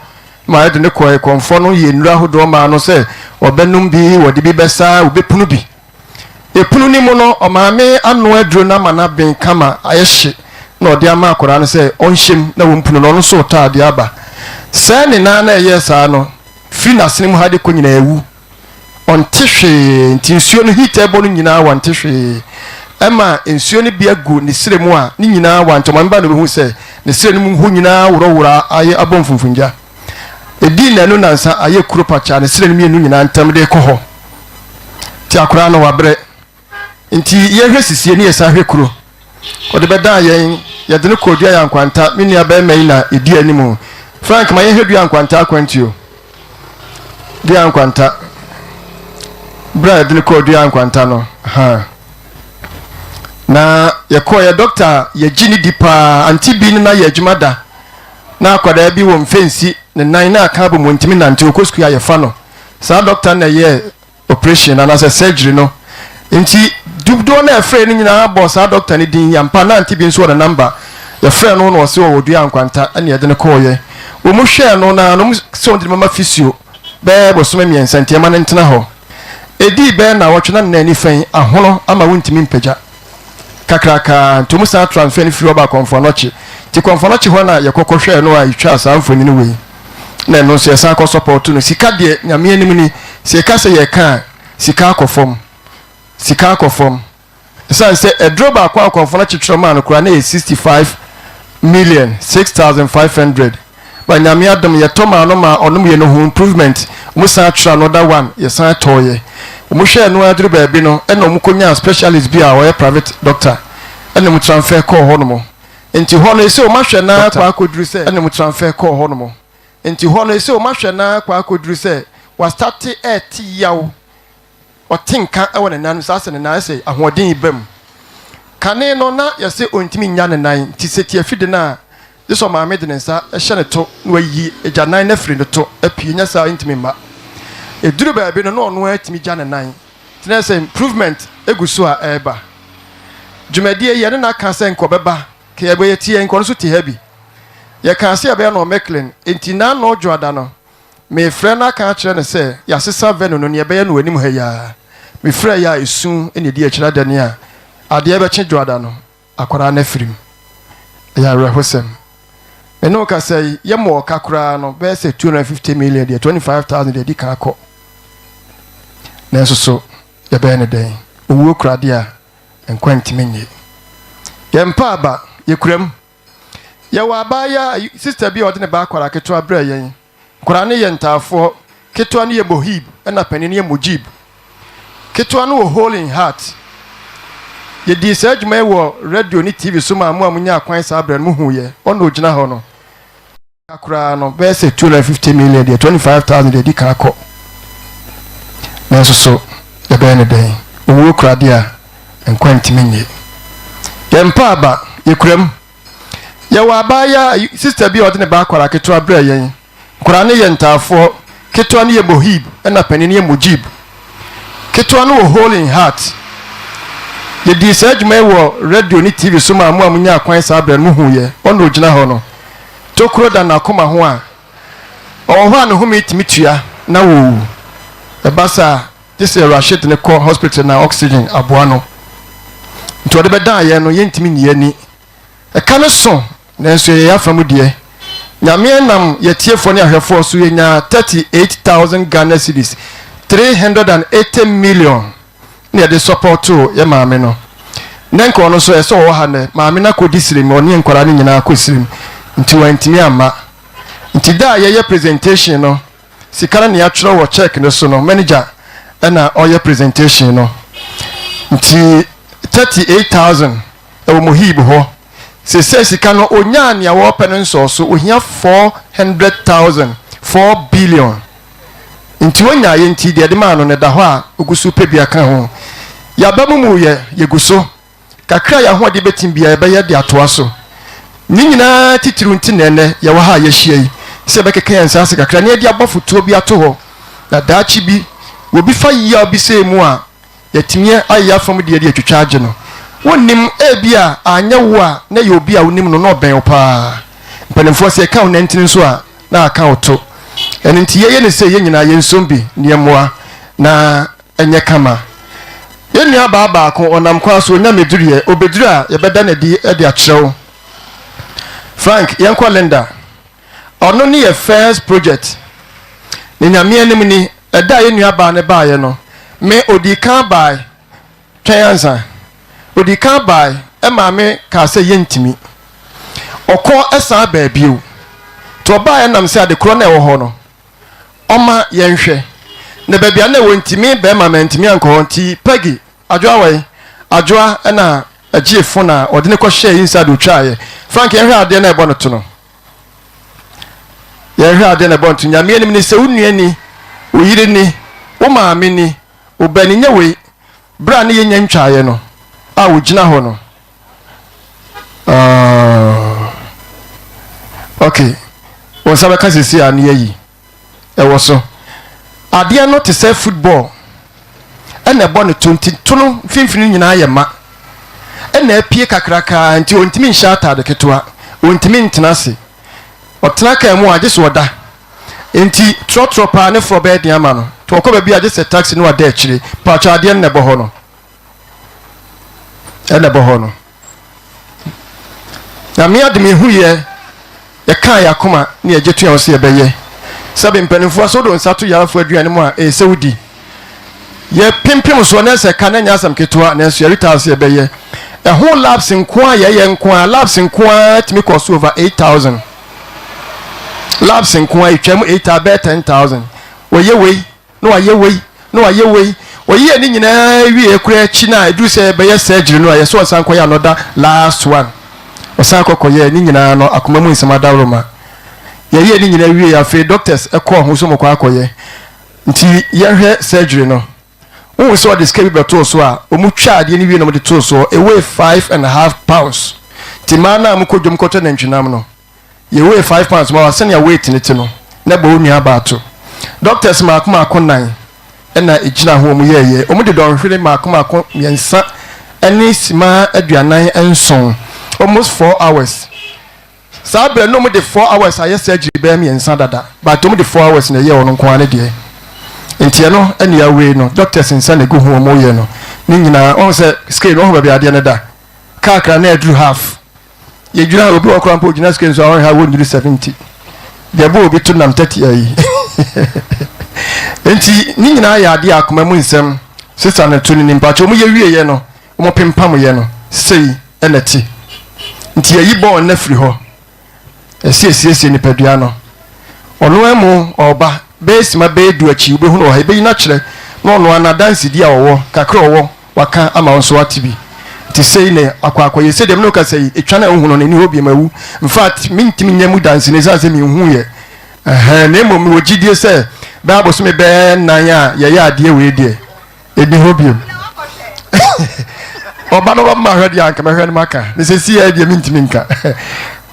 ma ɛde no kɔɛ. Kɔmfoɔ no yɛ nnuro ahodoɔ maa no sɛ ɔbɛnom bi, wɔde bi bɛsa, wɔbɛpunu bi. Epunu no mu no, ɔmaame anoa aduro no ama no aben kama, ayɛ hye, na ɔde ama akwadaa no sɛ ɔnhyɛ mu na wɔmpunu no, ɔno nso retɔ adeɛ aba. Sɛɛ ne nan na ɛyɛɛ saa no, firi n'asene mu ha de kɔ nyinaa awu. Ɔnte hwee, nti nsuo no heat a ɛbɔ no nyinaa wante hwee. Ɛma nsuo no bi agu ne serɛ mu a, ne nyinaa wante. Ɔmaame ba na ɔbɛhu sɛ ne serɛ no mu hɔ nyinaa worɔworɔ ayɛ abɔ mfumfungya. Ɛdii nnanu nnansa ayɛ kuro pakyaa ne serɛ no mmienu nyinaa ntam de rekɔ hɔ. Nti akwadaa no wabrɛ. Nti yɛhwɛ sisie ne yɛsan hwɛ kuro. Ɔde bɛdaa yɛn, yɛde no kɔɔ Dua Nkwanta, me nua bɛrima yi na ɛdi anim. Frank ma yɛhwɛ Dua Nkwanta akwantuo. Dua Nkwanta. Berɛ a yɛde no kɔɔ Dua Nkwanta no, ha. Na yɛkɔɔ yɛ dɔkta yɛgye ne di paa, ante bi no na yɛ adwuma da. Na akwadaa bi wɔ mfɛnsi ne nan na aka abom ɔntumi nante, ɔkɔ sukuu a yɛfa no. Saa dɔkta no na ɛyɛɛ operation anaasɛ surgery no. Nti dodoɔ no a ɛfrɛɛ no nyinaa bɔɔ saa dɔkta no din. Ampa na ante bi nso wɔ ne namba. Yɛfrɛɛ no na ɔse ɔwɔ Dua Nkwanta ɛna yɛde no kɔɔeɛ. Wɔn hwɛɛ no na wɔn sɛ wɔn de no bɛma physio bɛyɛ bosome mmiɛnsa nti ɛma no ntena hɔ. Ɛdii bɛyɛ nnawɔtwe na ne nan nifa yi ahono ama wontumi mpagya. Kakraka nti wɔn san transfer no firi hɔ baa Kɔmfo Anɔkye. Nti Kɔmfo Anɔkye hɔ na yɛkɔ kɔhwɛɛ no a yɛtwaa saa mfonini wei. Na ɛno nso yɛsan kɔ support no. Sika deɛ Nyame anim ni, sɛ yɛka sɛ yɛka a, sika akɔ fam. Sika akɔ fam. Ɛsiane sɛ aduro baako a Kɔmfo Anɔkye twerɛ maa no koraa na ɛyɛ 65 million, 6500. But Nyame adom yɛtɔ maa no maa ɔnom yɛ no ho improvement. Wɔn san twerɛ another one, yɛsan tɔɔyɛ. Wɔn hwɛɛ no ara duru baabi no ɛna wɔn kɔnyaa specialist bi a ɔyɛ private doctor ɛna wɔn transfer kɔɔ hɔ nom. Nti hɔ no ese wɔn ahwɛ no ara kɔ akɔduru sɛ ɛna wɔn transfer kɔɔ hɔ nom. Nti hɔ no ese wɔn ahwɛ no ara kɔ akɔduru sɛ wastate ɛɛte yaw ɔte nka wɔ ne nan no saa sɛ ne nan ayɛ sɛ ahoɔden reba mu. Kane no na yɛse ɔntumi nnya ne nan nti sɛ tiafi de no a gye sɛ ɔmaame de ne nsa hyɛ ne to na wayi agyanan no afiri ne to apue nyɛ saa a ɛntumi mma. Ɛduru baabi no na ɔno ara tumi gya ne nan nti na ayɛ sɛ improvement gu so a ɛreba. Dwumadie yi yɛne no aka sɛ nka ɔbɛba ka yɛbɛyɛ tiɛ nka ɔno nso te ha bi. Yɛkaa sɛ yɛbɛyɛ no wɔ Mechlin nti n'ano dwoada no Merefrɛ no aka akyerɛ no sɛ yɛasesa venue no, nea ɛbɛyɛ no wɔ anim ha yi ara. Mefrɛeɛ a esu na ɛdi akyire adane a adeɛ rebɛkye Dwoada no, akwadaa no afiri mu. Ɛyɛ awerɛhosɛm. Me ne wo kasa yi, yɛmmɔɔ ka koraa no, bɛyɛ sɛ 250 million deɛ, 25,000 deɛ adi kan akɔ. Nanso so yɛbɛyɛ no dɛn? Owuo kura adeɛ a nkwa ntumi nnye. Yɛmpa aba, yɛkura mu. Yɛwɔ abaayaa, sista bi a ɔde ne ba akwadaa ketewa brɛɛ yɛn. Nkwadaa no yɛ ntaafoɔ. Ketewa no yɛ Mohib ɛna panin no yɛ Mujib. Ketewa no wɔ hole in heart. Yɛdii saa adwuma yi wɔ radio ne TV so maa mo a monyaa kwan saa berɛ no mohuiɛ. Ɔna ɔgyina hɔ no. Ka koraa no, bɛyɛ sɛ 250 million deɛ, 25,000 deɛ adi kan akɔ. Nanso so yɛbɛyɛ no dɛn? Owuo kura adeɛ a nkwa ntumi nnye. Yɛmpa aba, yɛkura mu. Yɛwɔ abaayewa, sista bi a ɔde ne ba akwadaa ketewa brɛɛ yɛn. Nkwadaa no yɛ ntaafoɔ. Ketewa no yɛ Mohib ɛna panin no yɛ Mujib. Ketewa no wɔ hole in heart. Yɛdii saa adwuma yi wɔ radio ne TV so maa mo a monyaa kwan saa berɛ no mohuiɛ. Ɔna ɔgyina hɔ no. Tokuro da n'akoma ho a, ɔwɔ hɔ a ne home tumi tua na ɔwu. Ɛba saa a, gye sɛ Rashid no kɔ hospital na oxygen aboa no. Nti ɔde bɛdaa yɛn no, yɛntumi nyi yɛn ani. Ɛka no so, nanso ɛyɛ yɛn afa mu deɛ. Nyame nam yɛtiefoɔ ne ahwɛfoɔ so yɛnyaa 38,000 Ghana cedis, 380 million, na yɛde sɔpɔtoo yɛ maame no. Nɛ nka ɔno nso ɛsɛ ɔwɔ ha nɛ, maame no akɔdi sirim, ɔne nkwadaa no nyinaa kɔ sirim, nti wantumi amma. Nti da a yɛyɛ presentation no, sika no na yɛatwerɛ wɔ check no so no, manager ɛna ɔyɛ presentation no. Nti 38,000 ɛwɔ Mohib hɔ. Sesei sika no onyaa nea wɔpɛ no nsɔɔso, ohia 400,000, 4 billion. Nti onyaeɛ nti deɛ yɛde maa no no ɛda hɔ a ogu so pɛ bi aka ho. Yɛaba mu mu yɛ, yɛgu so. Kakra a yɛn ahoɔden bɛtim biara yɛbɛyɛ de atoa so. Ne nyinaa titiriw nti na ɛnnɛ yɛwɔ ha a yɛahyia yi, sɛ yɛbɛkeka yɛn nsa ase kakra na yɛde abɔ fotoɔ bi ato hɔ na daakye bi obi fa yaw bi sei mu a, Yɛatumi ayɛ yɛn afam deɛ de atwitwa agye no. Wonnim, ebia anyɛ wo a na ɛyɛ obi a wonim no na ɔbɛn wo paa. Mpanimfoɔ sɛ yɛka wo nantini nso a na aka wo to. Ɛno nti yɛyɛ no sei, yɛn nyinaa yɛnsom bi na yɛmmoa na ɛnyɛ kama. Yɛn nuabaa baako, ɔnam kwan so, ɔnya mmɛduruiɛ. Ɔbɛduru a, yɛbɛda no adi de akyerɛ wo. Frank, yɛnkɔ Linda. Ɔno ne yɛ first project. Ne Nyame anim ni, ɛda a yɛn nua baa no baeɛ no, me ɔdii kan bae, twɛn ansa, ɔdii kan bae ɛmaa me kaa sɛ yɛntumi. Ɔkɔ san baa bio. Nti ɔbaeɛ nam sɛ ade korɔ na ɛwɔ hɔ no, ɔma yɛnhwɛ. Na baabi a na ɛwɔ nti me bɛrima mantumi ankɔ hɔ nti Peggy Adwoa wai? Adwoa na ɛgyee phone a ɔde no kɔhyɛɛ inside otwaeɛ. Frank yɛnhwɛ adeɛ na ɛbɔ no to no. Yɛnhwɛ adeɛ na ɛbɔ no to. Nyame anim ni sɛ wo nua ni, wo yere ni, wo maame ni, wo ba ni nyɛ wei. Berɛ a ne yɛnya ntwaeɛ no a wogyina hɔ no. Uh, okay. Wo nsa bɛka sisi a ne yɛyi. Ɛwɔ so. Adeɛ no te sɛ football ɛna ɛbɔ ne to nti to no mfimfini nyinaa yɛ ma ɛna apue kakrakaa nti ɔntumi nhyɛ ataade ketewa, ɔntumi ntena ase. Ɔtena kaa mu a gye sɛ ɔda. Nti trɔtrɔ paa ne forɔ bɛyɛ den ama no. Nti ɔkɔ baabi a gye sɛ taxi ne wada akyire. Paatwa adeɛ no na ɛbɔ hɔ no. Ɛna ɛbɔ hɔ no. Nyame adom yɛhu yɛ, yɛkaa yɛn akoma ne yɛgye to yɛn ho sɛ yɛbɛyɛ. Sɛbe mpanimfoɔ sɛ wode wo nsa to yarefoɔ aduane mu a, ɛyɛ sɛ wodi. Yɛpempem soɔ na ɛsɛ ka na ɛnyɛ asɛm ketewa, nanso yɛretaa sɛ yɛbɛyɛ. Ɛho labs nko a yɛyɛ nko a, labs nko a tumi kɔ so over 8,000. Labs nko a ɛtwa mu 8,000 bɛyɛ 10,000. Wɔyɛ wei, na wayɛ wei, na wayɛ wei. Ɔyɛɛ ne nyinaa wieɛ koraa akyi no a ɛduru sɛ yɛbɛyɛ surgery no a, yɛsɛ ɔnsan kɔyɛ another last one. Ɔsan kɔ kɔyɛɛ ne nyinaa no akoma mu nsɛm adaworoma. Yɛyɛɛ ne nyinaa wieɛ afei doctors kɔɔ ho sɛ wɔkɔ akɔyɛ. Nti yɛhwɛ surgery no. Wohu sɛ ɔde sika bi bɛtoo so a, wɔn twaa adeɛ no wie na wɔde too soɔ. Ɛweigh 5.5 pounds. Nti mmaa no a mokɔ dwam kɔtɔ nantwinam no, Yɛ weigh 5 pounds ma wa sɛnea weight no te no na bɔ wo nua baa to. Doctors maako maako nan na egyina ho wɔn yɛɛyɛ. Wɔn de dɔnhwere maako maako mmiɛnsa ne sima 47, almost 4 hours. Saa berɛ no wɔn de 4 hours ayɛ surgery bɛyɛ mmiɛnsa dada but wɔn de 4 hours na ɛyɛɛ ɔno nko ara ne deɛ. Nti ɛno ɛne awei no doctors nsa na egu ho wɔn yɛ no ne nyinaa. Wɔn sɛ scale no wɔn baabi adeɛ no da kakra na aduru half. Yɛgyina obi wɔ koraa mpo ogyina scale so a ɔnhwɛ a wɔnnuru 70. Deɛ ɛbɔ obi to nam 30 ayi. Nti ne nyinaa yɛ adeɛ a akoma mu nsɛm sesa no to no ni mpakyɛ wɔn yɛ wieɛ no wɔn pempam yɛ no sei ɛna ti. Nti yɛyi bɔɔl no afiri hɔ. Ɛsɛ yɛsiesie nipadua no. Ɔno ara mu ɔreba bɛyɛ sima bɛyɛ du akyi wobɛhunu wɔ ha yɛbɛyi no akyerɛ na ɔno ara n'adansedi a ɔwɔ kakra a ɔwɔ waka ama wo nso woate bi. Nti sei na akɔ akɔyɛ. Sɛdeɛ me ne wo kasa yi, etwa no a wohu no no, ɛnni hɔ biom, awu. In fact, mentumi nyɛ mu danseni ɛsiane sɛ menhuiɛ. Ɛhɛn, na mmom mewɔ gyidie sɛ bɛyɛ abosome bɛyɛ nnan a yɛyɛ adeɛ wei deɛ, ɛnni hɔ biom. Ɔba no bɛma hwɛ deɛ anka mɛhwɛ no maka. Ne sɛsi yɛ deɛ mentumi nka.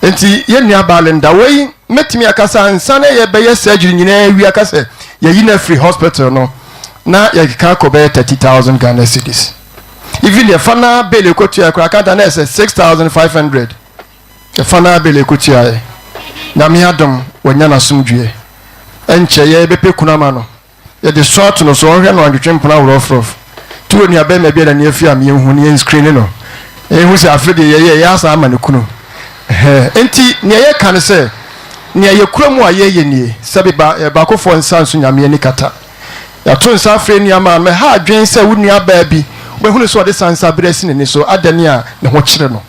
Nti yɛn nua baa Linda, wei mɛtumi aka sɛ ansa na yɛbɛyɛ surgery nyinaa awie aka sɛ yɛyi no afiri hospital no, na yɛkeka akɔ bɛyɛ 30,000 Ghana cedis. Even deɛ fa na bill ekotua koraa kanta na ɛsɛ 6,500. Ɛfa na bill ekotua yɛ. Nyame adom wanya n'asomdwoeɛ. Ɛnkyɛ yɛbɛpɛ kunu ama no. Yɛde sɔ ato no so ɔnhwɛ no antwetwe mpena worɔfrɔf. Ti wɔ nua bɛrima bi a n'ani afi a yɛnhu no yɛn screen no. Yɛnhu sɛ afe deɛ yɛyɛ yɛ asan ama no kunu. Ɛhɛɛ enti nea yɛka ne sɛ nea yɛkura mu a yɛyɛ nie sɛbe ba baakofoɔ nsa nso Nyame ani kata. Yɛato nsa afrɛ nua maa no ɛha adwene sɛ wo nua baa bi wobɛhunu sɛ ɔde sansa berɛ asi n'ani so adɛn a ne ho kyere no.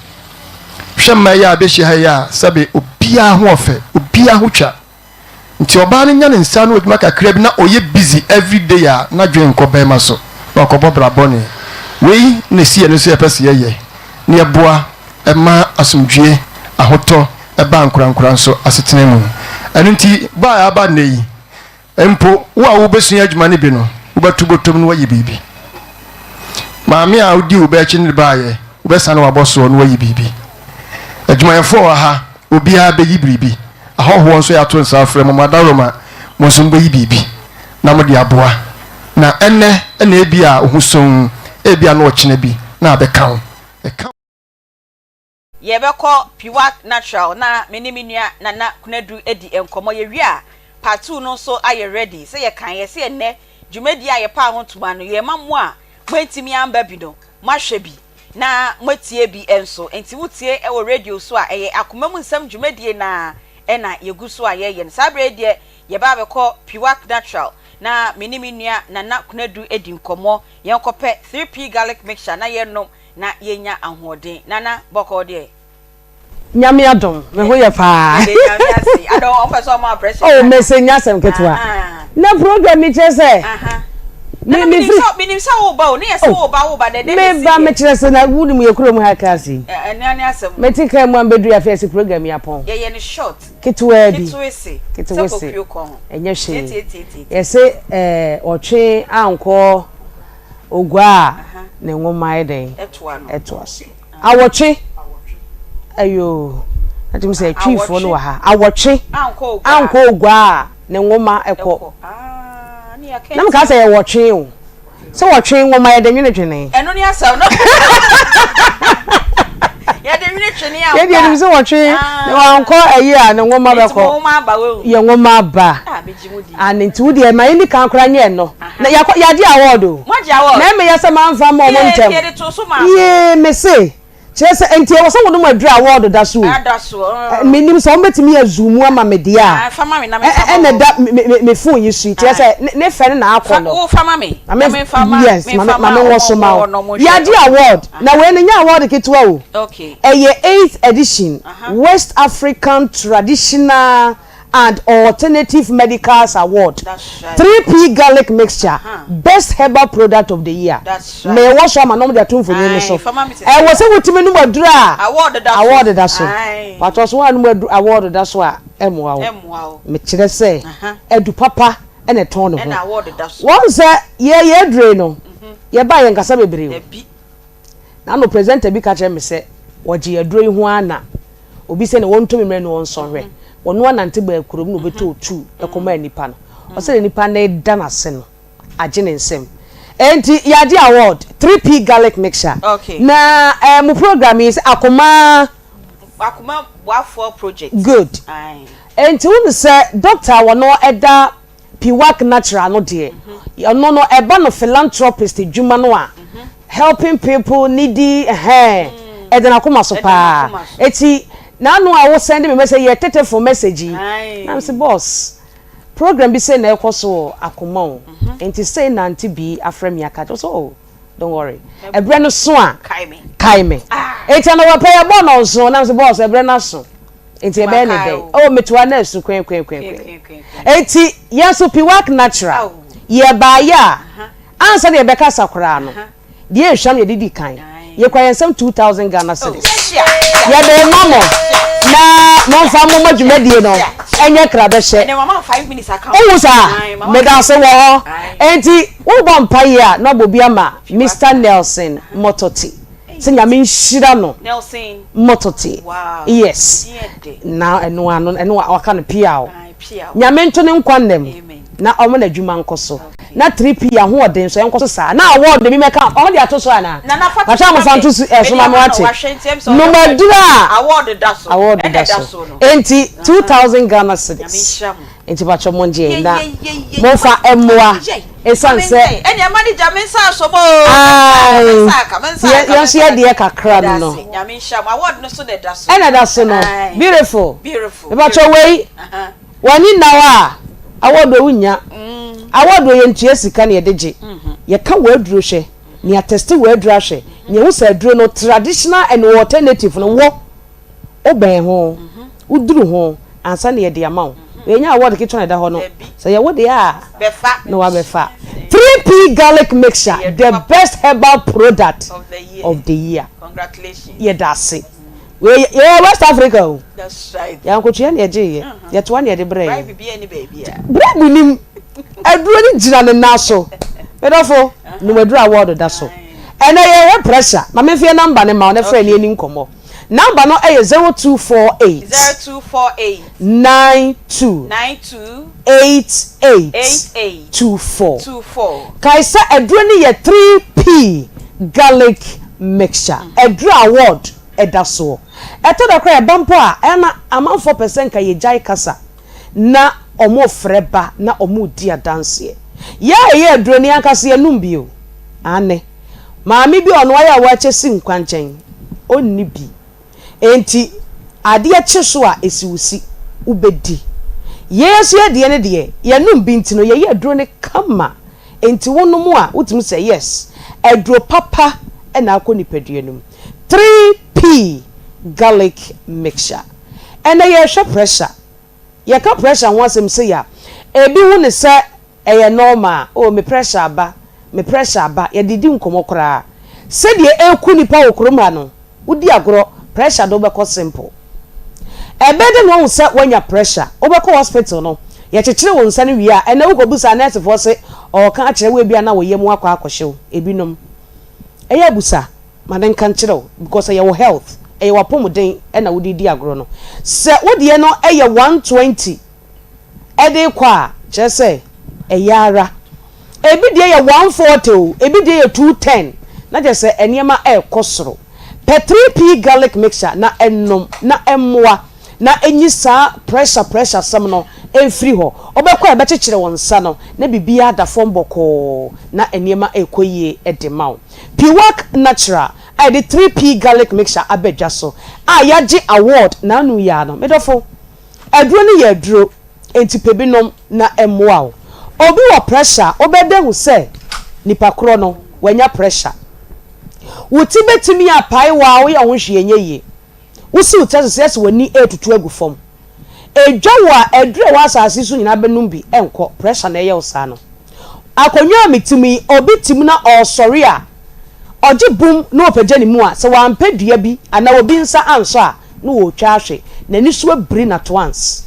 Hwɛ mmaa yi a bɛhyia ha yi a sɛbe obiara ho ɔfɛ obiara ho twa. Nti ɔbaa no nya ne nsa ano adwuma kakra bi na ɔyɛ busy everyday a n'adwene nkɔ bɛɛma so na ɔkɔbɔ bra bɔne. Wei na ɛsi yɛn so yɛpɛ sɛ yɛyɛ na yɛboa ma asomdwie, ahotɔ ba ankorankora nso asetena mu. Ɛno nti bɔ a aba nnɛ yi, Mpo wo a wobɛsua adwuma no bi no, wobɛto bɔtɔm na woayi biribi. Maame a wodii wo ba akyi no de baeɛ, wobɛsane w'abɔsoɔ na woayi biribi. Adwumayɛfoɔ wɔ ha, obiara bɛyi biribi. Ahɔhoɔ nso yɛato nsa afrɛ mo, mo adaworoma, mo nso mobɛyi biribi na mode aboa. Na ɛnnɛ na ebia wo ho sɔnn, ebia na ɔkyena bi na abɛka wo. Ɛka. Yɛbɛkɔ Piwak Natural na me ne me nua Nana Konadu adi nkɔmmɔ. Yɛwie a, part two no nso ayɛ ready. Sɛ yɛkaeɛ sɛ ɛnnɛ dwumadie a yɛpaa ho ntoma no, yɛrema mo a moantumi amba bi no, moahwɛ bi na moatie bi nso. Enti wotie wɔ radio so a, ɛyɛ Akoma mu Nsɛm dwumadie no ara na yɛgu so a yɛreyɛ no. Saa berɛ yi deɛ, yɛba abɛkɔ Piwak Natural na me ne me nua Nana Konadu adi nkɔmmɔ. Yɛnkɔpɛ 3P Garlic Mixture na yɛnnom na yɛnya ahoɔden. Nana, bɔkɔɔ deɛ? Nyame adom, me ho yɛ paa. Yɛda Nyame ase. Adɔ, wɔn pɛ sɛ wɔn abrɛ Oh, mese nyɛ asɛm ketewa. Na program yi kyerɛ sɛ, me me firi. Menim sɛ woba o, ne yɛ sɛ woba woba dɛ dɛ na esi Meba, mekyerɛ sɛ na wonim yɛ kurom ha class yi. Ɛnua ne asɛm. Mete kaa mu a mbɛduru afei ɛsɛ program yi apɔn. Yɛyɛ no short. Ketewaa bi. Ketewese. Ketewese. Sɛ kokuo kɔ ho. Ɛnyɛ hwee. Yɛse ɛɛ ɔtwe ankɔ. Ogua a ne nwoma yɛ dɛn? Ɛtoa so. Awɔtwe. Ayoo. Na kyerɛ sɛ Twifoɔ no wɔ ha. Awɔtwe. Ankɔ ogua a ne nwoma ɛkɔ. Na mekaa sɛ yɛ wɔtwe o. Sɛ wɔtwe nwoma yɛde nwene twene. Ɛno ne asɛm no. Yɛde nwene twene ampa. Yɛde yɛnim sɛ wɔtwe na wankɔ ayi a ne nwoma bɛkɔ. Yɛ nwoma aba. Aane nti wo deɛ ma yɛnni kan koraa nyɛ ɛno na yɛakɔ yɛagye award o na ɛmɛ yɛ sɛ mamfa mma ɔmo ntɛm yee mese kyerɛ sɛ nti ɛwɔ sɛ wɔnom aduru award da so o menim sɛ wɔn bɛtumi yɛ zoom ama me deɛ a ɛna ɛda me me phone yi so yi kyerɛ sɛ ne fɛ no na akɔ no yes ma me wɔ so ma wo yɛagye award na wei no nyɛ award ketewa o ɛyɛ eighth edition West African traditional and Alternative Medicals Award, 3P Garlic Mixture, Best Herbal Product of the Year. Ma ɛwɔ so ama na wɔde ato mfonini no so. Ɛwɔ sɛ wotumi nom aduru a award da so. Patɔ so woannom aduru award da so a, ɛmmoa wo. Mekyerɛ sɛ adu papa na ɛtɔn ne ho. Wɔn sɛ yɛ yɛ aduro yi no, yɛbaa yɛnkasa bebree o. N'ano presenter bi ka kyerɛ me sɛ wɔgye aduro yi ho ara na obi sɛ na wɔntɔ bi mmerɛ na wɔnsɔ nhwɛ. Wɔno anante baa kurom na ɔbɛtɔɔ tuu kɔmaa nipa no. Ɔsɛ na nipa no reda no ase no agye ne nsam. Enti yɛagye award, 3P garlic mixture. Na eh, mo program yi sɛ Akoma. Akoma Boafoɔ project. Good. Enti wohu sɛ doctor a wɔno ɛda Piwak Natural no deɛ, ɔno no ɛba no philanthropist adwuma no a, helping people, needy, ɛhɛn, ɛda n'akoma so paa. Eti n'ano a wo send me message yɛ tetefo message yi, na mese boss, program bi sei na ɛkɔ so wɔ Akoma o, nti sei na Auntie Bee afrɛ me aka kyerɛ, ɔse oh, don't worry, ɛberɛ no so a, kae me. Eti anɔpa pɛ yɛbɔɔ nnɔnson, na mese boss, ɛberɛ no aso. Nti ɛbɛyɛ ne dɛn? Oh, metoa na asu kwenkwenkwenkwen. Enti yɛn nso Piwak Natural, yɛbaeɛ a, ansa na yɛbɛkasa koraa no, deɛ ɛhwam yɛde di kan. Yɛkura yɛn nsam 2000 Ghana cedis. Yɛde rema mo na momfa mmɔ mo dwumadie no ɛnyɛ krabɛhyɛ. Wohu saa? Meda ase wɔ hɔ. Enti wobɔ mpaeɛ a na wabɔ bi ama Mister Nelson Mototi sɛ Nyame nhyira no. Mototi. Yes. Na ɛno ano ɛno waka no piaw. Nyame nto ne nkwa nna mu na ɔmo n'adwuma nkɔ so. Na 3P ahoɔden nso ɛnkɔ so saa. Na award bi mɛka ɔmo de ato so anaa? Pakyɛ a mo fa nto so ɛso ma me wate. Nomaduro a award da so. Enti 2000 Ghana cedis. Enti pakyɛ mo ngye na mo nfa mmoa esan sɛ. Ae yɛn nso yɛ deɛ kakra no no. Ɛna ɛda so no. Beautiful. Mepakyɛ wei. W'ani nna hɔ a, award wei wonnya. Award wei yɛntua sika na yɛde gye. Yɛka w'aduro hwɛ, na yɛatɛste w'aduro ahwɛ, na yɛhu sɛ aduro no traditional and alternative no wɔ, wobɛn ho, woduru ho ansa na yɛde ama wo. Wei ɛnyɛ award ketewa na ɛda hɔ no. Sɛ ɛyɛ wo deɛ a, na wabɛfa. 3P Garlic Mixture, the best herbal product of the year. Yɛda ase. Wei yɛwɔ West Africa o. Yɛankotua na yɛgyeeɛ. Yɛtoa na yɛde brɛɛ yɛn. Bribe nim. Aduro no gyina ne nan so. Me dɔfo, nom aduro a award da so. Ɛnɛ yɛhwɛ pressure. Ma memfa yɛn number no ma wo na frɛ ne yɛnni nkɔmmɔ. Number no yɛ 0248. 0248. 92. 92. 88. 88. 24. 24. Kae sɛ aduro no yɛ 3P garlic mixture. Aduro a award da soɔ. Ɛtɔ da koraa a ɛba mpo a, ɛyɛ a na amanfoɔ pɛ sɛ nka yɛgyae kasa na wɔrefrɛ ba na wɔredi adanseɛ. Yɛn a yɛyɛ aduro no, yɛn ankasa yɛnom bi o. Aane. Maame bi a ɔno ayɛ a wakyɛ si nkwankyɛn, ɔnni bi. Enti adeɛ kye so a, ɛsi wo si, wobɛdi. Yɛn nso yɛn deɛ no deɛ, yɛnom bi nti no, yɛyɛ aduro no kama. Enti wonom a, wotumi sɛ yes, aduro papa na akɔ nipadua no mu. 3P garlic mixture. Ɛnɛ yɛrehwɛ pressure. Yɛka pressure ho asɛm sei a, ebi hu no sɛ ɛyɛ normal, oh me pressure aba, me pressure aba, yɛde di nkɔmmɔ koraa. Sɛdeɛ ɛreku nnipa wɔ kurom ha no, wodi agorɔ, pressure de wobɛkɔ simple. Ɛbɛyɛ dɛn na woahu sɛ woanya pressure? Wobɛkɔ hospital no, yɛkyekyere wo nsa no wie a, ɛnɛ wokɔbisa nɛɛsefoɔ se ɔreka akyerɛ wo ebia na wo yam akɔ akɔhye wo, ebinom. Ɛyɛ abusa. Ma no nka nkyerɛ wo because ɛyɛ wo health, ɛyɛ w'apɔmuden na wode redi agorɔ no. Sɛ wo deɛ no yɛ 120 de rekɔ a, kyerɛ sɛ ɛyɛ ara. Ebi deɛ yɛ 140 o, ebi deɛ yɛ 210, na kyerɛ sɛ nneɛma rekɔ soro. Pɛ 3P garlic mixture na nom na ɛmmoa na ɛnyi saa pressure pressure asɛm no mfiri hɔ. Wobɛkɔ a ɛbɛkyekyere wo nsa no na biribiara da fam bɔkɔɔ na nneɛma rekɔ yie de ma wo. Piwak Natural a yɛde 3P Garlic Mixture aba dwa so a yɛagye award n'ano yi ara no, me dɔfo, aduro no yɛ aduro, enti pɛ bi nom na ɛmmoa wo. Obi wɔ pressure a, wobɛda ahu sɛ nipa korɔ no, wanya pressure. Wo ti bɛtumi apae wo a woyɛ wo ho hwee ɛnyɛ yie. Wosiw ti ase sɛ sɛ w'ani retutu agu fam. Edwa wo a, aduru a ɛwɔ asase yi so nyinaa bɛnom bi, ɛnkɔ. Pressure na ɛyɛ wo saa no. Akonnwa a mete mu yi, obi te mu na ɔresɔre a, ɔgye bum na ɔpagya ne mu a, sɛ wampɛ dua bi anaa obi nsa ansɔ a, na ɔretwa ahwe. N'ani so abiri no at once.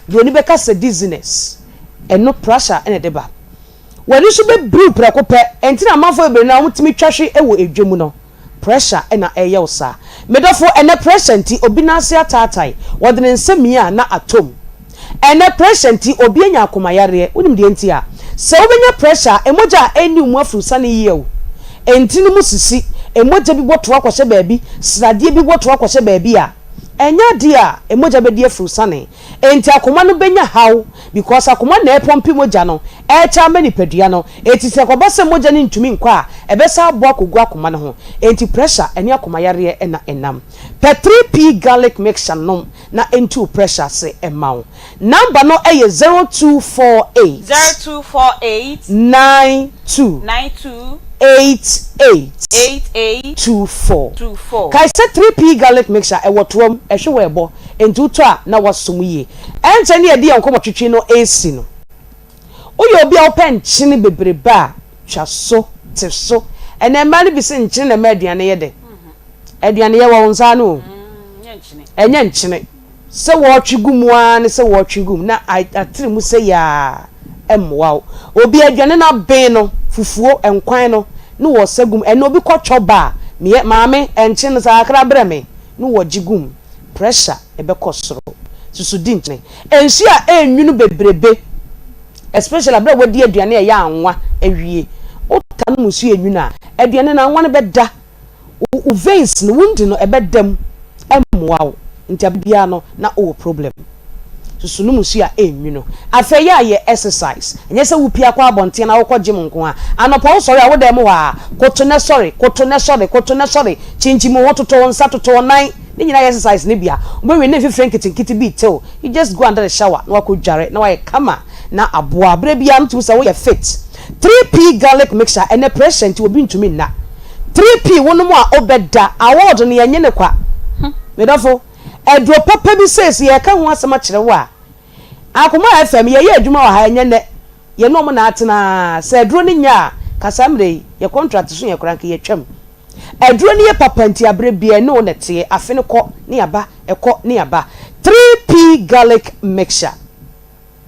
Buroni bɛka sɛ dizziness. Ɛno pressure na ɛde ba. W'ani so bɛbiriw prɛko pɛ. Ɛnti na amanfoɔ bebree no ara wɔtumi twa hwe wɔ edwa mu no. Pressure na ɛyɛ wo saa. Me dɔfo, ɛnnɛ pressure nti obi nan ase ataatae, wɔde ne nsa mia a na atɔ mu. Ɛnnɛ pressure nti obi anya akoma yareɛ, wonim deɛ nti a? Sɛ wobɛnya pressure a, mogya a ɛnni wo mu afurusane yie o. Ntini mu sisi, mogya bi bɔ toa kɔhyɛ baabi, sradeɛ bi bɔ toa kɔhyɛ baabi a, ɛnyɛ adeɛ a mogya bɛdi afurusane. Enti akoma no bɛnya haw because akoma na ɛpɔmpe mogya no ɛrekyɛ ama nipadua no. Enti sɛ ɛkɔba sɛ mogya no ntumi nkɔ a, ɛbɛsan abɔ akɔgu akoma no ho. Enti pressure ɛne akoma yareɛ na ɛnam. Pɛ 3P garlic mixture nom na ɛntu wo pressure ase mma wo. Number no yɛ 0248. 0248. 92. 92. 88. 88. 24. 24. Kae sɛ 3P garlic mixture ɛwɔ toa mu, ɛhwe wɔ ɛbɔ. Enti wotɔ a, na woaso mu yie. Ɛnkyɛ ne yɛde yɛn nkɔmmɔtwetwe no resi no. Woyɛ obi a wopɛ nkyene bebrebe a, twa so, te so. Ɛnɛ mmaa no bi se nkyene na ɛma aduane yɛ dɛ. Aduane yɛ wɔ wo nsa ano o. Ɛnyɛ nkyene. Sɛ wɔtwe gu mu ara ne sɛ wɔtwe gu mu na atere mu sɛ yaa ɛmmoa wo. Obi aduane no aben no, fufuo, nkwan no, ne wɔsa gu mu. Ɛnɛ obi kɔ twɔ ba a, meyɛ, maame, nkyene no saa kakra brɛ me, ne wɔgye gu mu. Pressure ɛbɛkɔ soro. Susu di nkyene. Nsuo a ɛnwunu bebrebe, especially berɛ a wadi aduane a ɛyɛ anwa awie. Wotaa nom nsuo a ɛnwunu a, aduane no anwa no bɛda wo wo veins no wo nti no ɛbɛda mu ɛmmoa wo nti abere biara no na wowɔ problem. Susu nom nsuo a ɛnwunu. Afei yɛ a yɛ exercise. Ɛnyɛ sɛ wopue akɔ abɔnten anaa wokɔ gym nko ara. Anɔpa wosɔre a wo dan mu hɔ ara, koto na sɔre, koto na sɔre, koto na sɔre, kyinkyim wo ho, toto wo nsa, toto wo nan. Ne nyinaa yɛ exercise no bi a. Wobɛwie na mfifire nketenkete bi rete wo. You just go under the shower na wakɔ dware na wayɛ kama na aboa. Berɛ biara no tumi sɛ woyɛ fit. 3P garlic mixture, ɛnɛ pressure nti obi ntumi nna. 3P wonom a wobɛda. Award no yɛnnye no kwa. Me dɔfo, aduro papa bi sei sɛ yɛreka ho asɛm akyerɛ wo a, Akoma FM, yɛyɛ adwuma wɔ ha ɛnyɛ nnɛ. Yɛne wɔn na atena ara. Sɛ aduro no nyɛ a, ka saa mmerɛ yi, yɛ contract so yɛn koraa anka yɛatwam. Aduro no yɛ papa nti aberɛ biara ɛne wo na ɛteɛ, afe no kɔ ne aba, ɛkɔ ne aba. 3P garlic mixture.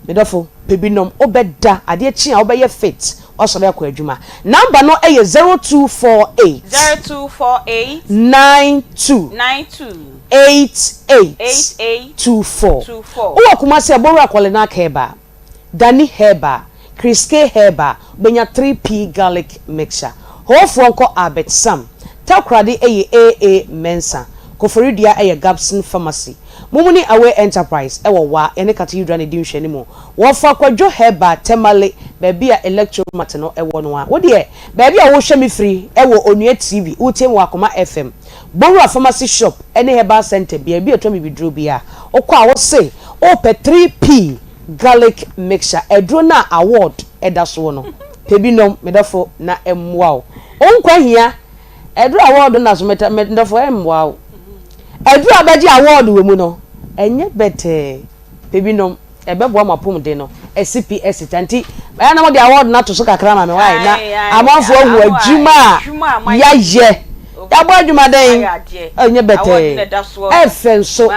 Me dɔfo, pɛ bi nom, wobɛda, adeɛ kye a wobɛyɛ fit, woasɔre akɔ adwuma. Number no yɛ 0248. 0248. 92. 92. 88. 88. 24. 24. Wowɔ Kumasi a, Bowura Kɔlenak Herbal, Dani Herbal, Kriske Herbal, wobɛnya 3P Garlic Mixture. Hoofoɔ nkɔ Albert Sam. Takoradi yɛ AA Mensah. Koforidua yɛ Gabson Pharmacy. Mumuni Away Enterprise wɔ Wa, yɛne Cathedral na ɛdi nhwɛanimu. Wɔfa Kwadwo Herbal, Tamale, baabi a Electromat no wɔ no ara. Wo deɛ, baabi a wohwɛ me firi wɔ Onua TV, wotie me wɔ Akoma FM, Bowura Pharmacy Shop ne Herbal Centre biara, baabi a wɔtɔn bibiduro biara, wokɔ a wose wopɛ 3P Garlic Mixture, aduro no a award da soɔ no, pɛ bi nom, me dɔfo, na ɛmmoa wo. Wo nkwa hia Aduru a award nna so meta me dɔfo ɛmmoa wo. Aduru a bɛgye award wɔ mu no ɛnyɛ bɛtɛɛ. Pɛ bi nom ɛbɛboa mo apɔmuden no asi pi asi ta nti ɛyɛ na mode award no ato so kakra ma me wai na amanfoɔ ahu adwuma a yayɛ. Yɛabɔ adwuma dɛn? Ɛnyɛ bɛtɛɛ. Ɛfɛ nso.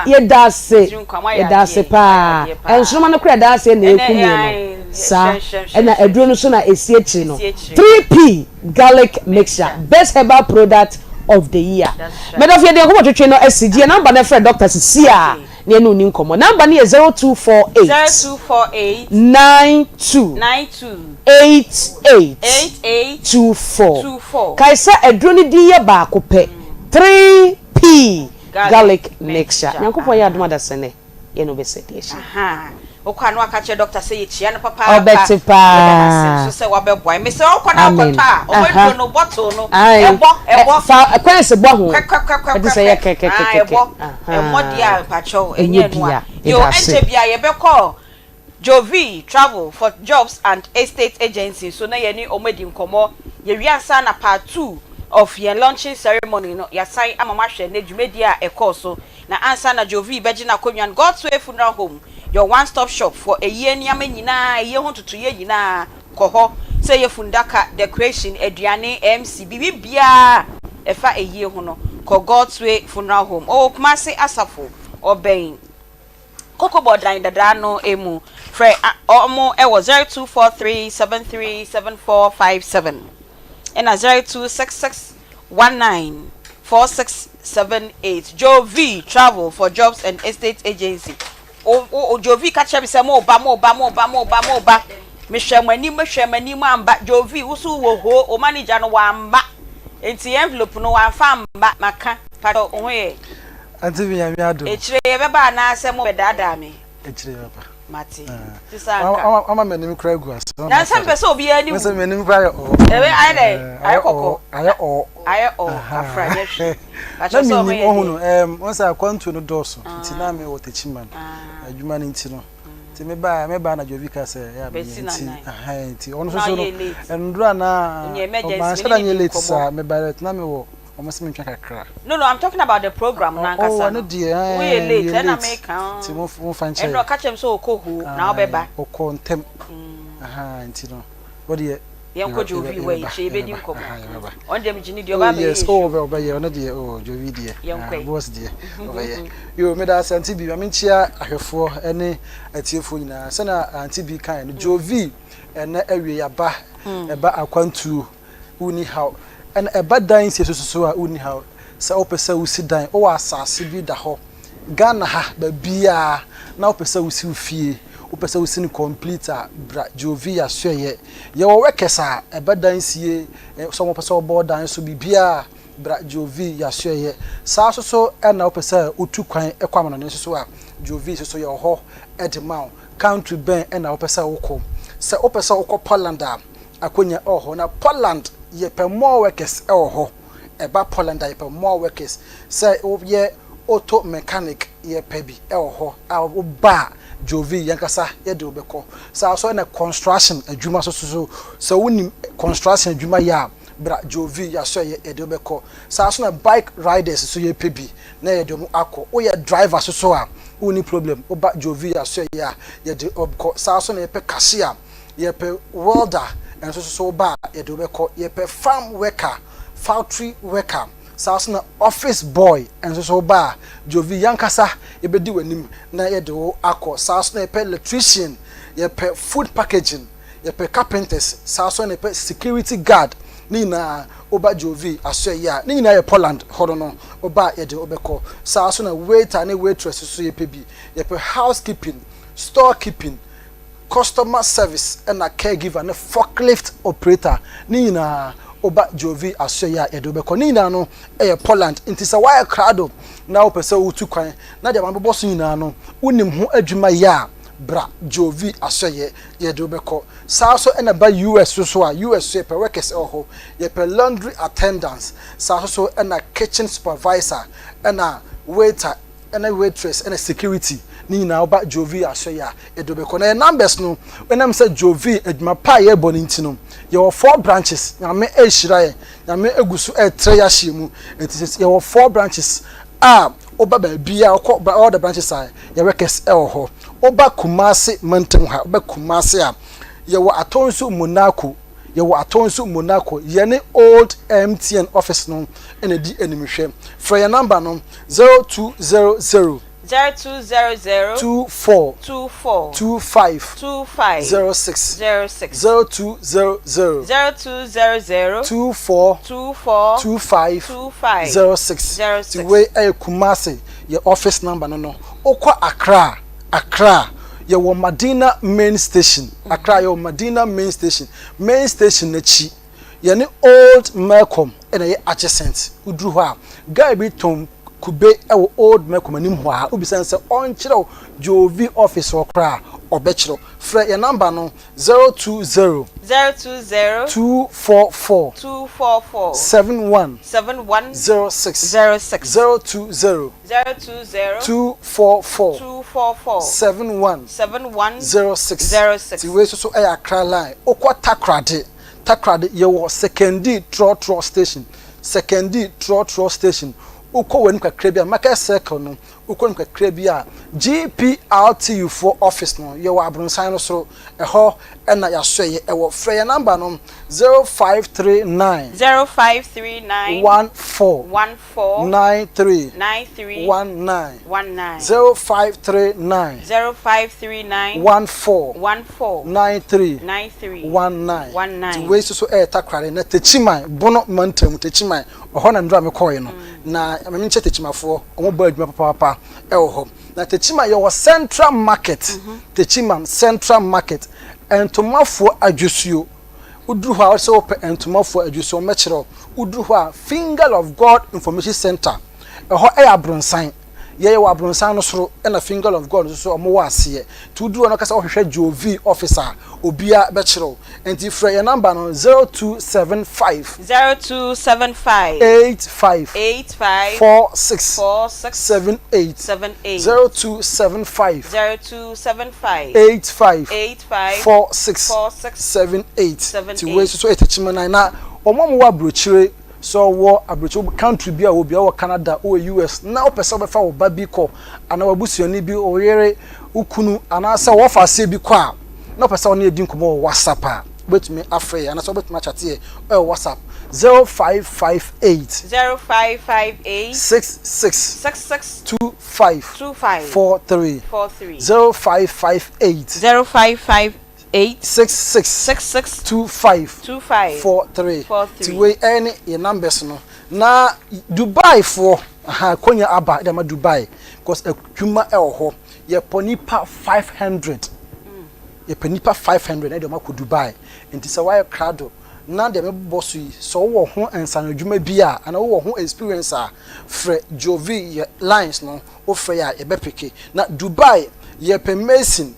Yɛda ase. Yɛda ase paa. Nsoroma no koraa ɛda aseɛ na ɛku meɛ no. Saa. Ɛna aduro no nso na ɛsi akyire no. 3P. Garlic mixture best herbal product of the year. Medɔfo yɛde nkɔmɔ twetwe no asi gye yɛ number no frɛ doctor sisi a na yɛne wo ni nkɔmɔ. Number no yɛ 0248 0248 92 92 88 88 24. 24. Kae sɛ aduro no din yɛ baako pɛ 3P garlic mixture. Nyankopɔn yɛ adom adasɛnɛ. yɛ na ɔbɛsɛ deɛ hyɛ. Ahaa wokɔ a na waka kyerɛ doctor sɛ yɛkyia no papaapa. Ɔbɛte paa. Yɛda no ase nso sɛ wabɛboa yɛn. Mesrɛ wokɔ na Amen. wokɔtɔ a ɔmo Aha. aduro no bottle no Ae. ɛbɔ Ɛ, ɛbɔ. fa coins bɔ ho. Kwɛkwɛkwɛkwɛkwɛ. Ɛte sɛ yɛ Ae kɛkɛkɛkɛkɛ. ɛbɔ. Ɛmmɔ deɛ a Ahaa. mpakyɛw Ɛnyɛ ɛnyɛ ɛno a. bia. Yoo Yɛda ase. ɛnkyɛ biara yɛbɛkɔ Jovi Travel for Jobs and Estate Agency nso na yɛne wɔn adi nkɔmmɔ. Yɛwie ansa na part 2 of yɛn launching ceremony no yɛasan ama moahwɛ nnɛ dwumadie a ɛkɔɔ so. Na ansa na Jovi rebɛgye n'akonnwa no, God's Way Funeral Home, your one stop shop for ayie nneɛma nyinaa, ayie ho ntotoeɛ nyinaa, kɔ hɔ. Sɛ ɛyɛ fundaka, decoration, aduane, MC, biribi biara a ɛfa ayie ho no, kɔ God's Way Funeral Home. Ɔwɔ Kumasi Asafo, ɔbɛn Kokobɔ dan dadaa no mu. Frɛ wɔn wɔ 0243 73 7457 ɛna 0266 19 4678. Joe V Travel for Jobs and Estate Agency. O, o, Joe V ka kyerɛ me sɛ mo ba, mo ba, mo ba, mo ba, mo ba. Mehwɛ mo anim, mehwɛ mo anim amba. Joe V, wo so wɔ hoo, wo manager no wamba. Nti envelope no wamfa amba. Maka. Pakyɛ wo ho yɛ? Auntie bi Nyame adom. Akyire yɛbɛba anaasɛ mo bɛdaadaa me? Akyire yɛbɛba. Mate. Ti saa nka. Wama m'anim kora agu ase. Nansa mepɛ sɛ obiara ani wu. Mese m'anim kora ayɛ ɔɔ. Ɛbɛ ayɛ dɛ? Ayɛ kɔkɔ. Ayɛ ɔɔ. Ayɛ ɔɔ kafra nyɛ hwee. Na menim ɔhu no ɛɛm wɔn sɛ akwantuo no dɔɔso nti na me wɔ Techiman adwuma no nti no nti me baa me baa na Jovi ka sɛ ɛyɛ a menyɛ nti ɛhɛn nti ɔno nso so no ndura na ɔmaa da nyɛ late saa me ba na me wɔ Wɔn se mentwa kakra. No no I'm talking about the program no ankasa Oh ɛno deɛ no. Woyɛ late ɛna meka. Nti mo mo fa nkyɛ. Ɛnna ɔka kyerɛ me sɛ ɔkɔ hoo na ɔbɛba. Ɔkɔ ntɛm. Ahaa nti no wo deɛ. Yɛnkɔ Jovi hɔ yi, kyɛ yɛbɛdi nkɔmmɔ. Ɔno deɛ megye ne di, ɔba Oh abɛyɛ yes, yɛ oh show. ɔbɛ ɔbɛyɛ, ɔno deɛ oh Jovi deɛ, Yɛnkɔ ah yi. boss deɛ ɔbɛyɛ. Yo, meda ase Auntie B, ma menkyia ahwɛfoɔ ne atiefoɔ nyinaa. Sɛnea Auntie B kaeɛ no, Jovi ɛnɛ awie yɛaba, ɛba akwantuo, wonni haw. Ɛna ɛba dan sie so so a wonni haw. Sɛ wopɛ sɛ wosi dan, wowɔ asase bi da hɔ, Ghana ha baabiara na wopɛ sɛ wosi wo fie, wopɛ sɛ wosi no complete a, bra Jovi Asoɛeɛ. Yɛwɔ workers a ɛba dan sie, sɛ wɔpɛ sɛ wɔbɔ dan so, biribiara bra Jovi Asoɛeɛ. Saa nso so na wopɛ sɛ wotu kwan kɔ amanɔne nso so a, Jovi nso so yɛwɔ hɔ de ma wo. Country bɛn na wopɛ sɛ wokɔ? Sɛ wopɛ sɛ wokɔ Poland a, akonya wɔ hɔ. Na Poland yɛpɛ more workers wɔ hɔ. Ɛba Poland a yɛpɛ more workers. Sɛ woyɛ auto mechanic yɛpɛ bi wɔ hɔ a woba a Jovi yɛnkasa yɛde wo bɛkɔ. Saa nso na construction adwuma nso so sɛ wonim construction adwuma yɛ a bra Jovi yɛasɔ yɛ yɛde wo bɛkɔ. Saa nso na bike riders nso yɛpɛ bi na yɛde wɔn akɔ. Woyɛ driver nso so a wonni problem woba Jovi yɛasɔ yɛ a yɛde wo bɛkɔ. Saa nso na yɛpɛ cashier Yɛpɛ welder nso so woba a yɛde wo bɛkɔ. Yɛpɛ farm worker, factory worker, saa nso na office boy nso so woba a Jovi yankasa yɛbɛdi w'anim na yɛde wo akɔ. Saa nso na yɛpɛ electrician, yɛpɛ food packaging, yɛpɛ carpenters, saa nso na yɛpɛ security guard. Ne nyinaa woba Jovi asoɛeɛ a, ne nyinaa yɛ Poland hɔ no no, woba a yɛde wo bɛkɔ. Saa nso na waiter ne waitress nso yɛpɛ bi. Yɛpɛ housekeeping, store keeping, customer service ɛna caregiver ne forklift operator ne nyinaa woba Jovi asoɛeɛ a yɛde wo bɛkɔ. Ne nyinaa no yɛ Poland nti sɛ woayɛ krado na wopɛ sɛ wotu kwan na deɛ mabobɔ so nyinaa no wonim ho adwuma yɛ a bra Jovi asoɛeɛ yɛde wo bɛkɔ. Saa nso na ɛba US nso so a US nso yɛpɛ workers wɔ hɔ, yɛpɛ laundry attendants, saa nso so na kitchen supervisor ɛna waiter ɛna waitress ɛna security ne nyinaa woba Jovi asɔre a yɛde wo bɛkɔ na yɛ numbers no ɛnam sɛ Jovi adwuma pa a yɛbɔ no nti no yɛwɔ four branches nyame ɛrehyira yɛn nyame egu so ɛretrɛ yɛ ahyɛ mu nti sɛ yɛwɔ four branches a woba baabi a wokɔ all the branches a yɛ workers ɛwɔ hɔ woba Kumasi mantam ha woba Kumasi a yɛwɔ Atonsu Monaco Yɛwɔ Atonsu Monaco, yɛne old MTN office no na ɛdi animhwɛ. Frɛ yɛn number no, 0200. 0200. 24. 24. 25. 25. 06. 06. 0200. 0200. 24. 24. 25. 25. 06. 06. Nti wei ɛyɛ Kumasi yɛ office number no no. Wokɔ Accra a, Accra yɛwɔ Madina main station. Accra yɛwɔ Madina main station. Main station no akyi, yɛne Old Melcom na ɛyɛ adjacent. Woduru hɔ a, guy bi tɔn kube wɔ Old Melcom anim hɔ a, wobisa no sɛ ɔnkyerɛ wo Jovi office hɔ koraa a, ɔbɛkyerɛ wo. Frɛ yɛn number no 020. 020. 244. 244. 71. 71. 06. 06. 020. 020. 244. 244. 71. 71. 06. 06. Nti wei nso so yɛ Accra line. Wokɔ Takoradi, Takoradi yɛwɔ Sekondi trɔtrɔ station, Sekondi trɔtrɔ station. Wokɔ w'anim kakra bi a, Market Circle no, wokɔ anim kakra bi a, GPRTU foɔ office no, yɛwɔ abronsan no soro, ɛhɔ na yɛasoɛeɛ wɔ. Frɛ yɛn number no, 0539. 0539. 14. 14. 4 93 93 19 19 0539 0539 14 14 93 93 19 19. Nti wei nso so ɛyɛ Takoradi na Techiman Bono mantam Techiman ɛhɔ na nnora mekɔɔɛ no na mame nkyɛ Techimafoɔ wɔn bɔ adwuma papaapa ɛwɔ hɔ na Techiman yɛwɔ Central Market Techiman Central Market ntomafoɔ adwosuo Woduru hɔ a, wosɛ wopɛ ntomafoɔ adwuso, wɔbɛkyerɛ wo. Woduru hɔ a, Finger of God Information Center, ɛhɔ yɛ abronsan. Yɛyɛ wɔ abronsan no soro, ɛna Finger of God nso so wɔwɔ aseɛ. Nti woduru hɔ na woka sɛ wohwehwɛ Joe V office a, obiara bɛkyerɛ wo. Nti frɛ yɛn number no, 0275. 0275. 85. 85. 46. 46. 78. 78. 0275. 0275. 85. 5, 4, 6, 4, 6, 7, 8 7, Nti wei 8. nso so yɛ tɛkyima nan. Na wɔn a wɔwɔ aburokyire, sɛ ɔwɔ aburokyire country bi a wɔ bi, ɔwɔ Canada, ɔwɔ US, na wopɛ sɛ wobɛfa wo ba bi kɔ, anaa w'abusuani bi, wo yere, wo kunu, anaasɛ wɔfa aseɛ bi kɔ a, na wopɛ sɛ wo ne yɛdi nkɔmmɔ wɔ WhatsApp a, Wobɛtumi afrɛ yɛn anaasɛ wobɛtumi akyate yɛn ɛwɔ WhatsApp 0558. 0558. 66. 66. 25. 25. 43. 43. 0558. 0558. 66. 66. 25. 25. 43. 43. Ti wei ɛne yɛn numbers no. Na Dubai foɔ, aha, konya aba de ama Dubai because adwuma ɛwɔ hɔ. Yɛpɔ nipa 500. Yɛpɛ nnipa 500 na yɛde wɔn akɔ Dubai. Nti sɛ woayɛ krado na deɛ mebobɔ so yi, sɛ wowɔ ho nsaanodwuma bi a, anaa wowɔ ho experience a, frɛ Jovi yɛ lines no, wofrɛ yɛ a yɛbɛpeke. Na Dubai, yɛpɛ mason,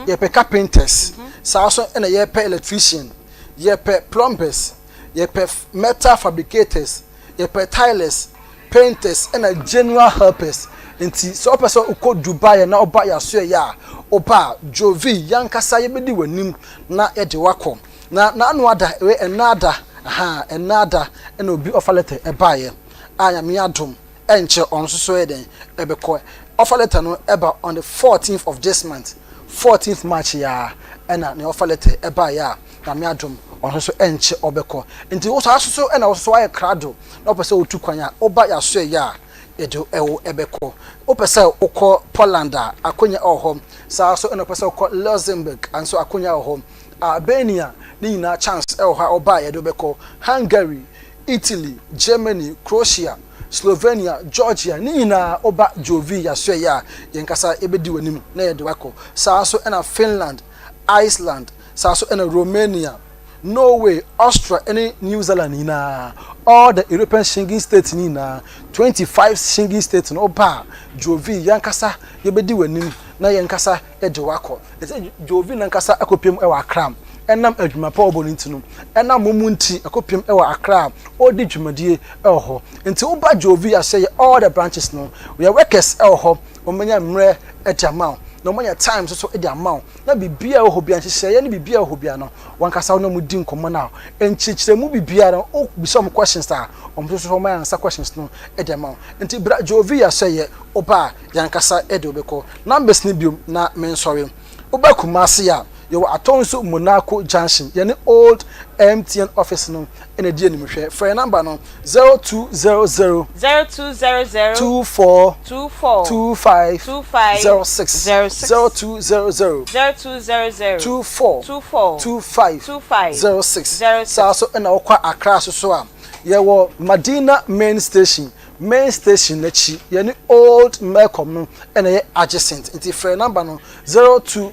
yɛpɛ carpenters, saa nso na yɛpɛ electrician, yɛpɛ plumbers, yɛpɛ metal fabricators, yɛpɛ tilers, painters ɛna general helpers nti sɛ wopɛ sɛ wokɔ Dubai na woba yɛasoɛyɛ a woba a Jovi yankasa yɛbɛdi w'anim na yɛde wakɔ na n'ano ada wei ɛnna ada ahaa ɛnna ada ɛna obi offer letter ɛbaeɛ a Nyame adom ɛnkyɛ ɔno nso so yɛ dɛn ɛbɛkɔ offer letter no ɛba on the 14th of this month 14th March yi ara ɛna ne offer letter ɛbaeɛ a Nyame adom ɔno nso ɛnkyɛ ɔbɛkɔ nti wo saa nso so ɛna wo nso wayɛ krado na wopɛ sɛ wotu kwan a woba yɛasoɛyɛ a yɛde wo ɛbɛkɔ wopɛ sɛ wokɔ Poland a akonya ɛwɔ hɔ saa nso ɛna wopɛ sɛ wokɔ Luxembourg nso akonya ɛwɔ hɔ Albania ne nyinaa chance ɛwɔ hɔ a woba a yɛde wo bɛkɔ Hungary Italy Germany Croatia Slovenia Georgia ne nyinaa woba Jovi yɛasoɛyɛ a yɛn kasa yɛbɛdi w'anim na yɛde wo akɔ saa nso ɛna Finland Iceland Saa nso na Romania, Norway, Austria ne New Zealand nyinaa, all the European Schengen states no nyinaa, 25 Schengen states no, woba a, Jovi, yɛn ankasa yɛbɛdi w'anim na yɛn ankasa yɛde wo akɔ. Ɛsɛ Jovi no ankasa akɔpiem wɔ Accra. Ɛnam adwuma pa a ɔbɔ no nti no, ɛnam mo mu nti, ɛkɔpiem wɔ Accra a ɔredi dwumadie wɔ hɔ. Nti woba Jovi ahyɛ yɛ all the branches no, yɛ workers wɔ hɔ, wɔbɛnya mmerɛ de ama wo, na wɔanya time nso so de ama wo. na biribiara a ɛwɔ hɔ biara, nhyehyɛeɛ ne biribiara a ɛwɔ hɔ biara no, w'ankasa wo ne wɔn di nkɔmmɔ no a, nkyerɛkyerɛmu biribiara no, wobisa wɔn questions a, wɔn nso so wɔn answer questions no de ama wo. Nti bra Jovi Asɛyɛ, woba a, yɛn ankasa de wo bɛkɔ. Numbers no biom na mensɔre. Woba Kumasi a, yɛwɔ Atonsu Monaco Junction, yɛne old MTN office no na ɛdi anim hwɛ. Frɛ yɛn number no, 0200. 0200. 24. 24. 25. 25. 06. 06. 0200. 0200. 24. 24. 25. 25. 06. 06. Saa so na wokɔ Accra so so a, yɛwɔ Madina main station, main station n'akyi, yɛne old Melcom no na ɛyɛ adjacent. Nti frɛ number no 020.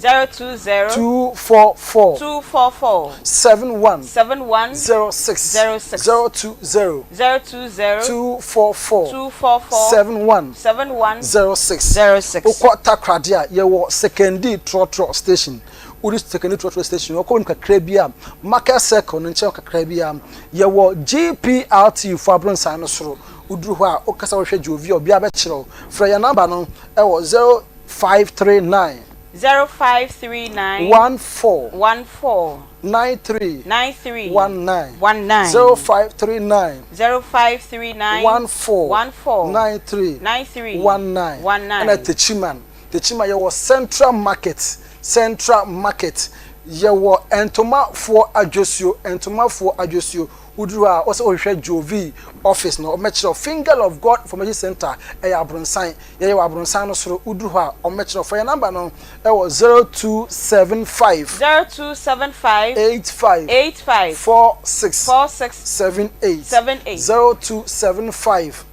020. 244. 244. 71. 71. 06. 06. 020. 020. 244. 244. 71. 71. 06. 06. Wokɔ Takoradi a, yɛwɔ Sekondi Trɔtrɔ station. Wodi Sekondi Trɔtrɔ station, wokɔ mu kakra bi a, Market Circle no nkyɛn kakra bi a, yɛwɔ GPRTU fo abronsan no soro. Woduru hɔ a, wokasa wohwɛ Jovi a, obiara bɛkyerɛ wo. Frɛ yɛn number no wɔ 0539. 0539. 14. 14. 93. 93. 19. 19. 0539. 0539. 14. 14. 93. 93. 19. 19. Ɛna Techiman. Techiman yɛwɔ Central Market. Central Market. Yɛwɔ Ntomafoɔ Adwosuo. Ntomafoɔ Adwosuo. Woduru hɔ a, wosɛ wohwehwɛ Jovi office no, wɔbɛkyerɛ wo. Finger of God Information Center, ɛyɛ abronsan. Yɛyɛ wɔ abronsan no soro. Woduru hɔ a, wɔbɛkyerɛ wo. Fa yɛn number no wɔ 0275. 0275. 85. 85. 46. 46. 78. 78. 0275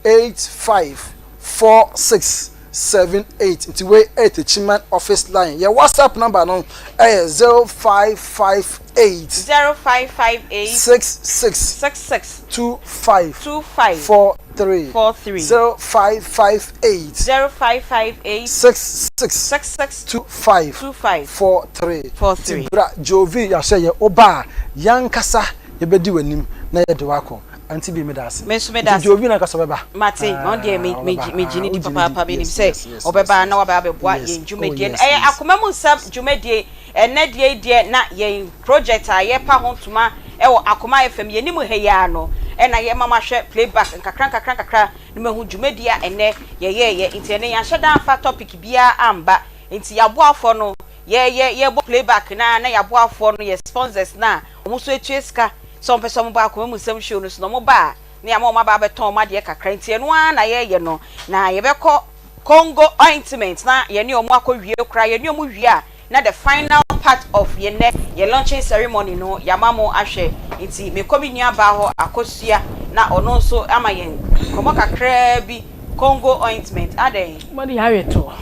85 46 78. Nti wei ɛyɛ Techiman office line. Yɛ WhatsApp number no ɛyɛ 0558. 0558. 66. 66. 25. 25. 43. 43. 0558. 0558. 66. 66. 25. 25. 43. 43. Nti bra Jovi yɛahyɛ yɛ woba a yɛankasa yɛbɛdi w'anim na yɛde wo akɔ. Auntie Bee meda ase. Me nso meda Nti ase. Jovi no ankasa ɔbɛba? Mate, ɔno deɛ me me Ɔbɛba. megye ne di Wogye ne di. papaapa menim Yes, sɛ yes, yes, ɔbɛba yes, na waba abɛboa yes. yɛn Oh, dwumadie no. yes, Ɛyɛ yes. Akoma mu Nsɛm dwumadie. Ɛnnɛ deɛ yi deɛ na yɛn project a yɛrepa ho ntoma wɔ Akoma FM yɛn anim ha yi ara no ɛna yɛma moahwɛ playback nkakra nkakra nkakra na moahu dwumadie a ɛnnɛ yɛyɛeɛ. Nti ɛnnɛ yɛanhyɛ da amfa topic biara amba nti yɛaboafoɔ no. Yɛ yɛ yɛbɔ playback no a na yɛaboafoɔ no, yɛ sponsors no a wɔn nso atua sika sɛ wɔpɛ sɛ wɔba Akoma Mu Nsɛm show no so no, wɔba a na yɛama wɔn aba abɛtɔn wɔn adeɛ kakra nti ɛno ara na yɛreyɛ no. Na yɛbɛkɔ Congo ointment na yɛne wɔn akɔ wie koraa, yɛne wɔn wie a na the final part of yɛn nnɛ yɛn launching ceremony no yɛama mo ahwɛ nti mekɔ me nua baa hɔ akɔsua na ɔno nso ama yɛn nkɔmmɔ kakraa bi Congo ointment adɛn? Mode yɛ awe toɔ.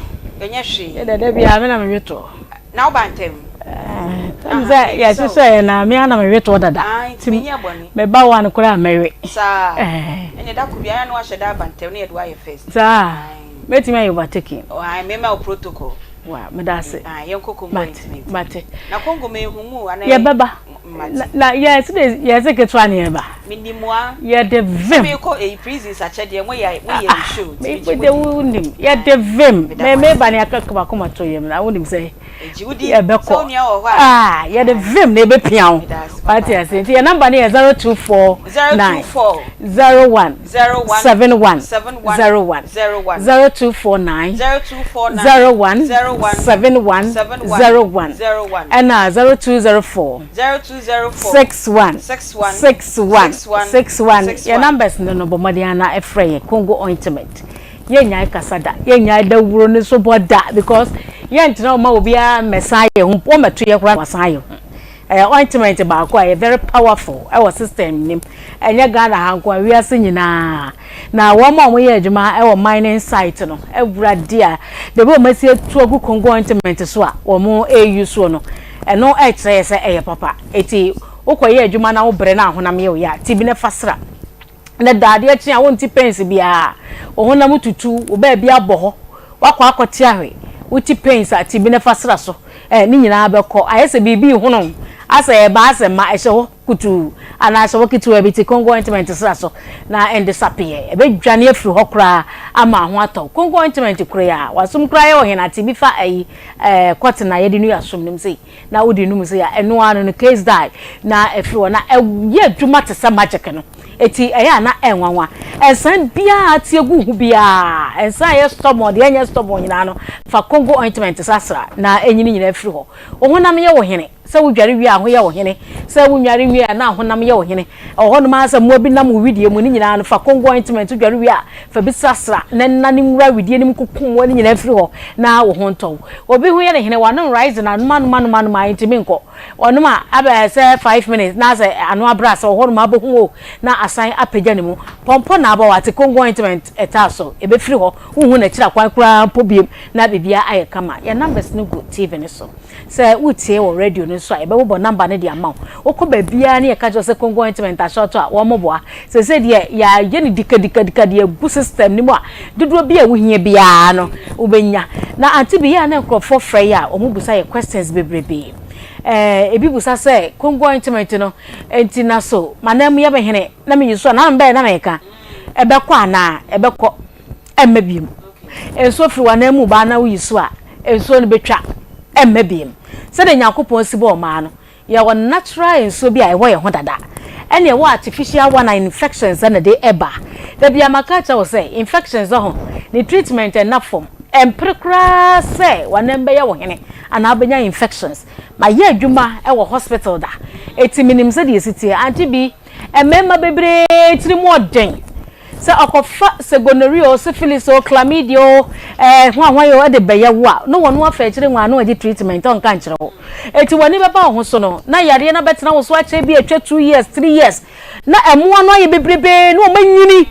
Ɛnyɛ hwee. Yɛ dɛ da biara me na me we toɔ. Na woba ntɛm? Ɛm sɛ yɛhyehyɛ yɛ na me ara na me we toɔ dada. Ah nti menyɛ bɔne. Me ba one koraa mɛwe. Saa? Ɛnneɛ da koro biara na wahyɛ da aba ntɛm na yɛde wo ayɛ first. Saa? Mɛtumi ayɛ overtaking. Ae mema wo protocol. Wa meda ase. Ae yɛnkɔ Congo Mate ointment. mate. Na Congo menhu mu anaa? Yɛbɛba. Mate. Na yɛ sɛ yɛ sɛ ketewa na yɛba. Menim a. Yɛde vim. Sɛ mekɔ eyi prisons akyɛdeɛ mo yɛ mo yɛ show nti megye mo di. Wonim yɛde vim. Me meba ne aka makoma to yam na wonim sɛ. Egye wo di. Yɛbɛkɔ. Sɛ wo nua wɔ hɔ a. Ah yɛde vim na ebepia wo. Wate ase nti yɛ number no yɛ 0249 01 71 01 0249 01 71 01 ɛna 0204 61 61 61 yɛ numbers no no bɔ mmɔden ara na frɛ yɛn Congo ointment. Yɛnnyae kasa da, yɛnnyae dawuro no nso bɔ da because yɛntena hɔ mma obiara mmɛsan yɛn ho, wɔmmɛto yɛn koraa na wɔasan yɛn ho. Ɛyɛ ointment baako a ɛyɛ very powerful ɛwɔ system no mu, ɛnyɛ Ghana ha nko ara, wiase nyinaa. Na wɔn a wɔyɛ adwuma ɛwɔ mining site no, awurade a, the way wɔasi atu agu Congo ointment so a wɔn ɛreuse soɔ no, ɛno ɛkyerɛ yɛ sɛ ɛyɛ papa. Eti wokɔyɛ adwuma na wobrɛ na ahonam yɛ wo ya a, ti bi na fa sra. Na da adeɛ kye a wonte pains biara, wo honam tutu, wo baabi abɔ hɔ, woakɔ akɔte ahwe, wote pains a, te bi na fa sra so, eh, ne nyinaa bɛkɔ. Ayɛ sɛ biribi rehono wo, asɛ ɛreba asɛ mma, ɛhyɛ hɔ kutuu anaa ɛhyɛ hɔ ketewa bi, te Congo ointment sra so na ɛndesapeɛ. Ɛbɛdwane afiri hɔ koraa ama ho atɔ wo. Congo ointment koro yi ara, w'asom koraa yɛ ɔhene a, te bi fa ayi, eh, cotton a yɛde nua asom no mu sei. na wode num sei a, ɛno ara no no case die na ɛfiri hɔ na ɛyɛ adwuma te sɛ magic no. Eti ɛyɛ a na ɛnwanwa. Nsa biara a ate agu ho biara, nsa a ɛyɛ stubborn deɛ ɛnyɛ stubborn nyinaa no, fa Congo ointment srasra na ɛnyi ne nyinaa firi hɔ. Wo honam yɛ wo hene. Sɛ wodware wie a ho yɛ wo hene. Sɛ wonnware nwie a na honam yɛ wo hene. Ɛwɔ hɔnom ara sɛ mmoa bi nam wo wedeɛ mu, ne nyinaa no fa Congo ointment wodware wie a fa bi srasra na ɛnane nwura wedeɛ no mu kɔku mmoa no nyinaa firi hɔ na wo ho ntɔ wo. Obi ho yɛ no hene, wanom Rising anom anom anom anom a ɛntumi nkɔ. Ɔnom a abɛ sɛ 5 minutes na asɛ ano abrɛ ase wɔ hɔnom abɛhu o na asan apagya ne mu. Pɔmpɔ na abɔ wo ate Congo ointment ɛtaa so, ɛbɛfiri hɔ, wonhu n'akyiri akwan koraa mpo biom na biribiara ayɛ kama. Yɛn numbers no gu TV no so. Sɛ woretie wɔ radio no so a, yɛbɛbobɔ number no de ama wo. Wokɔ baabiara na yɛka kyerɛ wo sɛ Congo ointment ahyɔɔto a, wɔmmoa. Seesei deɛ yɛayɛ no dikadikadika de agu system no mu a, dodoɔ bi a wohia biara no, wobɛnya. Na Auntie Bi, yɛ a na nkurɔfoɔ frɛ yɛ a, wɔbisa yɛ questions bebrebe. Ɛɛ, ebi bisa sɛ, Congo ointment no, enti na so m'anan mu yɛ me hene na meyi so a, na bɛn na meka? Ɛbɛkɔ anaa? Ɛbɛkɔ. Ɛmma biom. Nsuo firi w'anan mu ba na woyi so a, nsuo no bɛtwa. Ɛmma biom. Sɛdeɛ Nyankopɔn si bɔɔ mmaa no, yɛwɔ natural nsuo bi a ɛwɔ yɛn ho dada, ɛna ɛwɔ artificial one a infections na ɛde ɛba. Da biara maka akyerɛ wo sɛ, infections ho, ne treatment ɛnna fam. Ɛmpere koraa sɛ w'anan bɛyɛ wo hene anaa wobɛnya infections. Mayɛ adwuma wɔ hospital da, enti menim sɛdeɛ ɛsi teɛ. Auntie Bi, mmarima bebree tirim ɔden. Sɛ ɔkɔfa sɛ gonorrhea o, syphilis o, chlamydia o, eh, hwanhwan o, de bɛyɛ wo a, na wɔn afa akyire nwa na wɔagye treatment, ɔnka nkyerɛ wo. Eti w'ani bɛba wo ho so no, na yareɛ no abɛtena wo so akyɛ bi atwa 2 years, 3 years, na mmoa no ayɛ bebrebee na wɔn anyini.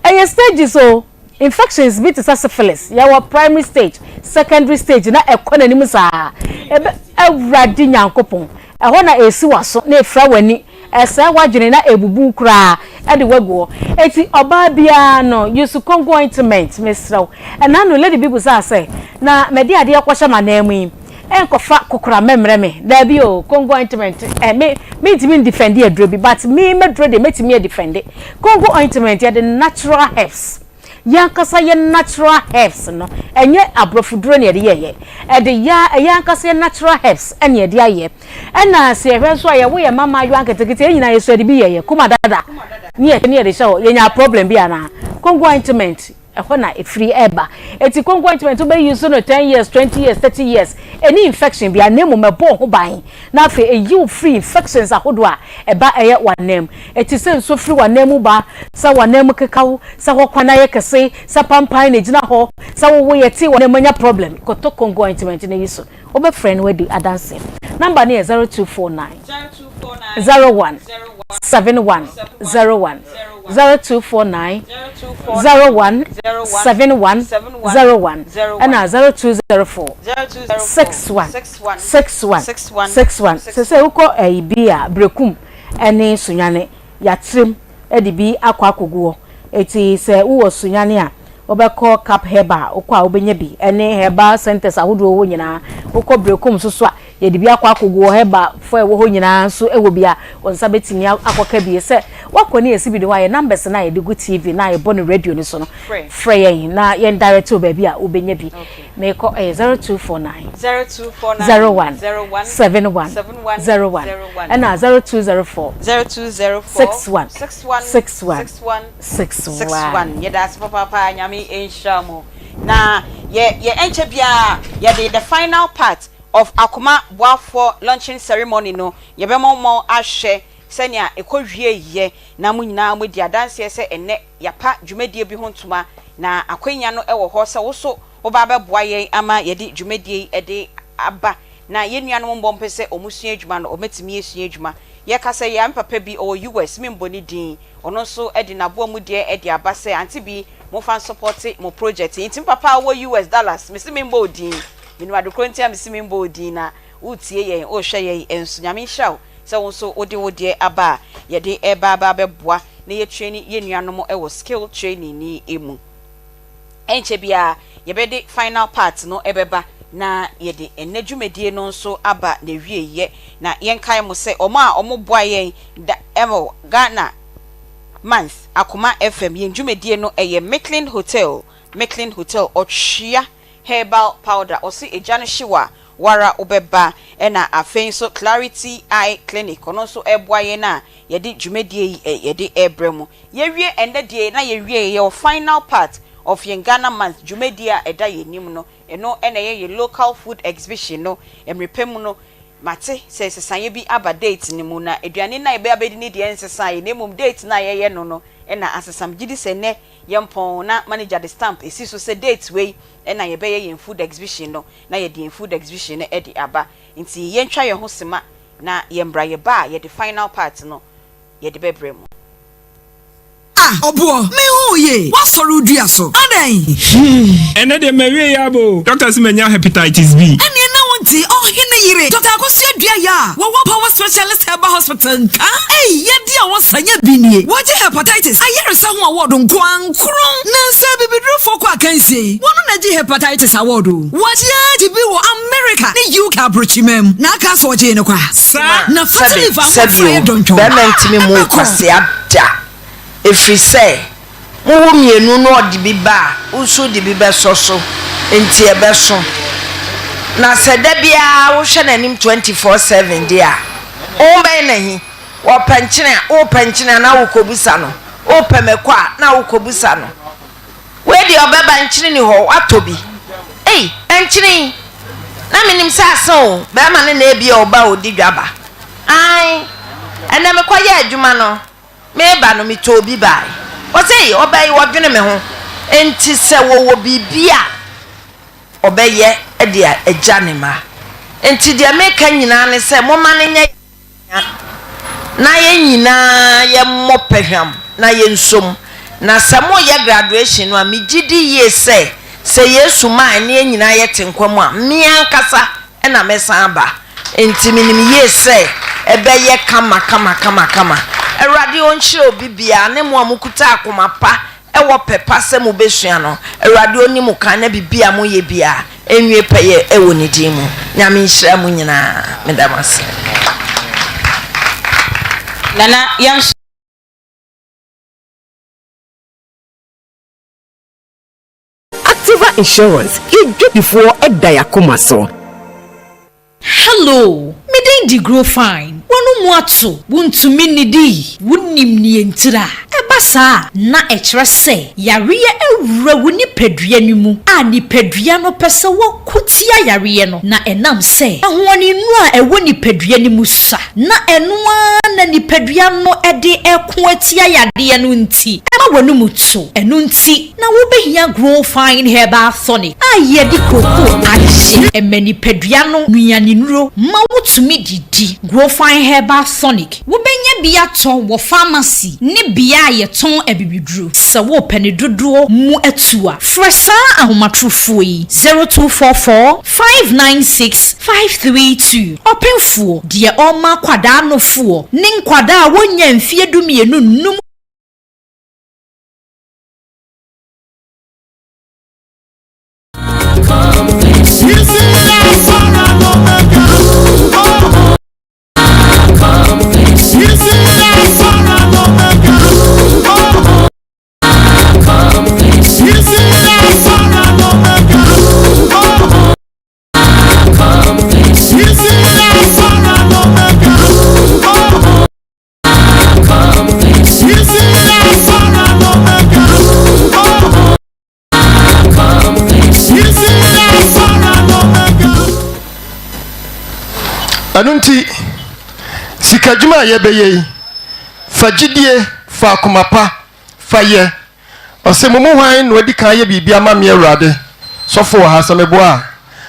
Ɛyɛ stages o. Infections bi te sɛ syphilis, yɛwɔ primary stage, secondary stage na ɛkɔ n'anim saa. Ebe, Awurade Nyankopɔn, ɛhɔ na ɛresi w'aso na ɛfira w'ani. Ɛsɛe w'adwene na ebubu wo koraa de wo agu hɔ. Enti ɔbaa biara no, use Congo ointment, mesrɛ wo. Ɛna no lady bi bisaa sɛ, na mede adeɛ kɔhyɛ m'anan mu yi, ɛnkɔfa kokoram mmrɛ me? Daabi o, Congo ointment, eh, me, mentumi ndefɛnde aduro bi, but me m'aduro deɛ mɛtumi adefɛnde. Congo ointment, yɛde natural herbs. Yɛn ankasa yɛn natural herbs no, ɛnyɛ aborɔfo duro na yɛde yɛeɛ. Ɛde yɛ a, ɛyɛ ankasa yɛn natural herbs na yɛde ayɛ. Ɛna sɛ yɛhwɛ nso a, yɛwo yɛn mma mmaayewa nketenkete, yɛn nyinaa yɛsua de bi yɛeɛ. Kuma dada ne yɛde hyɛ hɔ. Yɛnyaa problem bi anaa? Kongo ointment. Ɛhɔ na ɛfiri ɛba. Enti konko ointment wobɛ use no 10 years, 20 years, 30 years, ɛnni infection biara na mmom ɛbɔ wo ho ban na afei ɛyi wo firi infections ahodoɔ a ɛba ɛyɛ w'anan mu. Ɛte sɛ nsuo firi w'anan mu ba, sɛ w'anan mu keka wo, sɛ hɔ kwan ayɛ kɛse, sɛ pampan na ɛgyina hɔ, sɛ wowo yɛ te w'anan mu anya problem, kɔtɔ konko ointment na yi so. Wobɛfrɛ na woadi adanseɛ. Number no yɛ 0249 01 71 01, 0249 01 71 01, ɛna 0204 61 61 61. Sɛsɛ wokɔ ɛyi bi a Berekum ɛne Sunyani yɛatrem de bi akɔ akɔgu hɔ. Eti sɛ wowɔ Sunyani a Wobɛkɔ Cap Herbal, wokɔ a wobɛnya bi, ɛne herbal centres ahodoɔ wɔ hɔ nyinaa. Wokɔ Berekum nso so a, yɛde bi akɔ akɔgu hɔ, herbal foɔ a ɛwɔ hɔ nyinaa nso wɔ bi a wo nsa bɛtumi akɔka bi. Sɛ woakɔ ne yɛsi bi de hɔ a, yɛn numbers no a yɛde gu TV no a yɛbɔ no radio no so no, frɛ yɛn na yɛn direct wo baabi a wobɛnya bi. Meekɔ, ɛyɛ 0249 01 71 01 ɛna 0204 61 61 61. Yɛda ase papaapa Nyame nhyira mo. Na yɛ yɛ ɛnkyɛ biara yɛde the final part of Akoma Boafoɔ launching ceremony no yɛbɛma mo ahwɛ sɛnea ɛkɔ wie yɛ na mo nyinaa mo adi adanseɛ sɛ ɛnnɛ yɛapa dwumadie bi ho ntoma na akwanya no wɔ hɔ sɛ wo so woba abɛboa yɛn ama yɛde dwumadie yi de aba na yɛn nuanom mbɔ mpɛ sɛ wɔn sua adwuma no wɔbɛtumi asua adwuma. Yɛkasa yi a me papa bi ɔwɔ US membɔ ne din Ɔno nso de n'aboa mu deɛ de aba sɛ Auntie Bi momfa nsɔpɔte mo project yi. Nti me papa a ɔwɔ US Dallas, mese membɔ wo din. Menim ade korɔ nti a mese membɔ wo din na woretie yɛn, worehwɛ yɛn nso. Nyame nhyira wo sɛ wo nso wode wo deɛ aba a yɛde reba aba abɛboa na yɛ traini yɛn nuanom wɔ skill training yi mu. Ɛnkyɛ biara yɛbɛde final part no bɛba na yɛde ɛnnɛ dwumadie no nso aba n'awieɛ. Na yɛnkae mo sɛ wɔn a wɔboa yɛn da wɔ Ghana Month Akoma FM yɛn dwumadie no ɛyɛ Micklin Hotel, Micklin Hotel, Ɔtwea Herbal Powder, ɔse egya no hye wo a wo ara wobɛba, ɛna afei nso Clarity Eye Clinic ɔno nso ɛreboa yɛn a yɛde dwumadie yi yɛde rebrɛ mo. Yɛwie ɛnnɛ deɛ na yɛwie yɛwɔ final part of yɛn Ghana month dwumadie a ɛda yɛn anim no, ɛno na ɛyɛ yɛn local food exhibition no, mmerɛ pa mu no mate sɛ nsesaeɛ bi aba date no mu na aduane no a yɛbɛba abɛdi no deɛ ɛnsesaeɛ na mmom date no a yɛyɛ no no na asesa. Megye di sɛ nnɛ yɛmpɔn na manager de stamp ɛsi so sɛ date wei na yɛbɛyɛ yɛn food exhibition no na yɛde yɛn food exhibition no de aba. Nti yɛntwa yɛn ho sima na yɛmmra yɛba a yɛde final part no yɛde bɛbrɛ mo. Ah ɔboɔ, me hu wo yie, woasɔre wo dua so, adɛn? Hmm, ɛnɛ deɛ mawie yɛ aba o, doctor se manya hepatitis B. Ɛneɛ na wonte ɔhene yere Doctor Akosua Duah a wɔwɔ Power Specialist Herbal Hospital nka? Ei, yadeɛ a wɔsa nya bi nie, wɔgye hepatitis ayaresa ho award nko ara nkron, nansa abibidurofoɔ kɔ akansie yi, wɔno na agye hepatitis award o. Wɔagye agye bi wɔ America ne UK abrokyiman mu, na aka sɛ ɔgyee no kwa. Saa. Na Sɛbe, Fatiliva sɛbe ahoɔfɛ o, ayɛ dɔntwɔn. bɛrima ntumi mmu Ɛbɛkɔ. nkwasea da, ɛfiri sɛ mowo mmienu na ɔde bi ba a, wo nso wode bi bɛsɔ so, enti ɛbɛso. Na sɛ da biara wohwɛ n'anim 24/7 deɛ a, wo ho bɛyɛ no ahi. Ɔpɛ nkyene a, wopɛ nkyene a na wokɔbisa no, wopɛ mako a na wokɔbisa no. Wei deɛ ɔbɛba nkyene ni hɔ watɔ bi ei nkyene yi na menim sɛ asa o bɛrima no na ebia ɔba a ɔdi dwa ba ae ɛnɛ mekɔyɛ adwuma no meba no metɔɔ bi bae ɔsɛ ei ɔbaa yi ɔdwene me ho enti sɛ wɔwɔ biribi a ɔbɛyɛ de agya ne mma enti deɛ meka nyinaa ne sɛ momma no nyɛ Hia na yɛn nyinaa yɛmmɔ pɛhwam na yɛnsɔ mu. Na sɛ moreyɛ graduation no a, megye di yie sɛ, sɛ Yesu ma a ɛne yɛn nyinaa yɛte nkwa mu a, me ankasa na mɛsan aba. Enti menim yie sɛ ɛbɛyɛ kama kama kama kama. Awurade ɔnhyira obi biara ne mo a mokuta akoma pa wɔ pɛ pa sɛ mobɛsua no. Awurade ɔnni mo kan na biribi a moyɛ biara ɛnwie pɛyɛ wɔ ne din mu. Nyame nhyira mo nyinaa. Meda mo ase. Nana yɛn nso. Activa Insurance, yɛ dwadifoɔ da y'akoma so. Hello, me din de Grow Fine. W'ano mu ato, wontumi nnidi, wonnim nea ntira. Ɛba. Ɛba saa a, na ɛkyerɛ sɛ yareɛ awura wo nipadua no mu a nipadua no pɛ sɛ wɔko tia yareɛ no, na ɛnam sɛ ahoɔdennuro a ɛwɔ nipadua no mu sua na ɛno ara na nipadua no de reko atia yadeɛ no nti, ɛma w'anum to. Ɛno nti na wobɛhia Grow Fine Herbal Tonic a yɛde kookoo ayɛ. Ɛma nipadua no nnuanennuro ma wotumi didi. Grow Fine Herbal Tonic Wobɛnya bi atɔ wɔ famasi ne bea a yɛtɔn abibiduro. Sɛ worepɛ ne dodoɔ mu atu a, frɛ saa ahomatorofoɔ yi, 0244 596 532. Ɔpemfoɔ, deɛ ɔrema akwadaa nofoɔ ne nkwadaa a wɔnnya mfeɛ dumienu nnum. Ɛno nti, sikadwuma a yɛbɛyɛ yi, fa gyidie, fa akoma pa, fa yɛ. Ɔse, mo mu hwan na wadi kan ayɛ biribi ama me Awurade? Sɔfo wɔ ha, sɛ meboa a,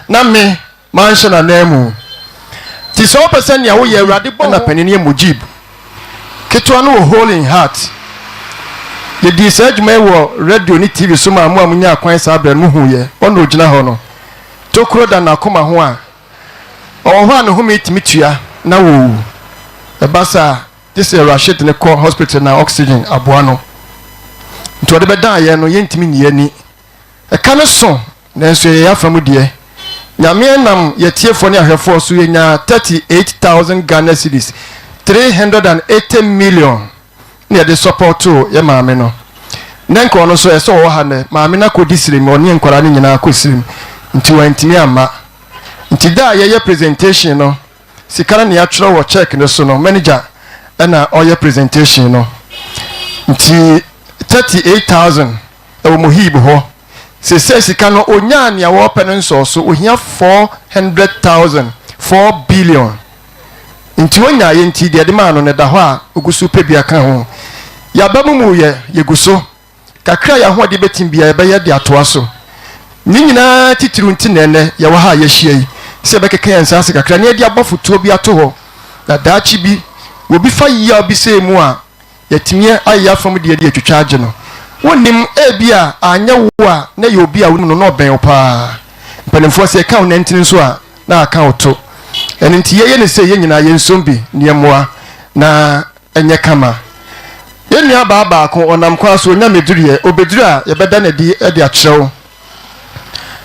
na me manhyɛ n'ananmu. Nti sɛ wopɛ sɛ nea woyɛ Awurade bɔ Ɛna panin yɛ Mujib. Ketewa no wɔ Hole in Heart. Yɛdii saa adwuma yi wɔ radio ne TV so maa mo a monyaa kwan saa berɛ no mohuiɛ. Ɔna ɔgyina hɔ no. Tokuro da n'akoma ho a, ɔwɔ hɔ a ne home tumi tua na wɔwu. Ɛba saa a, gye sɛ Rashid no kɔ hospital na oxygen aboa no. Nti ɔde bɛdaa yɛn no, yɛntumi nyi yɛn ani. Ɛka no so, nanso ɛyɛ yɛn afa mu deɛ. Nyame nam yɛtiefoɔ ne ahwɛfoɔ so yɛnyaa 38,000 Ghana cedis, 380 million, na yɛde sɔpɔtoo yɛ maame no. Nɛ nka ɔno nso ɛsɛ ɔwɔ ha nɛ, maame no akɔdi sirim, ɔne nkwadaa no nyinaa kɔ sirim, nti wantumi amma. Nti da a yɛyɛ presentation no, sika no na yɛatwerɛ wɔ check no so no, manager ɛna ɔyɛ presentation no. Nti 38,000 ɛwɔ Mohib hɔ. Seesei sika no onyaa nea wɔpɛ no nsɔɔso, ohia 400,000, 4 billion. Nti onyaeɛ nti deɛ ɛde maa no no ɛda hɔ a ogu so pɛ bi aka ho. Yɛaba mu mu yɛ, yɛgu so. Kakra a yɛn ahoɔden bɛtim biara yɛbɛyɛ de atoa so. Ne nyinaa titiriw nti na ɛnnɛ yɛwɔ ha a yɛahyia yi, sɛ yɛbɛkeka yɛn nsa ase kakra na yɛde abɔ fotoɔ bi ato hɔ, na daakye bi obi fa yaw bi sei mu a, Yɛatumi ayɛ yɛn afam deɛ de atwitwa agye no. Wonnim, ebia anyɛ wo a na ɛyɛ obi a wonim no na ɔbɛn wo paa. Mpanimfoɔ sɛ yɛka wo nantini nso a, na aka wo to. Ɛno nti yɛyɛ no sei, yɛn nyinaa yɛnsom bi na yɛmmoa na ɛnyɛ kama. Yɛn nuabaa baako, ɔnam kwan so, ɔnya mmɛduruiɛ. Ɔbɛduru a, yɛbɛda no adi de akyerɛ wo.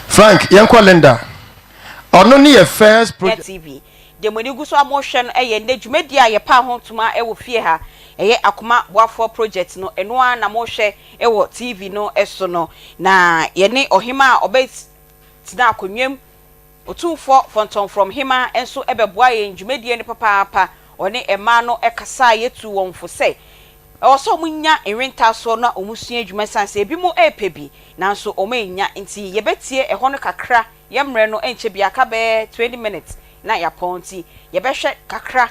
Frank, yɛnkɔ Linda. Ɔno ne yɛ first project. TV. Deɛ mo ani gu so a morehwɛ no yɛ nnɛ dwumadie a yɛpaa ho ntoma wɔ fie ha, ɛyɛ Akoma Boafoɔ Project no, ɛno ara na morehwɛ wɔ TV no so no. Na yɛne Ɔhemaa a ɔbɛtena akonnwa mu, Otumfoɔ Fɔntɔmfrɔm Hemaa nso bɛboa yɛn dwumadie no papaapa. Ɔne mmaa no kasaa, yɛtuu wɔn fo sɛ ɛwɔ sɛ wɔnya nwentaasoɔ na wɔsua adwuma ɛsiane sɛ ebinom repɛ bi nanso wɔannya nti yɛbɛtie ɛhɔ no kakra Yɛn mmerɛ no nkyɛ biara aka bɛyɛ 20 minutes na yɛapɔn nti yɛbɛhwɛ kakra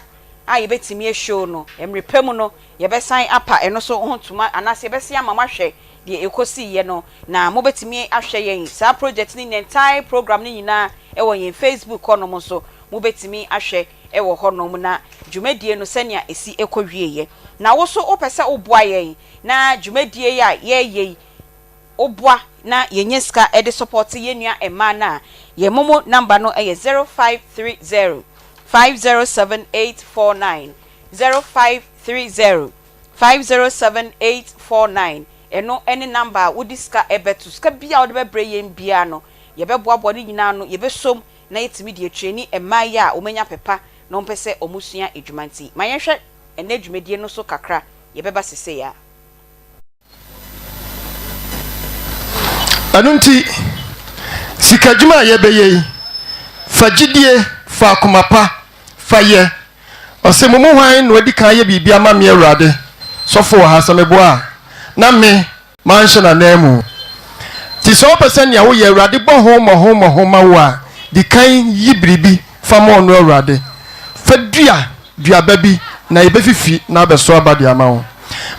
a yɛbɛtumi a show no. Mmerɛ pa mu no yɛbɛsan apa ɛno nso ho ntoma anaasɛ yɛbɛsan ama moahwɛ deɛ ɛkɔsiiɛ no na mobɛtumi ahwɛ yɛn saa project no nyinaa entire program no nyinaa wɔ yɛn Facebook hɔnom nso mobɛtumi ahwɛ wɔ hɔnom na dwumadie no sɛnea ɛsi kɔ wieɛ. Na wo nso wopɛ sɛ woboa yɛn na dwumadie yi a yɛreyɛ yi woboa na yɛnya sika de sɔpɔte yɛn nua mmaa no a, yɛn momo number no yɛ 0530 507 849, 0530 507 849, ɛno ne number a wode sika bɛto. Sika biara a wode bɛbrɛ yɛn biara no, yɛbɛboaboa ne nyinaa ano, yɛbɛsom na yɛatumi de atraini mmaa yi a wɔanya pɛ pa na wɔpɛ sɛ wɔsua adwuma nti. Ma yɛnhwɛ ɛnnɛ dwumadie no so kakra, yɛbɛba sesei ara. Ɛno nti, sikadwuma a yɛbɛyɛ yi, fa gyidie, fa akoma pa, fa yɛ. Ɔse, mo mu hwan na wadi kan ayɛ biribi ama me Awurade? Sɔfo wɔ ha, sɛ meboa a. na me manhyɛ n'ananmu. Nti sɛ wopɛ sɛ nea woyɛ Awurade bɔ ho mmɔho mmɔho ma wo a, di kan yi biribi fa ma ɔno Awurade. Fa dua duaba bi na ɛbɛfifi na abɛso aba de ama wo.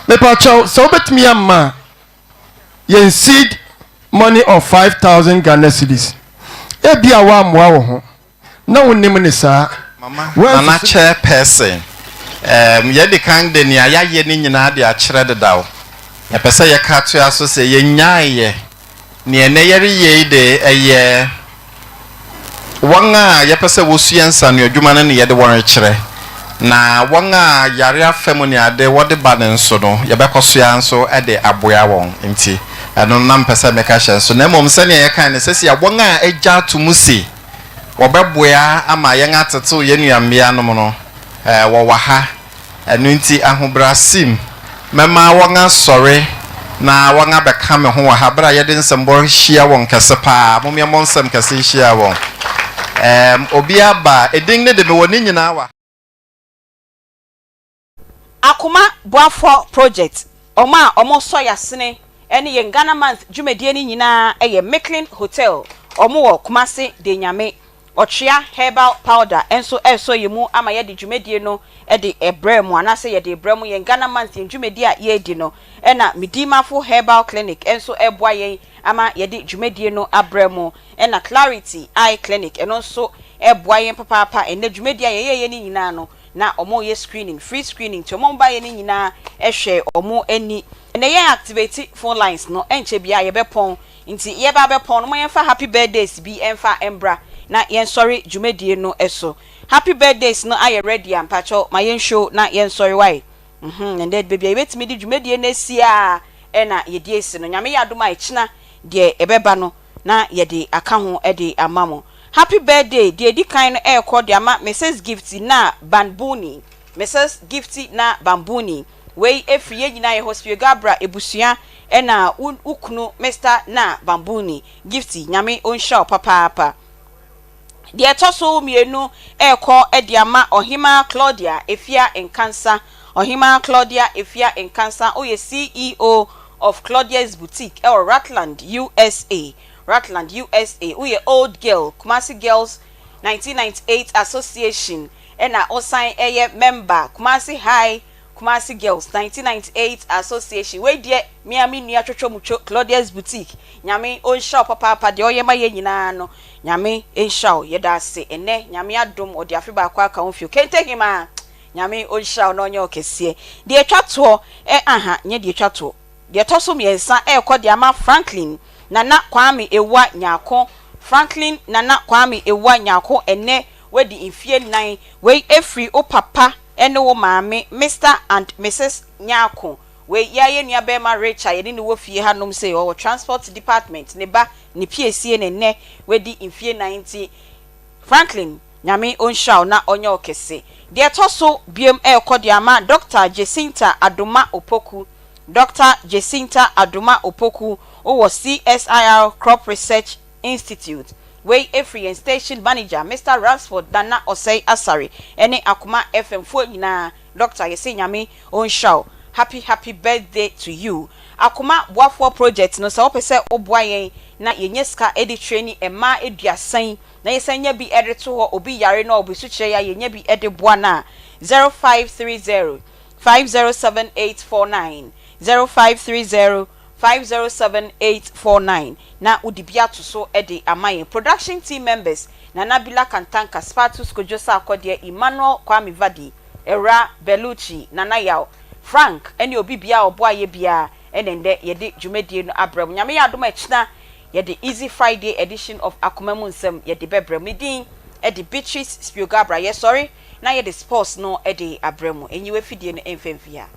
Mepakyɛw, sɛ wobɛtumi ama yɛn seed money of 5000 Ghana cedis. Ebia woammoa wo ho. Na wonnim no saa. Mama Nana Woansusu. Chairperson, Erm yɛadi kan de nea yɛayɛ no nyinaa de akyerɛ dedaw. Yɛpɛ sɛ yɛka toa so sɛ yɛnnyaeɛ. Nea ɛnnɛ yɛreyɛ yi de, ɛyɛ wɔn a yɛpɛ sɛ wɔsua nsaanoadwuma no na yɛde wɔn rekyerɛ. Na wɔn a yare afa mu ne ade wɔde ba no nso no, yɛbɛkɔ so ara nso de aboa wɔn. Nti ɛno no na mepɛ sɛ meka hyɛ nso. Na mmom sɛnea yɛkae no, seesei a wɔn a agya ato mu se wɔbɛboa ama yɛatetew yɛn nuammeanom no, wɔwɔ ha. Ɛno nti, ahobrɛase mu, mɛma wɔasɔre na wɔabɛka me ho wɔ ha bere a yɛde nsɛmbɔ rehyia wɔn kɛse paa. Mom yɛmmɔ nsɛm kɛse nhyia wɔn. Ɛɛm, obiara ba a, edin no de, mewɔ ne nyinaa wɔ ha. Akoma Boafoɔ Project, wɔn a wɔsɔ yɛasene ne yɛn Ghana Month dwumadie no nyinaa yɛ Micklin Hotel, wɔn wɔ Kumasi Denyame. Ɔtwea Herbal Powder nso resɔ yɛn mu ama yɛde dwumadie no de rebrɛ mo anaasɛ yɛde rebrɛ mo yɛn Ghana Month yɛn dwumadie a yɛredi no ɛna Medimafo Herbal Clinic nso reboa yɛn ama yɛde dwumadie no abrɛ mo ɛna Clarity Eye Clinic ɛno nso reboa yɛn papaapa ɛnnɛ dwumadie a yɛyɛeɛ no nyinaa no na wɔreyɛ screening, free screening, nti wɔn baeɛ no nyinaa hwɛɛ wɔn ani. Ɛnɛ yɛn activate phone lines no, ɛnkyɛ biara yɛbɛpɔn, nti yɛba abɛpɔn no, momma yɛmfa happy birthdays bi mfa mbra na yɛnsɔre dwumadie no so. Happy birthdays no ayɛ ready a, mpakyɛw ma yɛn show na yɛnsɔre wae. Mhm, ɛnɛ baabi a yɛbɛtumi de dwumadie no asi ara na yɛde asi no. Nyame yɛ adom a ɛkyena deɛ ɛbɛba no na yɛde aka ho de ama mo. Happy birthday deɛ ɛdi kan no ɛrekɔ de ama Misis Gifty Naa Banbuni, Misis Gifty Naa Banbuni, wei ɛfiri yɛn nyinaa yɛ hɔ Spio-Gabra abusua ɛna wo wo kunu Mister Naa Banbuni, Gifty Nyame ɔnhyira wo papaapa. Deɛ ɛtɔ so mienu ɛrekɔ de ama Ɔhemaa Claudia Afia Nkansah, Ɔhemaa Claudia Afia Nkansah, woyɛ CEO of Claudia's Boutique ɛwɔ Rutland, USA. Rutland, USA. Woyɛ Old Girl, Kumasi Girls 1998 Association ɛna wosan yɛ member Kumasi High Kumasi Girls 1998 Association. Wei deɛ me ara me nua Twotwomutwo, Claudia's Boutique. Nyame ɔnhyira wo papaapa, deɛ ɔyɛ ma yɛn nyinaa no, Nyame nhyira wo. Yɛda ase ɛnnɛ, Nyame adom ɔde afe baako aka wo mfeɛ. Kente Hemaa, Nyame ɔnhyira wo na ɔnyɛ wo kɛseɛ. Deɛ ɛtwa toɔ, ɛ aha, nyɛ deɛ ɛtwa toɔ. Deɛ ɛtɔ so mmiɛnsa rekɔ de ama Franklin Nana Kwame Awuah Nyarko Franklin Nana Kwame Awuah Nyarko ɛnnɛ wadi mfeɛ nnan. Wei firi wo papa ne wo maame Mister and Misis Nyarko. Wei yɛ yɛn nua barima Rich a yɛne no wɔ fie hanom sei, ɔwɔ Transport Department, ne ba ne piesie na ɛnnɛ wadi mfeɛ nnan nti Franklin Nyame ɔnhyira wo na ɔnyɛ wo kɛse. Deɛ ɛtɔ so biom ɛrekɔ de ama Dɔkta Jacinta Adoma Opoku Dɔkta Jacinta Adoma Opoku wowɔ CSIR Crop Research Institute. Wei ɛfiri yɛn station manager Mister Ransford Nana Osei Asare ɛne Akoma FM foɔ nyinaa. Dɔkta yɛse Nyame ɔnhyira wo. Happy happy birthday to you. Akoma Boafoɔ Project no sɛ wopɛ sɛ woboa yɛn na yɛnya sika de traini mmaa aduasa yi na yɛsan nya bi de to hɔ obi yare na ɔbɛsu kyerɛ yɛn a yɛnya bi de boa no a, 0530 507849, 0530 507849 na wode bi ato so de ama yɛn. Production team members, Nana Bila Kantanka, Spatus Kojo Sarkodie, Emmanuel Kwame Vadi, Awura Bellucci, Nana Yaw, Frank ne obi biara a ɔboa yɛ biara na ɛndɛ yɛde dwumadie no abrɛ mo. Nyame yɛ adom a ɛkyena Yɛde Easy Friday edition of Akoma Mu Nsɛm yɛde bɛbrɛ mo. Me din de Beatrice Spio-Garbrah. Yɛsɔre na yɛde sports no de abrɛ mo. Nyi w'afidie no mfa mfi ha.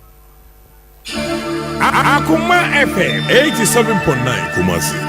Akoma FM 87.9 Kumasi.